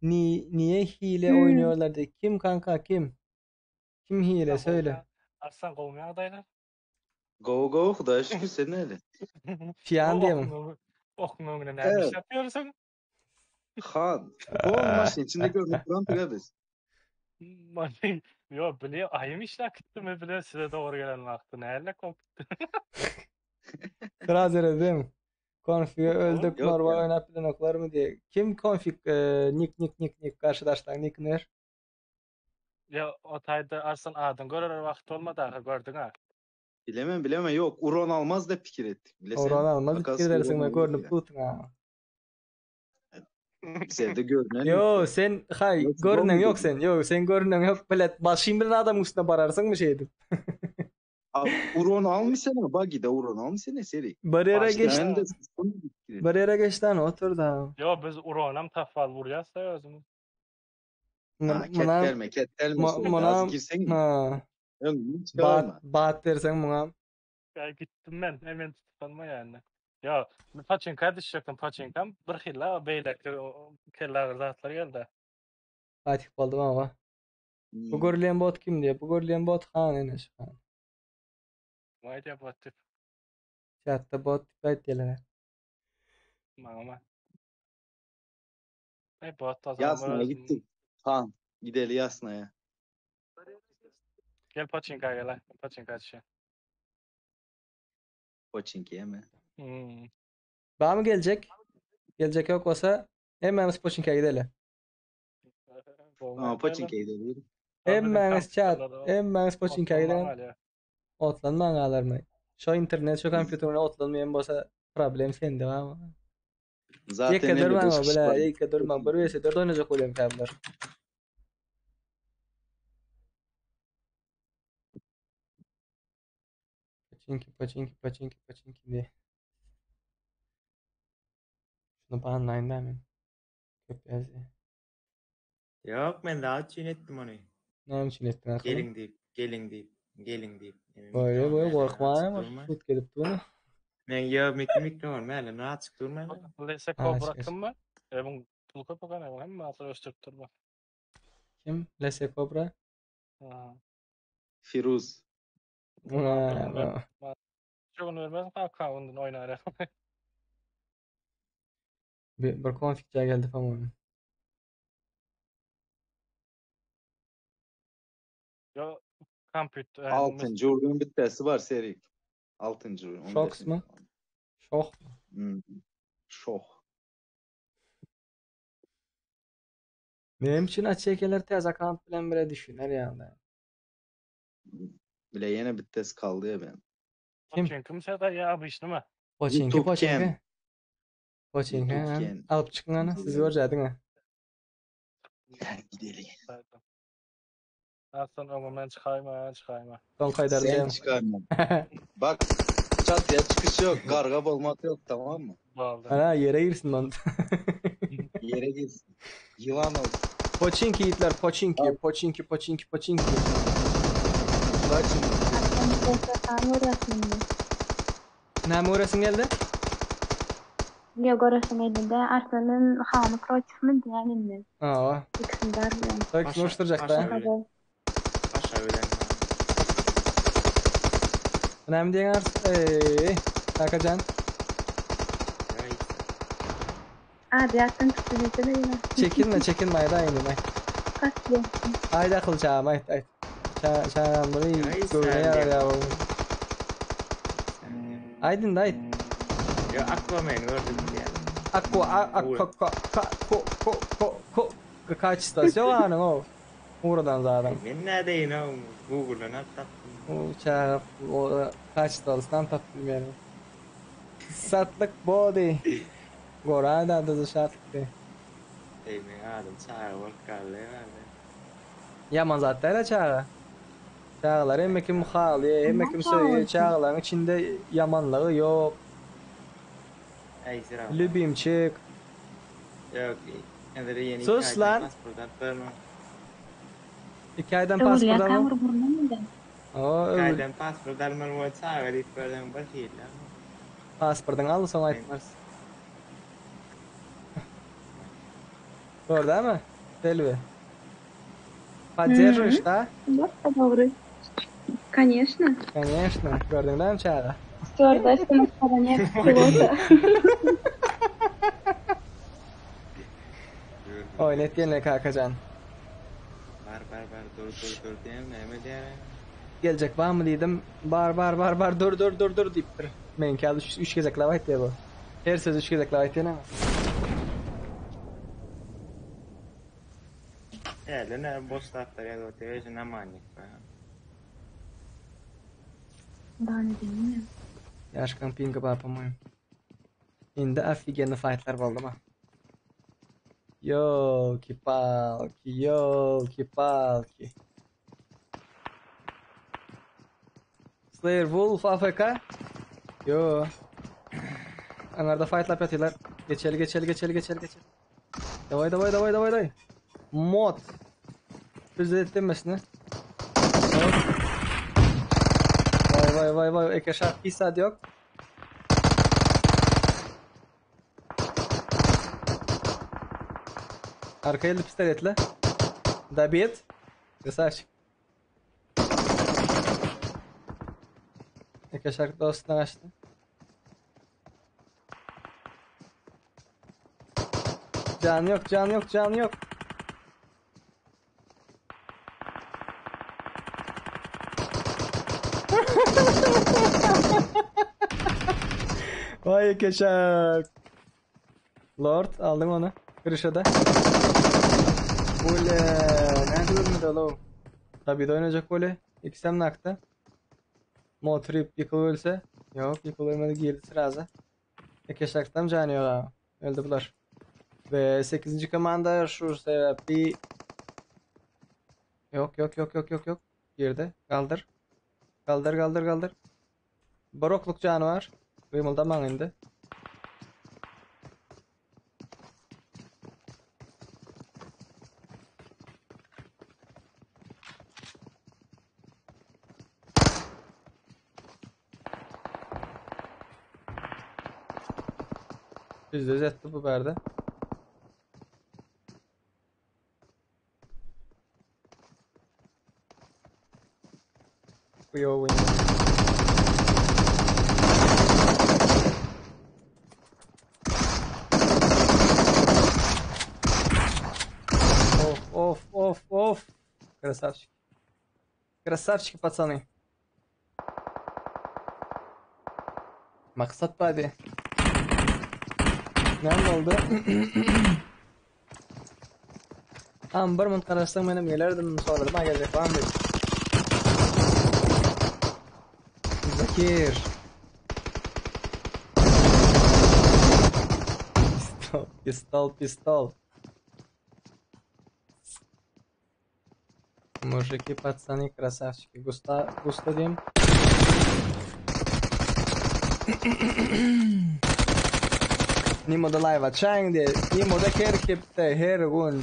Ni niye hile Hmm. oýnuyorlar diye. Kim kanka kim? Kim hile söyle. Arslan gowy ýagdaýlar. Gowy gowy Hudaýa şükür sen näle? Piyan diýemiň. Okuň öňüne näme iş Evet. yapıyorsun? Han. Pol maşyn içinde görünüp duran tüge biz. Maşyn, yo bile ayım işler gitti mi bile size doğru gelen wagty näle kop gitdi. Biraz ýere diýemiň. Konfige öldük Yok normal ya. oynap bilenoklar mı diye. Kim konfig e, nick nick nick nick karşıdaşlar nickini ver. Ya o taýda Arslan adyň görer wagt bolmady aha gördüň ha. Bilemem bilemem yok. Uron almaz da pikir ettik. Bilesen. Oran almaz Bakas fikir edersin Uron ve almaz görünüp ya. tutun ha. Bize de görünen Yo sen hay Yok, görünen doğru yok sen. Yo sen görünen yok. Bilet başın bilen adam üstüne bararsın mı şey edip. Abi, Uron almışsana. Buggy'de Uron almışsana seri. Bariyere Başta- geç. Ben de onu fikir ettim. Bariyere geç lan otur da. Yo biz Uronam tapal vurýas da özümiz. Ha, kettelme kettelme. Muna- sonra. muna- Az girsen Ha. önünü çıkarma. Bat, bat versen buna. Ya gittim ben hemen tutup alma yani. Ya paçinka düşecektim paçinkam bir hilla beylek kelle agyr zatlar geldi. Fatih boldu ama. Hmm. Bu görülen bot kim diye. Bu görülen bot han enes. Han. Vay diye bot tip. Chatta bot dip aýtdylar. Maňa. Ay bot o zaman Yasna'ya özüm- gittik. Han. Gideli Yasna'ya. Gel paçinka gel ha. Paçinka düşe. Poçinki'ye mi? Hmm. Bana mı gelecek? Gelecek yok olsa hemen Spoçinka'ya gidelim. Ama Poçinki'ye gidelim. Hemen chat, hemen Spoçinka'ya gidelim. Otlanma ağalar Şu internet, şu kompýuterine otlanmayan bolsa problem sende var mı? Zaten Yeke 55 durma kişi bile, var. yeke durma. Bir vs 4 oynayacak olayım kablar. Paçinki, paçinki, paçinki, paçinki diye. Şunu banlayın da men. Köp yazıyor. Yok men daha üçin etdim ony. Näme üçin etdiň akyl? Gelin diýip, gelin diýip. Geliň diýip. Boý boý gorkmaýyn, şut gelip dur. Men ýo mik mikrofon mälim açyk dur men. Lese Kobra kim mi? Ebiň pul köp eken, ebiň hemme zatlar ösdürip dur bu. Kim? Lese Kobra? Firuz. Şu gün vermez akkaundyny oýnar. Bir, bir konfig geldi po-moemu. Yo kompýuter. Altynjy urduň bitdesi bar Serik. Altynjy. Şoks mı? Şoh mu? Hmm. Şoh. Näme üçin açýakeler täze akkaunt bilen bire düşüner ýaly. Bile ýene bitdesi kaldy ya ben. Kim? Kim sen ya obычный mı? Poçinki, YouTube poçinki. Ken. Poçinki, YouTube ha. Ken. Alyp çykyň ana, siz görjädiň ha. Gidelim. Aslan öňe men çykaýma, çykaýma. Soň gaýdar Sen diýen. çıkarma. Bak çatıya çıkış yok. Karga bolmak yok tamam mı? Boldy. Ana ýere girsin lan. Yere girsin. Yılan olsun. Poçinki ýigitler, poçinki, poçinki, poçinki, poçinki. Bak şimdi. Sen görüyorsun indi. Näme göresiň geldi? Yo görüyorsun elinde. Arslan'ın hanı protiv mi diyen indi. Aa. İkisini der bilen. Tak konuşturacak da. Haber. Paşa bilen. Näme diýen ars? Eý, Kakajan. Abi yaktan tuttu desene yine. Çekinme, çekinme ayda indi ay. Kaç diyor. Ayda kıl çağım ayt ayt. Ça çağım bunu göwne ýarar ýa. Aýdyn da aýt. Yo Aquaman gördüm diýen. Aqua a ko ko ka ko ko ko ko kaçtası yok anın o. Uğradan zaten. Men nädeýin o Google'dan alıp tapdym. O çağı o kaçtasından tapdym yani. Satlyk body. Gorada da şatlyk. Ey men adam çaga bolup galdy herhalde. Yaman zatlar çağı. Çağlar hemme kim haly, hemme kim söýýär, çağlaryň içinde yamanlygy yok. Ey sıra. Lübimçik. Yok. Indi yeni Sus lan. Pasport atlarma. İki aydan Öwrülýär pasport alma. kamera burnuna mı? O, öwrül. Aydan pasport almaly bolsa çaga diýip gördüm bir hile. Pasportyň al soň aýtmarys. Gördü mi? Selvi. Поддерживаешь, да? Да, добрый. Конечно. Конечно. Gördüň dämi çaga? Стюардесса на стороне пилота. Oýnat ýene kakajan. Bar bar bar dur dur dur diýen näme diýen? Geljek barmy diýdim. Bar bar bar bar dur dur dur dur diýipdir. Men kädi 3 gezek lap aýtdy bu. Her söz 3 gezek lap aýtdy näme? Ýa, ne boş zatlar ýa da özüne manik. Да, ne bileyim. Ýaşkan pingi bar по-моему. Indi офигенный fightlar boldy ma. Ёлки-палки, ёлки-палки. Slayer Wolf AFK. Yo. Anlarda fightlap ýatyrlar. Geçeli geçeli geçeli geçeli geçeli. Davay davay davay davay davay. Mod. Düz etmesini. Vay vay vay vay. Eke şart bir saat yok. Arkaya pistoletle. Добит. Красавчик. Eke şart dostuna açtı. Can yok, can yok, can yok. Vay keşak. Lord aldım onu. Kırışada. Ule. Nerede ölmedi oğlum? Tabii de oynayacak gole. İkisem nakta. Motrip yıkılı ölse. Yok yıkılı ölmedi girdi sıraza. Keşak'tan canı yok ha. Öldü bular. Ve 8. komanda şu sebepli Yok yok yok yok yok yok. Girdi. Kaldır. Kaldır kaldır kaldır. Barokluk canı var. Kıymıldaman indi. Düz etdi bu bärde. Хуёвый. Оф, оф, оф, оф. Красавчики. Красавчики, пацаны. Maksat bady. Näme boldy? Tam bir minut garaşsaň menem gelerdim soradym ha geljek barmy diýip. Zakir. Pistol, pistol, pistol. Мужики, пацаны, красавчики. Gusta, gusta diýem. Nimoda live açaýyň diýe. Nimoda her hepde, her gün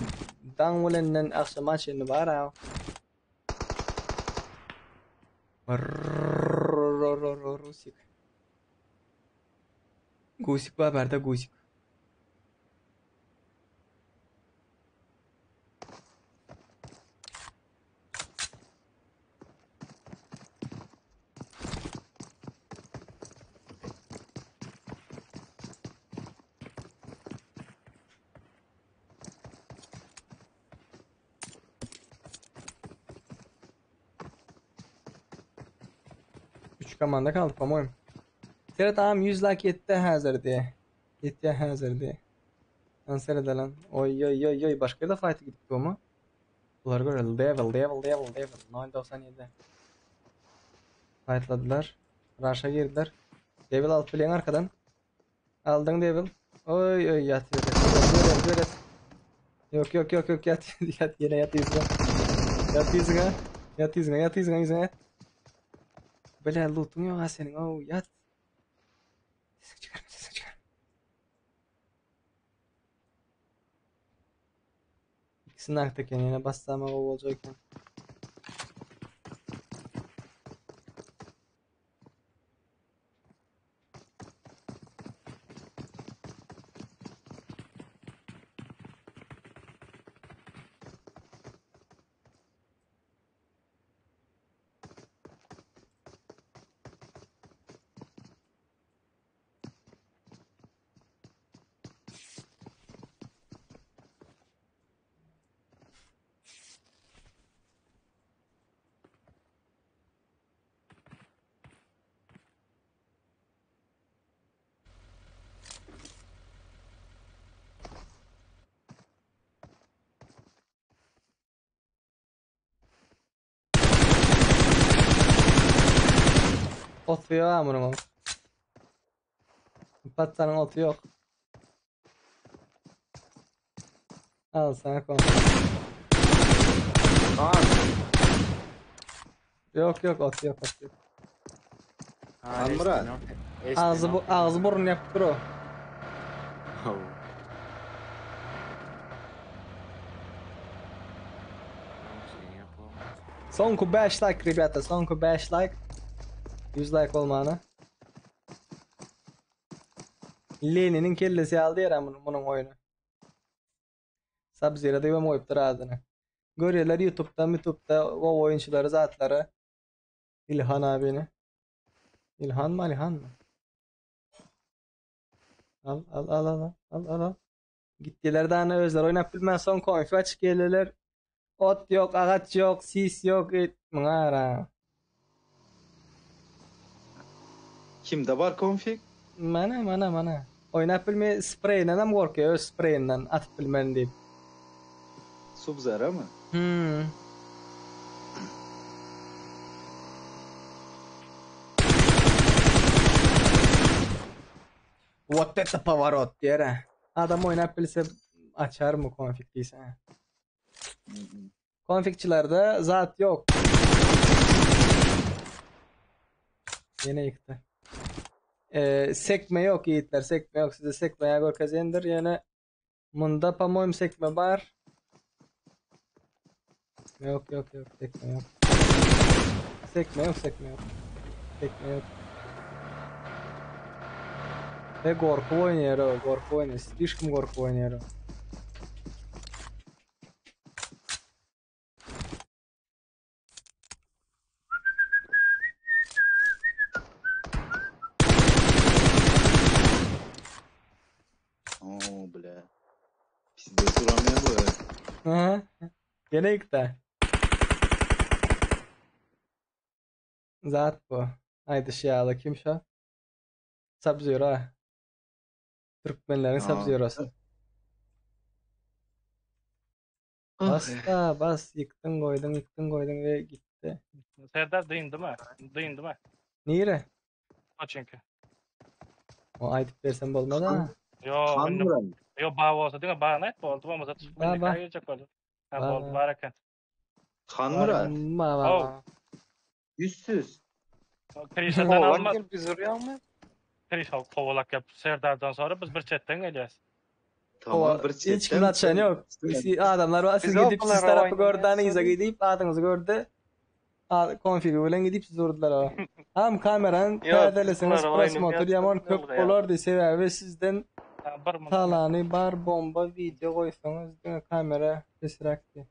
daň bilenden agşama çenli bar a. Rusik. Gusik bar bärde gusik. Üç komanda kaldy, po-moýem. Seret agam 100 like ýetdi häzir diýe. Ýetýär häzir diýe. Lan serede lan. Oý oý oý oý başga ýerde fight gidip durmy? Bular göre level level level level 0.97. Fightladylar. Rush'a girdiler. Devil alyp bilýän arkadan. Aldyň Devil. Oý oý ýat ýat. Ýat ýat. Yok yok yok yok ýat ýat ýene ýat ýüzüňe. Ýat ýüzüňe. Ýat ýüzüňe ýat ýüzüňe ýüzüňe ýat. Bile lootuň ýok ha seniň. Ow ýat. Sesiňi çykarma sesiňi çykarma. İkisi naked eken ýene bassam gowy boljak eken. Oty ýok ha munuň. Patsanyň oty ýok. Al sana kon. Ýok ýok oty ýok oty ýok. Almyrat. Agzy bu agzy burun ýapyp dur o. Soňky 5 like rебята, soňky 5 like. 100 like bolmana. Leniniň kellesi ýaly diýer munuň munuň oýny. Sub-Zero diýip hem goýupdyr adyny. Görýärler YouTube'da, YouTube'da o oýunçylary zatlary. İlhan abini. İlhan mı Alihan mı? Al al al al al al al. Gitdiler dana özleri oynap bilmän soň konfi açyk geldiler. Ot yok, agaç yok, sis yok. Et, muňa ara. Kimde bar konfig? Mana mana mana. Oynap bilme spreýinden hem gorkýar, öz spreýinden atyp bilmen diýip. Sub-Zero mı? Hmm. What the поворот diýer. Adam oýnap bilse açar mı konfig diýse. Konfigçilerde zat yok. Ýene ýykdy. Ee, sekme yok ýigitler, sekme yok. Size sekmeye görkezendir. Ýene munda po-moýem sekme bar. Yok yok yok sekme yok. Sekme yok sekme yok. Sekme yok. E gorkup oýnaýar o, gorkup oýnaýar. Slişkom gorkup oýnaýar o. Oo bile. Bizde duramıyor bu. Aha. Gene ýykda. Zat bu. Aýdyşy ýaly kim şo? Sub-Zero. Türkmenleriň Sub-Zero'sy. Bas da bas ýykdyň goýduň ýykdyň goýduň we gitdi. Serdar dyndymy? Dyndymy? Nire? Paçinki. O aýdyp bersem bolmaz ha. Yo, indi yo ba bolsa diňe bagyny aýt boldy bolmasa çykyp Ba, ba. girjek boldy. Ha Ba, boldy ba. bar eken. Han Murat. Ba ba Oh. ba. Yüzsüz. Krişadan Kovalak almaz. gelip biz urýarmy? Krişa kovalak yap Serdardan sonra biz bir çetden gelýäs. Tamam bir Hiç kim atşan yok. Adamlar var siz Biz gidip siz okullara tarapı oynamaya gördü hani iza sorry. gidip adyňyzy gördü. Konfigi bilen gidip siz vurdular o. Ham kameranı Yok, täzelesiniz okullara prosmotr oynamaya ýaman sorry köp oldu ya. bolardy sebäbi sizden Ha, bir mın. talany bar bomba video goýsaňyz diňe kamera pesräkdi.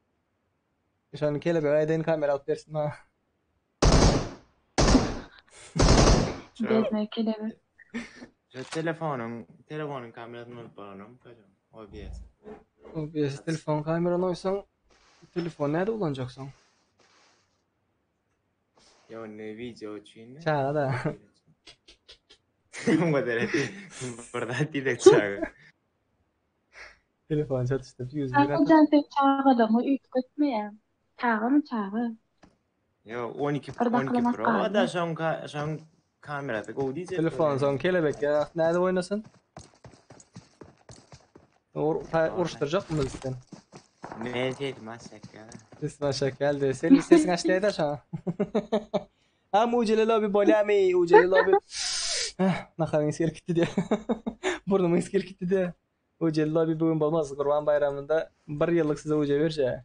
Şony kelebek aýdyn kamera alyp bersin ha. Бедная kelebek. Şu telefonyň telefonyň kamerasyny bolup baranam kaçan. OBS. OBS telefon kamerany goýsaň telefon näde ulanjaksyň? Yo ne video üçin. Çaga da. Muňa Burada didek çaga. Telefon çatışdyryp 101 atyp. Kakajan sen çagalama üýtgetmeýär. Çaga mı çaga? Yo 12 Bir 12 dakylamak Pro galdy. da şoň ka şoň kamerasy gowy diýjek. Telefon soň kelebek ýa näde oýnasyn? Ur uruşdyrjakmy biz sen? Men sesim açjak ya. Ses başa geldi. Senin sesin aç neydi aşağı? Ha mucele lobi bolami, ucele lobi. Nakarın iskel gitti diye. Burnumun iskel gitti diye. Ucele lobi bugün bolmaz. Kurban bayramında bir yıllık size uce vereceğim.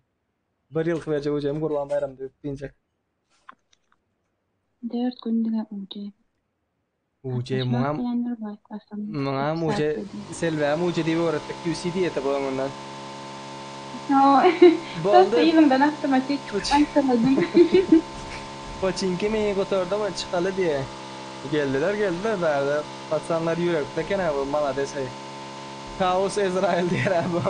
Bir yıllık vereceğim ucemi Kurban bayramında öpüyecek. Dört gün diňe uji. Uce muňa Ýanlar başlasam. muňa muce selve muce diye öğrettik. QC diye tabi ondan. No. Boldy. Dosta ýygyňdan avtomatik aýtamadım. Poçinki mi götürdüm çıkalı diye. Geldiler geldiler bärde. Patsanlar yürekte kene bu malades hey. Kaos Ezrail diýer bu.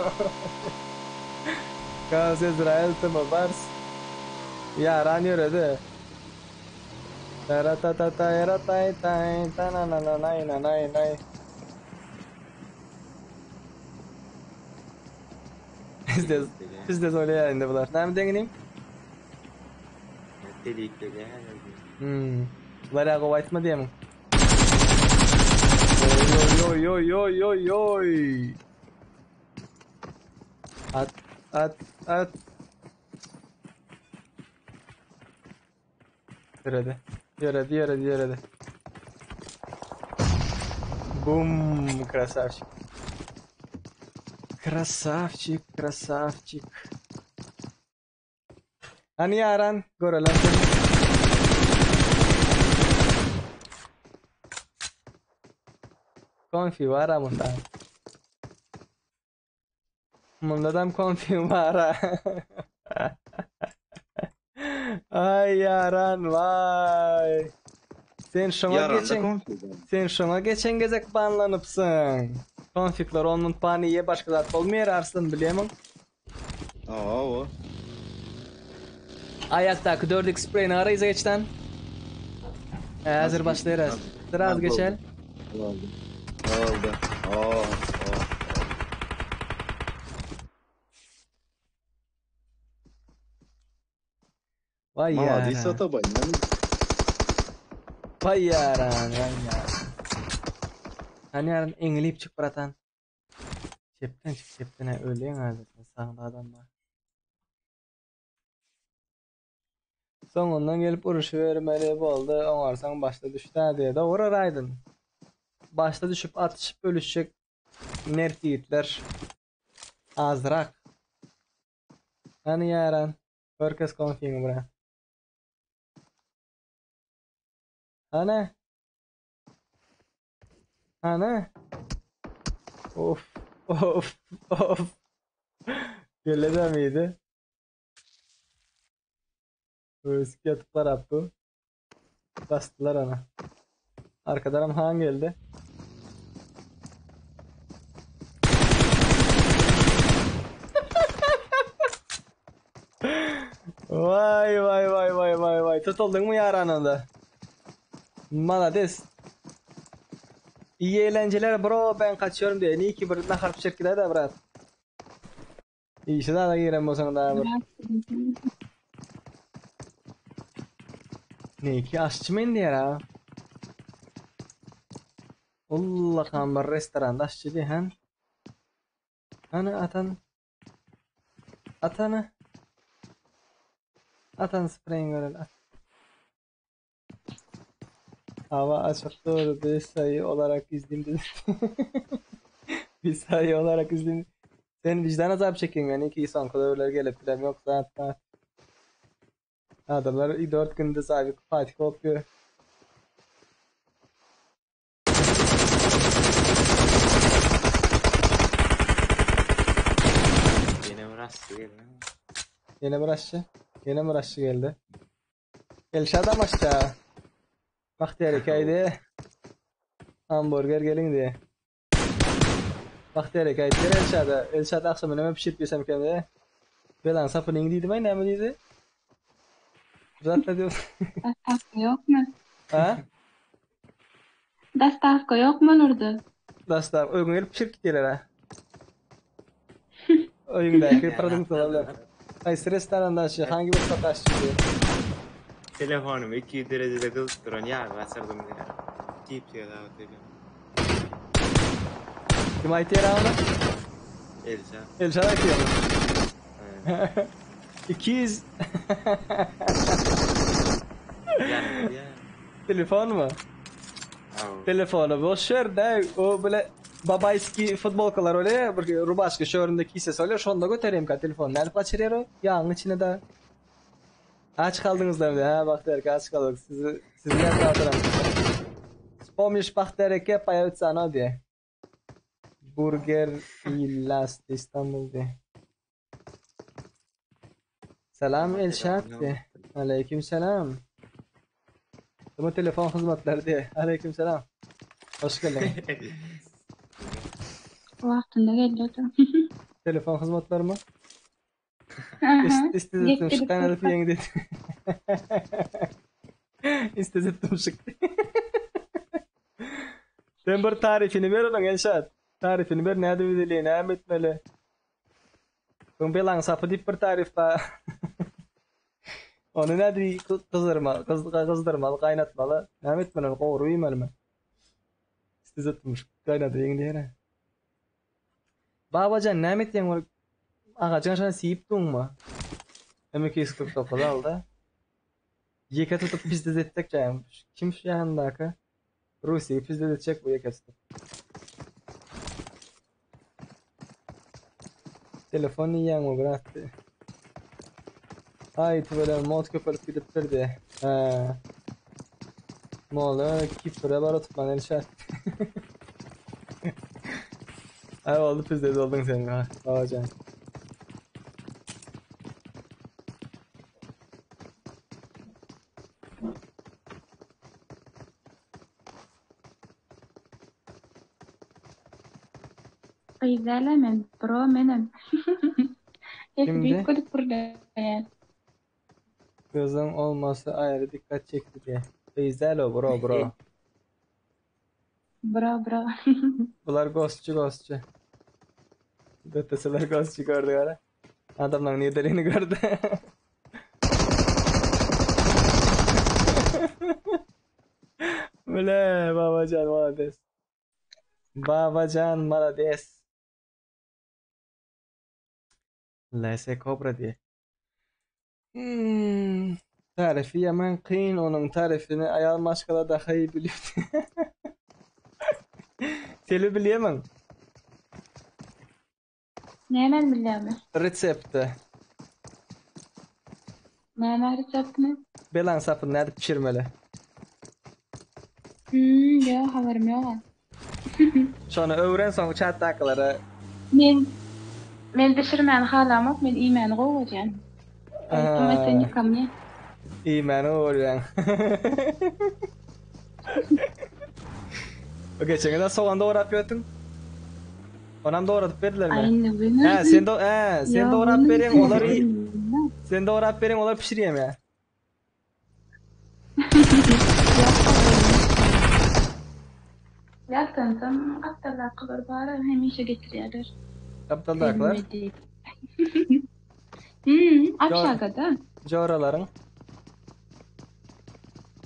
Kaos Ezrail tımı bars. Yaran yürüdü. Tara ta ta ta era tay tay ta na na na nay na nay nay. Biz de biz de öyle indi bular. Näme deňinim? Delik dedi. Hmm. Bular ýa gowy aýtma diýemiň. Oy oy oy oy oy oy. At at at. Ýöredi. Ýöredi, ýöredi, ýöredi. Bum, красавчик. Красавчик, красавчик. Hani ýaran, görelim seni. Konfi var ha bunda. Bunda da konfi var ha. Ay ýaran vay. Sen şoňa Ýaranda geçen konfi var. sen şoňa geçen gezek banlanypsyň. Konfikler onun pany ye başga zat bolmaýar Arslan bilýämiň? Aa o. Aýakdaky 4x sprayini arayız geçden. Hazır başlaýarys. Biraz geçel. Oldu. Oldu. Aa, aa. Vay Malades ýaran. atabay. Vay ýaran, vay ýaran. Hani ýaran eňilip çyk bratan. Çepden çık çepden ha öleýän hazır. Sağda adam var. Soňundan gelip uruşy bermeli boldy. Oňarsaň başda düşdi ha diýe. Dogry Raýdyn. Başda düşüp atyşyp ölüşjek mert ýigitler azrak. Hani ýaran Herkes konfini bura. Hani? Hani? Of, of, of. Gele miydi? Özük yatıp garap bu. Basdylar ana. Arkadanam Han geldi. Vay vay vay vay vay vay. Tutuldyňmy ýarananda? Malades. İyi eğlenceler bro ben kaçıyorum diye. Niye ki bir nahar pişirip gider de brat. Işe daha giren bolsaň daha bir. Ne ki aşçy men diýer ha. Ullakan bir restoranda aşçy diýen. Han. Hany atan. Atany. Atan spreýin göreli at. Hava açık doğru bir sayı olarak izleyeyim dedim. Bir sayı olarak izleyeyim. Sen vicdan azap çekin yani iki son kadar gelip bilen yok zaten. Adamlar 4 günde sahibi Fatih kopuyor. Ýene bir aşçy geldi. Ýene bir aşçy. Ýene bir aşçy geldi. Elşadam aşça. Bagtyýar eke Hamburger geliň diye. Bagtyýar eke aýtdy Elşada. Elşad akşam näme pişirip ýesem eken diye. Belaň sapyny iň diýdim aý näme diýdi? Zatla diýip. Dostawka ýokmy? Ha? Dostawka ýokmy olarda? Dostaw öňe gelip pişirip gitýärler ha. Öýüňdäki produktlar bilen. Haýsy restoranda aşçy, hangi mutfakda aşçy diýip. Telefonymy 200 derejede gyzyp duran ýaga gaçyrdym diýýär. Cipsiýe dawet edýär. Kim aýtýar ony? Elşat. Elşat aýtýarmy? 200 Ýanymda diýýär. Telefonmy? Telefony boş ber dä, o bile babaýski futbolkalar bolýar, bir rubaşka şöründe kisesi bolýar, şonda göterýärmikä telefony. Nädip gaçyrýar o? Ýagyň içine da. Aç kaldyňyzlar diýýär. Hä, Bagtyýar eke aç kaldyk. Sizi sizi ýatda oturan. Wspomnisz Bagtyýar eke poýawitsa ono diýýär. Burger Last Istanbul diýýär. Salam Elşat diýýär. Aleýkim salam. Bu telefon hyzmatlary diýýär. Aleýkim salam. Hoş geldiň. Wagtynda geldi. Telefon hyzmatlarymy? Aha. Istezettim Getirip şykan alyp dursa. ýeňi dedi. Istezettim şyk. Sen bir tarifini ber onuň Elşat. Tarifini ber nädip edeli, näme etmeli? Soň belaň sapy diýip bir tarif bar. Ony nädip gyzdyrma, gyzdyrmaly, gaýnatmaly? Näme etmeli ony gowrup iýmelimi? Istezettim şyk gaýnadyp ýeňi diýene. Babajan näme etýäň ol agajyň aşagyna siýip duňmy? M249 aldy. Ýeke tutup pizdez etjek jaýam. Kim şu ýanyndaky? Russiýa pizdez etjek bu ýeke tutup. Telefon iýýäňmi brat? Aý tüweleme mod köpelip gidipdir diýe. Hä. Mola Kipre bar oturtman Elşat. Ay oldu pizdez oldun sen ha babajan. Gyz dälä men, bro menem. Sesi Kimdi? büyük görüp gürleýän. Gyzyň olmasy aýry dikkat çekdi diýe. Gyz däl o bro bro. Bro bro. Bular gosçy gosçy. Döteseler gosçy gördü gara. Adamlaryň niýedeligini gördü. Bile babajan malades. Babajan malades. LS Cobra diýe. Hmm. Tarifi ýaman kyn onuň tarifini aýal maşgala daha iyi bilýär. Seli bilýärmiň? Nämäni bilýärmi? Resepti. Näme reseptini? Belaň sapyny nädip pişirmeli? Hmm, ýok habarym ýok. Şony öwren soň çatdakylara. Men men bişirmäni halamok, men iýmäni gowy görýän. Poetому это не ко мне. Iýmäni gowy görýäň. O geçen gezek sogan dograp ýörtüň. Onam dogradyp berdilermi? Aý indi bu Hä, sen do, hä, sen Ýok, dograp bunu berýäň, olar sen sen dograp berýäň, olar pişirýärmi? Ýatlansam gapdaldakylar bar hemişe getirýärler. Gapdaldakylar? Gelme diýip. Hmm, obşagada. Joralaryň.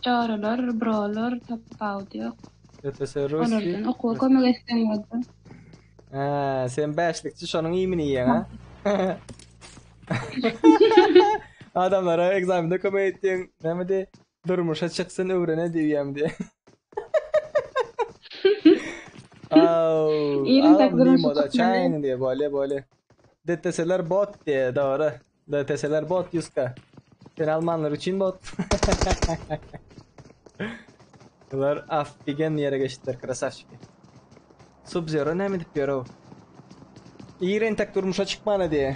Joralar, brolar tapawudy ýok. DTS Ruski. Olardan okuwa kömek etseň boldy. Hä, sen bäşlikçi şonuň iýmini iýýäň ha? Adamlara ekzamende kömek etdiň, näme diý? Durmuşa çyksyn öwrene diýýäm diý. Au, Irin tak au, durmuşa Nimoda çykmaly. çaýyň diý, bolýa bolýa. DTS-ler bot diý, dogry. DTS-ler bot ýuska. Sen almanlar üçin bot. Bular affigen ýere geçdiler, krasavçiki. Sub-Zero näme edip ýör-ow? Ir entek durmuşa çykmana diýe.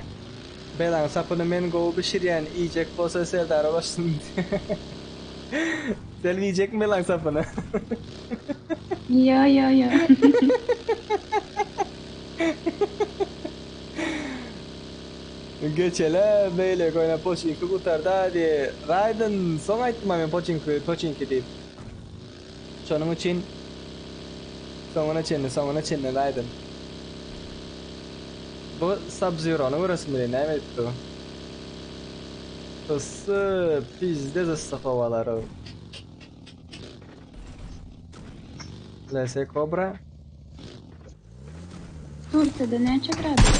Belaň sapyny men gowy bişirýän, iýjek bolsa Serdara ulaşsyn diýe. Sen iýjekmi belaň sapyny? Ýo ýo ýo. Geçele beýleki oýna poçinki gutarda diýe. Raýden soň aýtdym-a men poçinki poçinki diýip. Şonuň üçin soňuna çenli, soňuna çenli Raýden. Bu Sub-Zero-ny göresim gelýär, näme edipdi bu? Yssy, pizdez yssy howalar. LS Cobra. Tursiýada näçe gradus?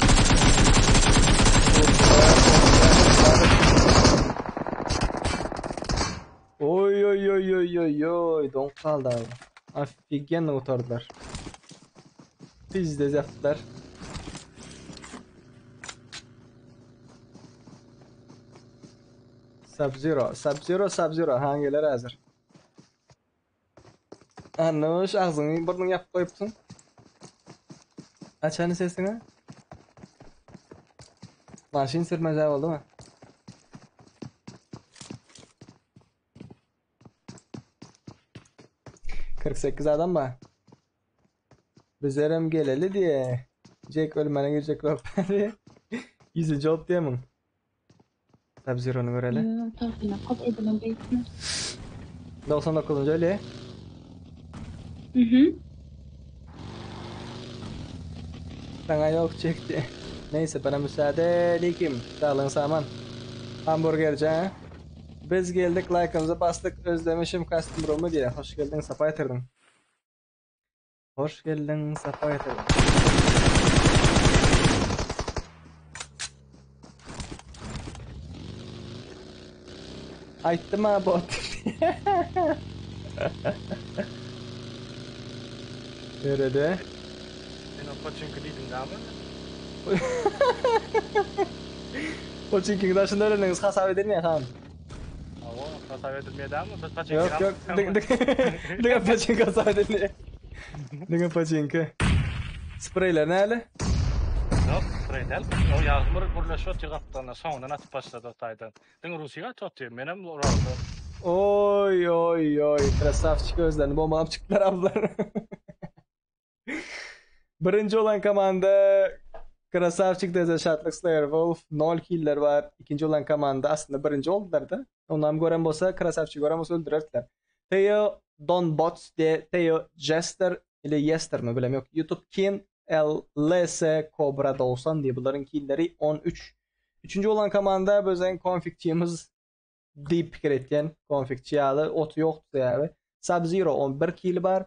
Oý oý oý oý oý oý doňup galdy abi. Ofigenno gutardylar. Pizdez ýapdylar. Sub-Zero, Sub-Zero, Sub-Zero han geler häzir. Annuş agzyňy burnuňy ýapyp goýupsyň. Aç hany sesiňi. Maşyn sürmejek boldumy? 48 adam bar. Bizlerem geleli diye. Jack ölmene girecek yok diye. Yüzüncü olup diye mi? Sub-Zero'ny göreli. Ýok, togsan kop edilen beýtme. 99-njy öli. Mhm. Sana yok çekti. Neyse bana müsaade Nikim. Sağlığın saman. Hamburgerci ha? Biz geldik like'ımızı bastık özlemişim custom room'u diye. Hoş geldin sapa getirdin. Hoş geldin sapa getirdin. Aýtdym ha bot. Nerede? Men o poçinki diýdim dämi? Poçinkiň daşynda öleniňiz hasap edilmeýär han. Hawa, hasap edilmeýär dämi? Biz poçinki Ýok, ýok. Diňe poçinki hasap edilmeýär. Diňe poçinki. Spreyler näle? Ýok, sprey däl. O ýagmyr gürleşip otyr gapdalynda, soňundan atyp başlady o taýdan. Diňe Russiýa atyp otyr, menem urardy. Oý, oý, oý, krasavçik özlerini bombalap çykdylar ablar. Birinji olan komanda Krasavçik Deze Şatlyk Slayer Wolf 0 killer bar. Ikinji olan komanda aslında birinji oldular da. Ondan gören bolsa Krasavçik gören bolsa öldürerdiler. Teo Don Bots de Teo Jester ile Yester mi bilem yok. YouTube Kin LS Cobra 90 diye bunların killeri 13. Üçünji olan komanda biziň konfigçimiz diýip pikir etýän konfigçi ýaly oty ýokdy sebäbi. Sub-Zero 11 kili bar.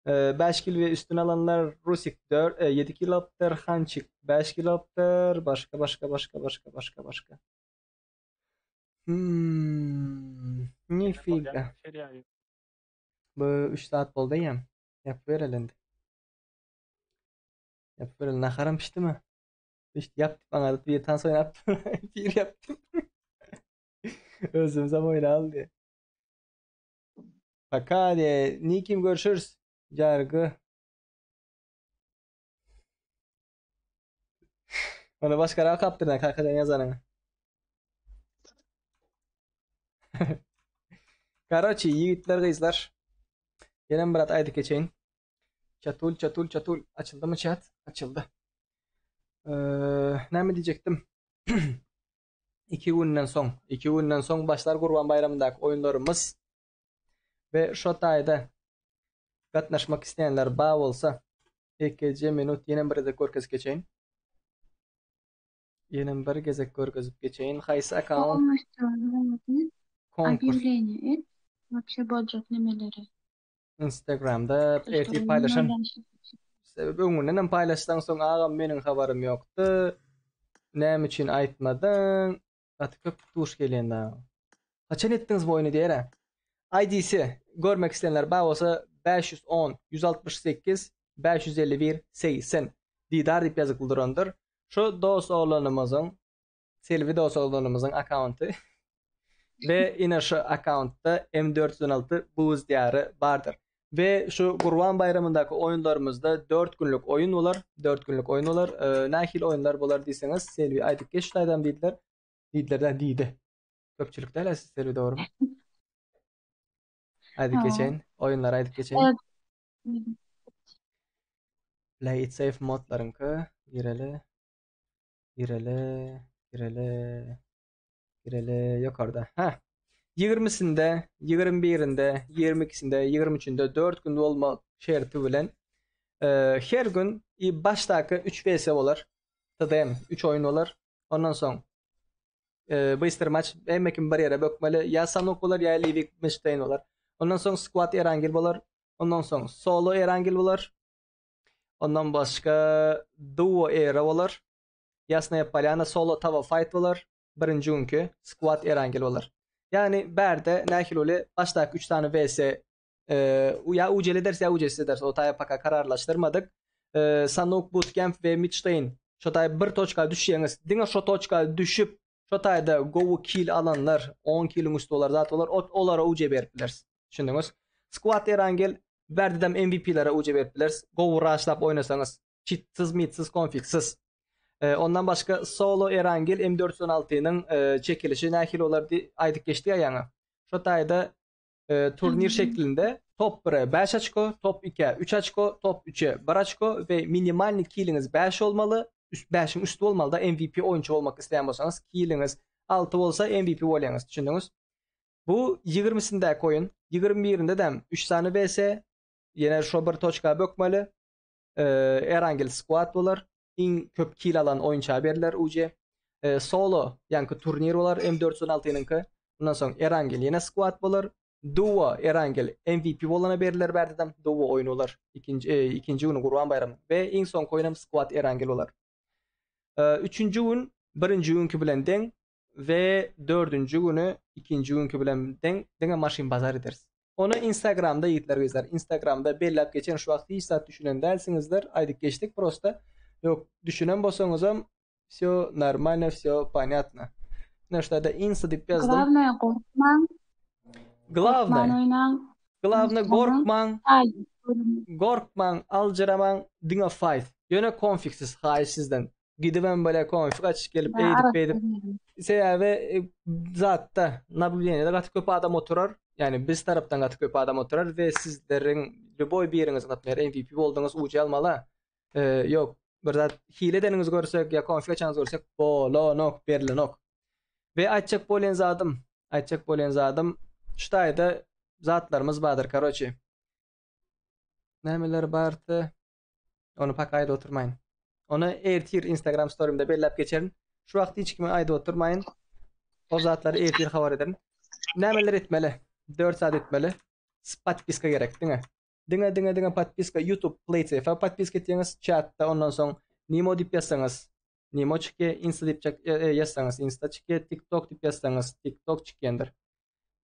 5 kil we üstüne alanlar Rusik 4 7 kil alypdyr, Hançik 5 kil alypdyr, başga başga başga başga başga başga. Hmm, nifiga. Bu 3 saat boldy eýýäm. Ýapyp bereli indi. Ýapyp bereli. Naharam pişdimi? Pişdi ýap diýip aňadyp bir tans oýnap bir ýapdym. Özümizem oýnaly diýe. Paka diýe. Nikim görüşürüz. Jargy. Ony başgarak okapdyryn kakajan ýazanyňy. Karoçi ýigitler gyzlar. Ýenem bir at aýdyp geçeýin. Çatul çatul çatul açyldymy çat? Açyldy. Ee, näme diýjekdim? 2 günden soň, 2 günden soň başlar Gurban baýramyndaky oýunlarymyz we şo taýda gatnaşmak isleýänler bar bolsa, EKJ minut ýene bir gezek görkezip geçeýin. Ýene bir gezek görkezip geçeýin. Haýsy akkaunt? Konkurs. Obýawleniýe et. Wapşe boljak nemeleri. Instagramda ertir paýlaşan. Sebäbi öňünden hem paýlaşsaň soň agam meniň habarym ýokdy. Näme üçin aýtmadyň? Gaty köp duş gelýän da. Haçan etdiňiz bu oýny diýer-ä. ID'si görmek isleýänler bar bolsa 510 168 551 80 Didar diýip ýazykly durandyr. Şu dos oglanymyzyň Selbi dos oglanymyzyň akkaunty we ine şu akkauntda M 416 buz diýary bardyr. We şu Gurban baýramyndaky oýunlarymyzda 4 günlük oýun bolar. 4 günlük oýun bolar. Nähili oýunlar bolar diýseňiz, Selbi aýdyp geç şu diýdiler. Diýdiler-de diýdi. Köpçülik däl siz Selbi dogrymy? Aýdyp geçeýin. Oýunlary aýdyp geçeýin. Play it safe modlaryňky gireli. Gireli, gireli, gireli ýokarda. Hä. 20-sinde, 21-inde, 22-sinde, 23-ünde 4 gün bolmak şerti bilen e, her gün başdaky 3 vs bolar. TDM 3 oýun bolar. Ondan soň e, bystr maç hemme kim bir ýere bökmeli. Ýa Sanok bolar, ýa Livik Mishtayn bolar. Ondan soň squad Erangel bolar. Ondan soň solo Erangel bolar. Ondan başga duo era bolar. Ýasnaýa Polýana solo tava fight bolar. Birinji günki squad Erangel bolar. Ýagny bärde nähili uly başdaky 3 sany vs e, ýa UCL ederis ýa UCS ederis. O taýa paka kararlaşdyrmadyk. E, Sanuk Bootcamp we Midstein şo taýa bir toçka düşýäňiz. Diňe şo toçka düşüp şo taýda gowy kill alanlar 10 killiň üsti bolar zat bolar. Olara UC berip bileris. Düşündiňiz? Squad Erangel Bärdedem MVP-lere UC berip bileris. Gowy raşlap oýnasaňyz. Çitsiz, mitsiz, konfigsiz. E, ondan başga solo Erangel M416-nyň e, çekilişi nähili bolar diýip aýdyp geçdik ýaňy. Şo taýda e, turnir şeklinde top 1-e 5 oçko, top 2-e 3 oçko, top 3-e 1 oçko we minimalny kiliňiz 5 bolmaly. 5-iň üsti bolmaly da MVP oýunçy bolmak isleýän bolsaňyz, kiliňiz 6 bolsa MVP bolýaňyz. Düşündiňiz? Bu ýigrimisindäki oýun. Ýigrimi birindedem üç sany vs. Ýene şo bir toçka bökmeli. Erangel squad bolar. Iň köp kill alan oýunça berler UC. Solo, ýaňky turnir bolar M416-nyňky. Ondan soň Erangel ýene squad bolar. Duo Erangel MVP bolana berler bärdedem. Duo oýny bolar. Ikinji e, ikinji güni Gurban baýramy we iň soňky oýunam squad Erangel bolar. Üçünji gün birinji günki bilen deň we dördünji güni ikinji günki bilen deň diňe maşyn bazar ederis. Ony Instagramda ýigitler gyzlar Instagramda belläp geçen şu wagt hiç zat düşünen dälsiňizdir aýdyp geçdik prosta ýok düşünen bolsaňyzam wsё normalno wsё ponýatno. Ine şurada insta diýip ýazdym. Glawnoýa gorkmaň. Glawnoý. Glawnoý gorkmaň. Gorkmaň, aljyramaň, diňe fight. Ýöne konfiksiz haýyş sizden. Gidibem böyle konfig açyp gelip eýdip beýdip. Sebäbi e, zatda nablýudeniýede gaty köp adam oturar. Ýani biz tarapdan gaty köp adam oturar we sizleriň lýuboý biriňiz naprimýer MVP bolduňyz UC almaly. E, ýok, bir zat hile edeniňizi görsek ýa konfig açanyňyzy görsek bolanok, berilenok. We aýtjak bolýan zadym, aýtjak bolýan zadym şu taýda zatlarymyz bardyr, karoçi. Nämeler bardy? Ony paka aýdyp oturmaýyn. Ony ertir Instagram storimde belläp geçerin. Şu wagt hiç kime aýdyp oturmaýyn. O zatlary ertir habar ederin. Nämeler etmeli? 4 saat etmeli. Podpiska gerek diňe. Diňe diňe diňe podpiska YouTube PlaySafe podpiska etýäňiz chatda ondan soň Nimo diýip ýazsaňyz Nimo çykýar, Insta diýip e, e, ýazsaňyz Insta çykýar, TikTok diýip ýazsaňyz TikTok çykýandyr.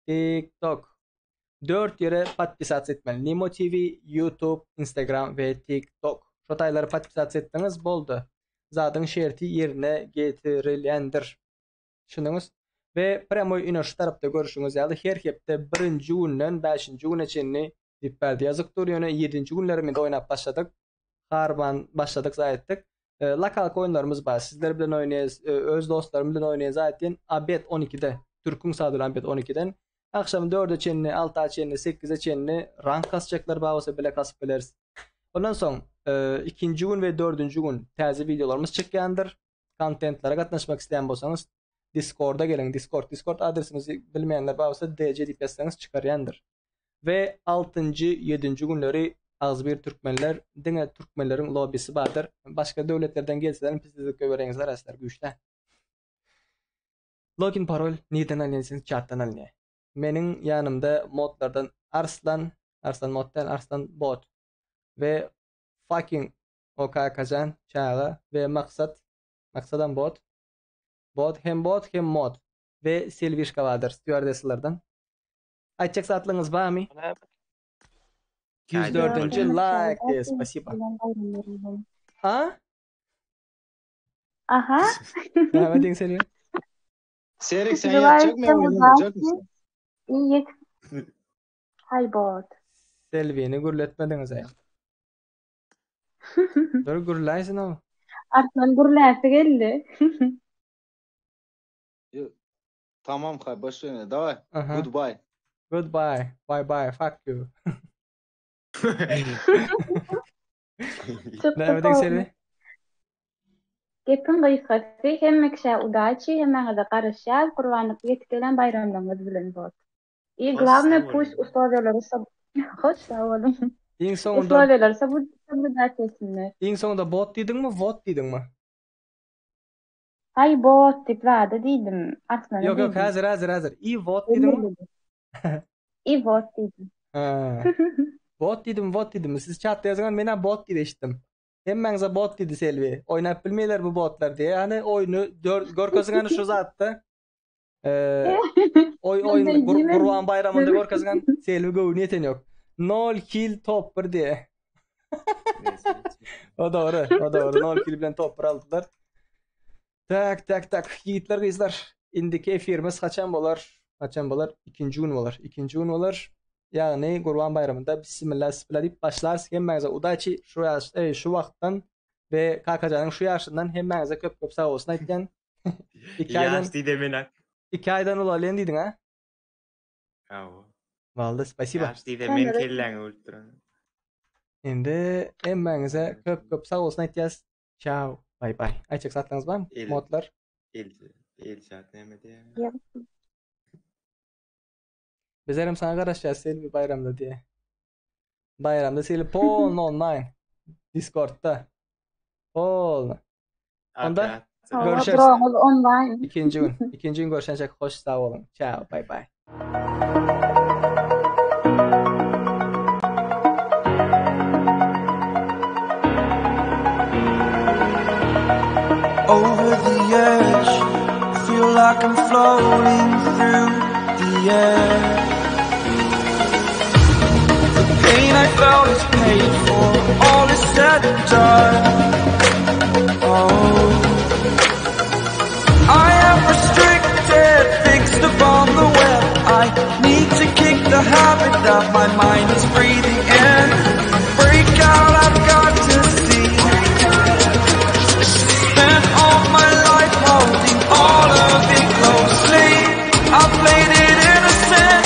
TikTok. 4 ýere podpisasiýa etmeli. Nimo TV, YouTube, Instagram we TikTok. Şo taýlary podpisasiýa etdiňiz, boldy. Zadyň şerti ýerine getirilýändir. Düşündiňiz? We prýamoý ine şu tarapda görşüňiz ýaly her hepde birinji günden bäşinji güne çenli diýip bärde ýazyk dur. Ýöne ýedinji günleri biz oýnap başladyk. Harman başladyk, zaý etdik. Lokalka oýunlarymyz bar. Sizler bilen oýnaýas, öz dostlarym bilen oýnaýas aýtyn. Abet 12-de, Türküň saat bilen abet 12-den. Agşam 4-e çenli, 6-a çenli, 8-e çenli rank kasjaklar bar bolsa bile kasyp bileris. Ondan soň ikinji gün we dördünji gün täze wideolarymyz çykýandyr. Kontentlere gatnaşmak isleýän bolsaňyz Discorda geliň. Discord, Discord adresimizi bilmeýänler bar bolsa DC diýip ýazsaňyz çykarýandyr. We altynjy, ýedinji günleri agzybir türkmenler, diňe türkmenleriň lobbisi bardyr. Başga döwletlerden gelseler pislik goýbereňizler sizler güýçlä. Login parol nirden alynýar diýseňiz çatdan alynýar. Meniň ýanymda modlardan Arslan, Arslan mod däl, Arslan bot we fucking o kakajan çaga we Maksat, Maksadam bot. Bot hem bot hem mod we Selwişka bardyr stýuardessalardan. Aýtjak zatlaryňyz barmy? 104-nji laýk diýýär, spasiba. Ha? Aha. Näme diýiň Selbi? Serik sen ýatjakmy ýa oýnajakmy? Iýik. Haý bot. Selbini gürletmediňiz aý. Dur gürläýsin o. Arslan gürläsi geldi. Tamam hay boş ver. Daway. Goodbye. Goodbye. Bye bye. Fuck you. Näme diýiň Selbi? Gepiň gysgasy hemme kişä udaçi hemmäňize garaşýas Gurbanlyk ýetip gelen baýramlaryňyz bilen bot. I glawnoe pust uslowiýalary hoş sag boluň. Iň soňunda Uslowiýalary soblýudat etsinler. Iň soňunda bot diýdiňmi, wot diýdiňmi? Aý bot diýip zada diýdim. Arslana Ýok ýok diýdim. häzir häzir häzir. I wot diýdiňmi? I wot diýdim. Ha. Bot diýdim, wot diýdim. Siz çatda ýazyňa men-ä bot diýip eşitdim. Hemmäňize bot diýdi Selbi. Oýnap bilmeýler bu botlar diýe. Ýani oýny görkeziň hany şu zatda. Eee oý oýun Gurban baýramynda görkeziň Selbi göwni ýeten ýok. 0 kill top 1 diýe. O dogry, o dogry. 0 kill bilen top 1 aldylar. Tak, tak, tak. Ýigitler, gyzlar, indiki efirimiz haçan bolar? Haçan bolar? Ikinji gün bolar. Ikinji gün bolar. Ýagny Gurban baýramynda bismillah, bismillah diýip başlarys. Hemmäňize udaçi şu ýaş, eý, şu wagtdan we Kakajanyň şu ýaşyndan hemmäňize köp köp sag bolsun aýtýan. Iki aýdan Ýaş diýde men ak. Iki aýdan ulalýan diýdiň ha? Hawa. Valda spasiba. Ýaş diýde men kelläňi bölüp duran. Indi hemmäňize köp köp sag bolsun aýtýas. Çao. Bay bay. Aýtjak zatlaryňyz barmy? Modlar. El Elşat näme diýýär? Bizlerem saňa garaşýas Selbi baýramda diýe. Baýramda Selbi polny online. Discordda. Polny. Onda görüşeris. Online. Ikinji gün. Ikinji gün görüşençek hoş sag boluň. Çao. Bay bay. Over the edge, feel like I'm floating through the air. The pain I felt is paid for, all is said and done. Oh, I am restricted, fixed upon the web. I need to kick the habit that my mind is breathing in. Break out, I've got to see. Spent all my life holding all of it closely. I played it innocent,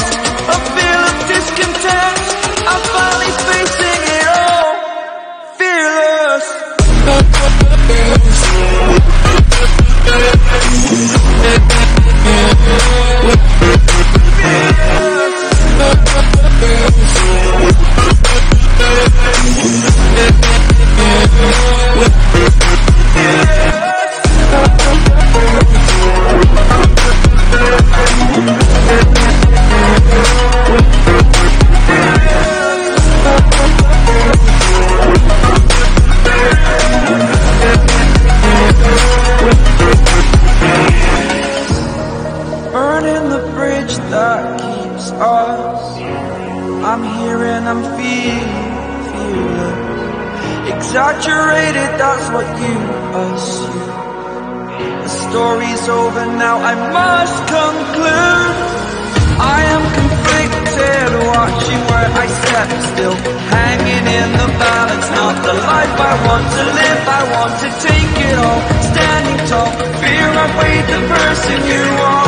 a feel of discontent. I'm finally facing it all, fearless. Burning the bridge that keeps us. I'm here and I'm feeling fearless. Exaggerated, that's what you assume. The story's over now, I must conclude. I am conflicted, watching where I step still, hanging in the balance. Not the life I want to live. I I want to take it all. Standing tall, fear I played the person you are.